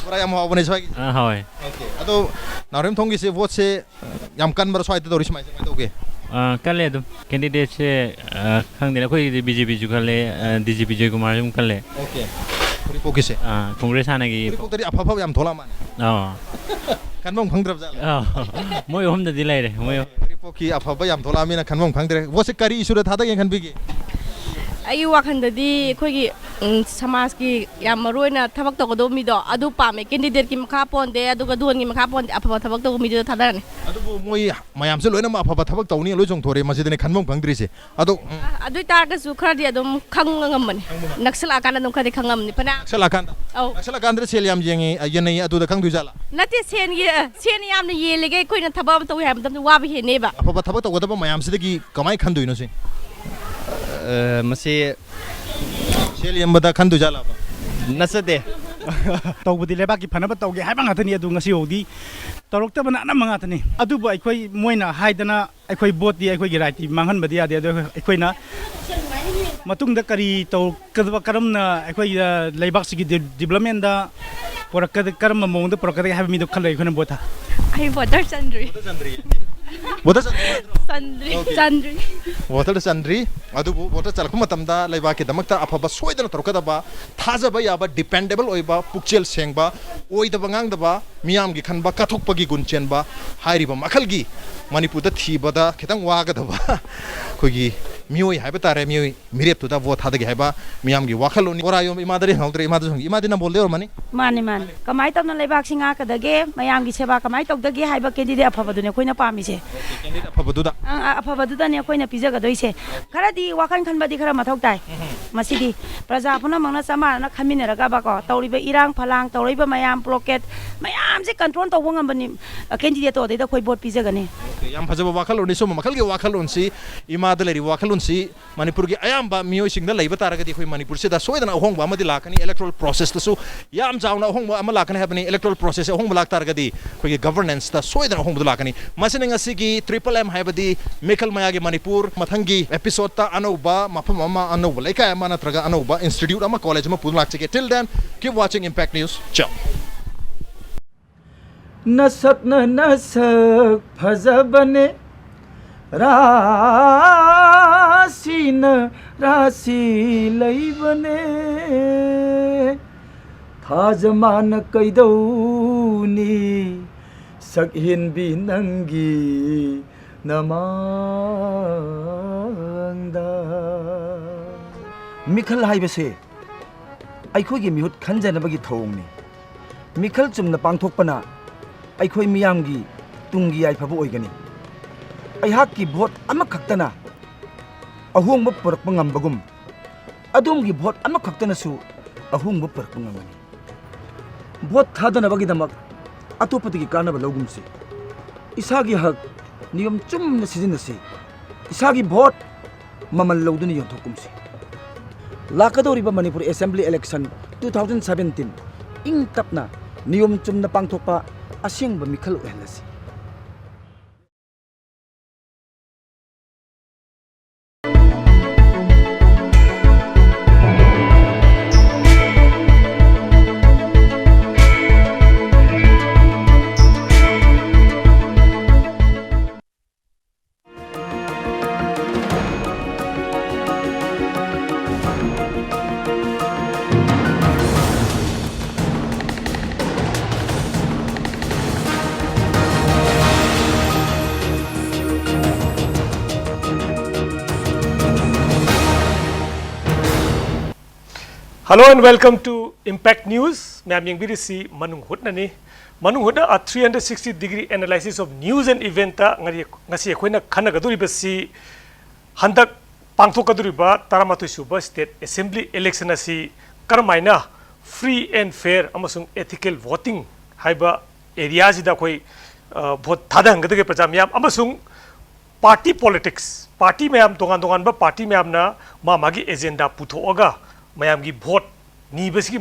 ꯕꯣꯔꯥ ꯌꯥꯝ ꯍꯥꯎꯕꯅꯦ ꯁ꯭ꯋꯥꯏꯒꯤ꯫ ꯑꯥ, ꯍꯥꯎꯋꯦ꯫ ꯑꯣꯀꯦ꯫ ꯑꯗꯣ ꯅꯥꯎꯔꯦꯝꯊꯣꯡꯒꯤꯁꯦ ꯚꯣꯠꯁꯦ ꯌꯥꯝ ꯀꯟꯕ꯭ꯔꯥ ꯁ꯭ꯋꯥꯏꯗ ꯇꯧꯔꯤ ꯁꯨꯃꯥꯏꯅ ꯀꯃꯥꯏꯅ ꯇꯧꯒꯦ? ꯑꯥ, ꯀꯜꯂꯦ ꯑꯗꯨꯝ꯫ ꯀꯦꯟꯗꯤꯗꯦꯠꯁꯦ, ꯑꯥ, ꯈꯪꯗꯦꯅꯦ, ꯑꯩꯈꯣꯏꯒꯤꯗꯤ ꯕꯤ ꯖꯦ ꯄꯤꯁꯨ ꯀꯜꯂꯦ, ꯑꯥ, ꯗꯤ ꯖꯤ ꯄꯤ ꯖꯣꯏꯀꯨꯃꯥꯔꯁꯨ ꯑꯗꯨꯝ ꯀꯜꯂꯦ꯫ ꯑꯣꯀꯦ꯫ ꯎꯔꯤꯄꯣꯛꯀꯤꯁꯦ꯫ ꯑꯥ, ꯀꯣꯡꯒ꯭ꯔꯦꯁ ꯍꯥꯟꯅꯒꯤ꯫ ꯎꯔꯤꯄꯣꯛꯇꯗꯤ ꯑꯐ ꯑꯐꯕ ꯌꯥꯝ ꯊꯣꯛꯂꯛꯑ ꯃꯥꯜꯂꯦ꯫ ꯑꯥ꯫ ꯈꯟꯐꯝ ꯈꯪꯗ꯭ꯔꯕ ꯖꯥꯠꯂ? ꯑꯥ꯫ ꯃꯣꯏ ꯑꯍꯨꯝꯗꯗꯤ ꯂꯩꯔꯦ, ꯃꯣꯏ ꯑꯍꯨꯝ꯫ ꯎꯔꯤꯄꯣꯛꯀꯤ ꯑꯐꯕ ꯌꯥꯝ ꯊꯣꯛꯂꯛꯑꯃꯤꯅ ꯈꯟꯐꯝ ꯈꯪꯗ꯭ꯔꯦ꯫ ꯚꯣꯠꯁꯦ ꯀꯔꯤ ꯏꯁꯨꯗ ꯊꯥꯗꯒꯦꯅ ꯈꯟꯕꯤꯒꯦ? ꯑꯩꯒꯤ ꯋꯥꯈꯜꯗꯗꯤ ꯑꯩꯈꯣꯏꯒꯤ, ꯎꯝ, ꯁꯃꯥꯖꯀꯤ ꯌꯥꯝ ꯃꯔꯨ ꯑꯣꯏꯅ ꯊꯕꯛ ꯇꯧꯒꯗꯧꯕ ꯃꯤꯗꯣ ꯑꯗꯨ ꯄꯥꯝꯃꯦ꯫ ꯀꯦꯟꯗꯤꯗꯦꯠꯀꯤ ꯃꯈꯥ ꯄꯣꯟꯗꯦ, ꯑꯗꯨꯒ ꯗꯣꯟꯒꯤ ꯃꯈꯥ ꯄꯣꯟꯗꯦ, ꯑꯐꯕ ꯊꯕꯛ ꯇꯧꯕ ꯃꯤꯗꯨꯗ ꯊꯥꯗꯔꯅꯤ꯫ ꯑꯗꯨꯕꯨ ꯃꯣꯏ ꯃꯌꯥꯝꯁꯦ ꯂꯣꯏꯅꯃꯛ ꯑꯐꯕ ꯊꯕꯛ ꯇꯧꯅꯤ ꯂꯣꯏ ꯆꯣꯡꯊꯣꯔꯛꯑꯦ, ꯃꯁꯤꯗꯅꯦ ꯈꯟꯐꯝ ꯈꯪꯗ꯭ꯔꯤꯁꯦ꯫ ꯑꯗꯣ, ꯎꯝ, ꯑꯗꯨ ꯑꯣꯏꯇꯥꯔꯒꯁꯨ ꯈꯔꯗꯤ ꯑꯗꯨꯝ ꯈꯪꯕ ꯉꯝꯕꯅꯤ꯫ ꯅꯛꯁꯜꯂꯛꯑꯀꯥꯟꯗ ꯑꯗꯨꯝ ꯈꯔꯗꯤ ꯈꯪꯉꯝꯅꯤ꯫ ꯐꯅ ꯅꯛꯁꯜꯂꯛꯑꯀꯥꯟꯗ, ꯑꯧ꯫ ꯅꯛꯁꯜꯂꯛꯑꯀꯥꯟꯗ ꯁꯦꯜ ꯌꯥꯝ ꯌꯦꯡꯉꯤ, ꯌꯦꯟꯅꯩ, ꯑꯗꯨꯗ ꯈꯪꯗꯣꯏꯖꯥꯠꯂꯥ? ꯅꯠꯇꯦ, ꯁꯦꯟꯒꯤ, ꯁꯦꯟ ꯌꯥꯝꯅ ꯌꯦꯜꯂꯤꯒꯩ ꯑꯩꯈꯣꯏꯅ ꯊꯕꯛ ꯑꯃ ꯇꯧꯒꯦ ꯍꯥꯏꯕ ꯃꯇꯝꯗ ꯋꯥꯕ ꯍꯦꯟꯅꯦꯕ꯫ ꯑꯐꯕ ꯊꯕꯛ ꯇꯧꯒꯗꯕ ꯃꯌꯥꯝꯁꯤꯗꯒꯤ ꯀꯃꯥꯏꯅ ꯈꯟꯗꯣꯏꯅꯣ ꯁꯤ? ꯑ, ꯃꯁꯤ ꯁꯦꯜ ꯌꯦꯟꯕꯗ ꯈꯟꯗꯣꯏꯖꯥꯠꯂꯕ? ꯅꯠꯆꯗꯦ꯫ ꯇꯧꯕꯗꯤ ꯂꯩꯕꯥꯛꯀꯤ ꯐꯅꯕ ꯇꯧꯒꯦ ꯍꯥꯏꯕ ꯉꯥꯛꯇꯅꯤ꯫ ꯑꯗꯨ ꯉꯁꯤ ꯐꯥꯎꯗꯤ ꯇꯧꯔꯛꯇꯕꯅ ꯑꯅꯝꯕ ꯉꯥꯛꯇꯅꯤ꯫ ꯑꯗꯨꯕꯨ ꯑꯩꯈꯣꯏ, ꯃꯣꯏꯅ ꯍꯥꯏꯗꯅ ꯑꯩꯈꯣꯏ ꯚꯣꯠꯇꯤ ꯑꯩꯈꯣꯏꯒꯤ ꯔꯥꯏꯠꯇꯤ ꯃꯥꯡꯍꯟꯕꯗꯤ ꯌꯥꯗꯦ꯫ ꯑꯗꯣ ꯑꯩꯈꯣꯏꯅ ꯃꯇꯨꯡꯗ ꯀꯔꯤ ꯇꯧꯔꯛꯀꯗꯕ, ꯀꯔꯝꯅ ꯑꯩꯈꯣꯏꯒꯤ, ꯑ, ꯂꯩꯕꯥꯛꯁꯤꯒꯤ ꯗꯤ-, ꯗꯤꯕ꯭ꯂꯞꯃꯦꯟꯗ ꯄꯨꯔꯛꯀꯗ-, ꯀꯔꯝꯕ ꯃꯑꯣꯡꯗ ꯄꯨꯔꯛꯀꯗꯒꯦ ꯍꯥꯏꯕ ꯃꯤꯗꯣ ꯈꯜꯂꯒ ꯑꯩꯈꯣꯏꯅ ꯚꯣꯠ ꯊꯥ ꯑꯩ ꯚꯣꯇꯔ ꯆꯟꯗ꯭ꯔꯤ꯫ ꯚꯣꯇꯔ ꯆꯟꯗ꯭ꯔꯤ? ꯆꯟꯗ꯭ꯔꯤ꯫ ꯆꯟꯗ꯭ꯔꯤ꯫ ꯚꯣꯇꯔ ꯆꯟꯗ꯭ꯔꯤ꯫ ꯑꯗꯨꯕꯨ ꯚꯣꯇꯔ ꯆꯜꯂꯛꯄ ꯃꯇꯝꯗ ꯂꯩꯕꯥꯛꯀꯤꯗꯃꯛꯇ ꯑꯐꯕ ꯁꯣꯏꯗꯅ ꯇꯧꯔꯛꯀꯗꯕ, ꯊꯥꯖꯕ ꯌꯥꯕ, ꯗꯤꯄꯦꯟꯗꯦꯕꯜ ꯑꯣꯏꯕ, ꯄꯨꯛꯆꯦꯜ ꯁꯦꯡꯕ, ꯑꯣꯏꯗꯕ ꯉꯥꯡꯗꯕ, ꯃꯤꯌꯥꯝꯒꯤ ꯈꯟꯕ, ꯀꯠꯊꯣꯛꯄꯒꯤ ꯒꯨꯟ ꯆꯦꯟꯕ ꯍꯥꯏꯔꯤꯕ ꯃꯈꯜꯒꯤ ꯃꯅꯤꯄꯨꯔꯗ ꯊꯤꯕꯗ ꯈꯤꯇꯪ ꯋꯥꯒꯗꯕ ꯑꯩꯈꯣꯏꯒꯤ ꯃꯤꯑꯣꯏ ꯍꯥꯏꯕ ꯇꯥꯔꯦ, ꯃꯤꯑꯣꯏ ꯃꯤꯔꯦꯞꯇꯨꯗ ꯚꯣꯠ ꯊꯥꯗꯒꯦ ꯍꯥꯏꯕ ꯃꯤꯌꯥꯝꯒꯤ ꯋꯥꯈꯜꯂꯣꯟꯅꯤ꯫ ꯕꯣꯔꯥ ꯌꯣꯟꯕ ꯏꯃꯥꯗꯗꯤ ꯍꯪꯍꯧꯗ꯭ꯔꯦ, ꯏꯃꯥꯗꯁꯨ ꯍꯪꯒꯦ꯫ ꯏꯃꯥꯗꯤ ꯅꯝꯕꯣꯜꯗꯩ ꯑꯣꯏꯔꯝꯃꯅꯤ? ꯃꯥꯅꯤ, ꯃꯥꯅꯤ꯫ ꯀꯃꯥꯏꯅ ꯇꯧꯅ ꯂꯩꯕꯥꯛꯁꯤ ꯉꯥꯛꯀꯗꯒꯦ, ꯃꯌꯥꯝꯒꯤ ꯁꯦꯕꯥ ꯀꯃꯥꯏꯅ ꯇꯧꯗꯒꯦ ꯍꯥꯏꯕ ꯀꯦꯟꯗꯤꯗꯦꯠ ꯑꯐꯕꯗꯨꯅꯦ ꯑꯩꯈꯣꯏꯅ ꯄꯥꯝꯃꯤꯁꯦ꯫ ꯀꯦꯟꯗꯤꯗꯦꯠ ꯑꯐꯕꯗꯨꯗ꯫ ꯑ, ꯑ, ꯑꯐꯕꯗꯨꯗꯅꯦ ꯑꯩꯈꯣꯏꯅ ꯄꯤꯖꯒꯗꯣꯏꯁꯦ꯫ ꯈꯔꯗꯤ ꯋꯥꯈꯜ ꯈꯟꯕꯗꯤ ꯈꯔ ꯃꯊꯧ ꯇꯥꯏ꯫ ꯃꯁꯤꯗꯤ ꯄ꯭ꯔꯖꯥ ꯄꯨꯝꯅꯃꯛꯅ ꯆꯞ ꯃꯥꯟꯅꯅ ꯈꯟꯃꯤꯟꯅꯔꯒꯕꯀꯣ, ꯇꯧꯔꯤꯕ ꯏꯔꯥꯡ ꯐꯂꯥꯡ, ꯇꯧꯔꯛꯏꯕ ꯃꯌꯥꯝ ꯕ꯭ꯂꯣꯀꯦꯠ ꯃꯌꯥꯝꯁꯦ ꯀꯟꯇ꯭ꯔꯣꯜ ꯇꯧꯕ ꯉꯝꯕꯅꯤ, ꯑ, ꯀꯦꯟꯗꯤꯗꯦꯠꯇꯣ ꯑꯗꯩꯗ ꯑꯩꯈꯣꯏ ꯚꯣꯠ ꯄꯤꯖꯒꯅꯤ꯫ ꯌꯥꯝ ꯐꯖꯕ ꯋꯥꯈꯜꯂꯣꯟꯅꯤ꯫ ꯁꯨꯝꯕ ꯃꯈꯜꯒꯤ ꯋꯥꯈꯜꯂꯣꯟꯁꯤ, ꯏꯃꯥꯗ ꯂꯩꯔꯤꯕ ꯋꯥꯈꯜꯂꯣꯟꯁꯤ ꯃꯅꯤꯄꯨꯔꯒꯤ ꯑꯌꯥꯝꯕ ꯃꯤꯑꯣꯏꯁꯤꯡꯗ ꯂꯩꯕ ꯇꯥꯔꯒꯗꯤ, ꯑꯩꯈꯣꯏ ꯃꯅꯤꯄꯨꯔꯁꯤꯗ ꯁꯣꯏꯗꯅ ꯑꯍꯣꯡꯕ ꯑꯃꯗꯤ ꯂꯥꯛꯀꯅꯤ꯫ Electoral process ꯇꯁꯨ ꯌꯥꯝ ꯆꯥꯎꯅ ꯑꯍꯣꯡꯕ ꯑꯃ ꯂꯥꯛꯀꯅꯤ ꯍꯥꯏꯕꯅꯤ꯫ Electoral process ꯑꯍꯣꯡꯕ ꯂꯥꯛ ꯇꯥꯔꯒꯗꯤ ꯑꯩꯈꯣꯏꯒꯤ governance ꯇ ꯁꯣꯏꯗꯅ ꯑꯍꯣꯡꯕꯗꯨ ꯂꯥꯛꯀꯅꯤ꯫ ꯃꯁꯤꯅ ꯉꯁꯤꯒꯤ Triple M ꯍꯥꯏꯕꯗꯤ ꯃꯤꯈꯜ ꯃꯌꯥꯒꯤ ꯃꯅꯤꯄꯨꯔ꯫ ꯃꯊꯪꯒꯤ episode ꯇ ꯑꯅꯧꯕ ꯃꯐꯝ ꯑꯃ, ꯑꯅꯧꯕ ꯂꯩꯀꯥꯏ ꯑꯃ ꯅꯠꯇ꯭ꯔꯒ ꯑꯅꯧꯕ institute ꯑꯃ, college ꯑꯃ ꯄꯨꯗꯨꯅ ꯂꯥꯛꯆꯒꯦ꯫ Till then, keep watching Impact News. Ciao. ꯅꯁꯛꯅ ꯅꯁꯛ ꯐꯖꯕꯅꯦ, ꯔꯥꯁꯤꯅ ꯔꯥꯁꯤ ꯂꯩꯕꯅꯦ, ꯊꯥꯖꯃꯥꯅ ꯀꯩꯗꯧꯅꯤ ꯁꯛꯍꯦꯟꯕꯤ ꯅꯪꯒꯤ ꯅꯃꯥꯡꯗ꯫ ꯃꯤꯈꯜ ꯍꯥꯏꯕꯁꯦ ꯑꯩꯈꯣꯏꯒꯤ ꯃꯤꯍꯨꯠ ꯈꯟꯖꯅꯕꯒꯤ ꯊꯧꯑꯣꯡꯅꯤ꯫ ꯃꯤꯈꯜ ꯆꯨꯝꯅ ꯄꯥꯡꯊꯣꯛꯄꯅ ꯑꯩꯈꯣꯏ ꯃꯤꯌꯥꯝꯒꯤ ꯇꯨꯡꯒꯤ ꯌꯥꯏꯐꯕ ꯑꯣꯏꯒꯅꯤ꯫ ꯑꯩꯍꯥꯛꯀꯤ ꯚꯣꯠ ꯑꯃꯈꯛꯇꯅ ꯑꯍꯣꯡꯕ ꯄꯨꯔꯛꯄ ꯉꯝꯕꯒꯨꯝ, ꯑꯗꯣꯝꯒꯤ ꯚꯣꯠ ꯑꯃꯈꯛꯇꯅꯁꯨ ꯑꯍꯣꯡꯕ ꯄꯨꯔꯛꯄ ꯉꯝꯒꯅꯤ꯫ ꯚꯣꯠ ꯊꯥꯗꯅꯕꯒꯤꯗꯃꯛ ꯑꯇꯣꯞꯄꯗꯒꯤ ꯀꯥꯟꯅꯕ ꯂꯧꯒꯨꯝꯁꯤ꯫ ꯏꯁꯥꯒꯤ ꯍꯛ ꯅꯤꯌꯣꯝ ꯆꯨꯝꯅ ꯁꯤꯖꯤꯟꯅꯁꯤ꯫ ꯏꯁꯥꯒꯤ ꯚꯣꯠ ꯃꯃꯜ ꯂꯧꯗꯨꯅ ꯌꯣꯟꯊꯣꯛꯀꯨꯝꯁꯤ꯫ ꯂꯥꯛꯀꯗꯧꯔꯤꯕ Manipur Assembly election two thousand seventeen ꯏꯪ ꯇꯞꯅ, ꯅꯤꯌꯣꯝ ꯆꯨꯝꯅ ꯄꯥꯡꯊꯣꯛꯄ ꯑꯁꯦꯡꯕ ꯃꯤꯈꯜ ꯑꯣꯏꯍꯜꯂꯁꯤ꯫ Hello and welcome to Impact News. ꯃꯌꯥꯝ ꯌꯦꯡꯕꯤꯔꯤꯁꯤ ꯃꯅꯨꯡ ꯍꯨꯠꯅꯅꯤ꯫ ꯃꯅꯨꯡ ꯍꯨꯠꯅ, a three hundred sixty degree analysis of news and event ꯇ ꯉꯔꯤ-, ꯉꯁꯤ ꯑꯩꯈꯣꯏꯅ ꯈꯟꯅꯒꯗꯧꯔꯤꯕꯁꯤ ꯍꯟꯗꯛ ꯄꯥꯡꯊꯣꯛꯀꯗꯧꯔꯤꯕ ꯇꯔꯥꯃꯥꯊꯣꯏ ꯁꯨꯕ State Assembly election ꯑꯁꯤ ꯀꯔꯝꯍꯥꯏꯅ free and fair ꯑꯃꯁꯨꯡ ethical voting ꯍꯥꯏꯕ area ꯁꯤꯗ ꯑꯩꯈꯣꯏ ꯚꯣꯠ ꯊꯥꯗꯍꯟꯒꯗꯒꯦ ꯄ꯭ꯔꯖꯥ ꯃꯤꯌꯥꯝ ꯑꯃꯁꯨꯡ ꯄꯥꯔꯇꯤ ꯄꯣꯂꯤꯇꯤꯛꯁ, ꯄꯥꯔꯇꯤ ꯃꯌꯥꯝ, ꯇꯣꯉꯥꯟ ꯇꯣꯉꯥꯟꯕ ꯄꯥꯔꯇꯤ ꯃꯌꯥꯝꯅ ꯃꯥ ꯃꯥꯒꯤ ꯑꯦꯖꯦꯟꯗꯥ ꯄꯨꯊꯣꯛꯑꯒ ꯃꯌꯥꯝꯒꯤ ꯚꯣꯠ ꯅꯤꯕꯁꯤꯒꯤ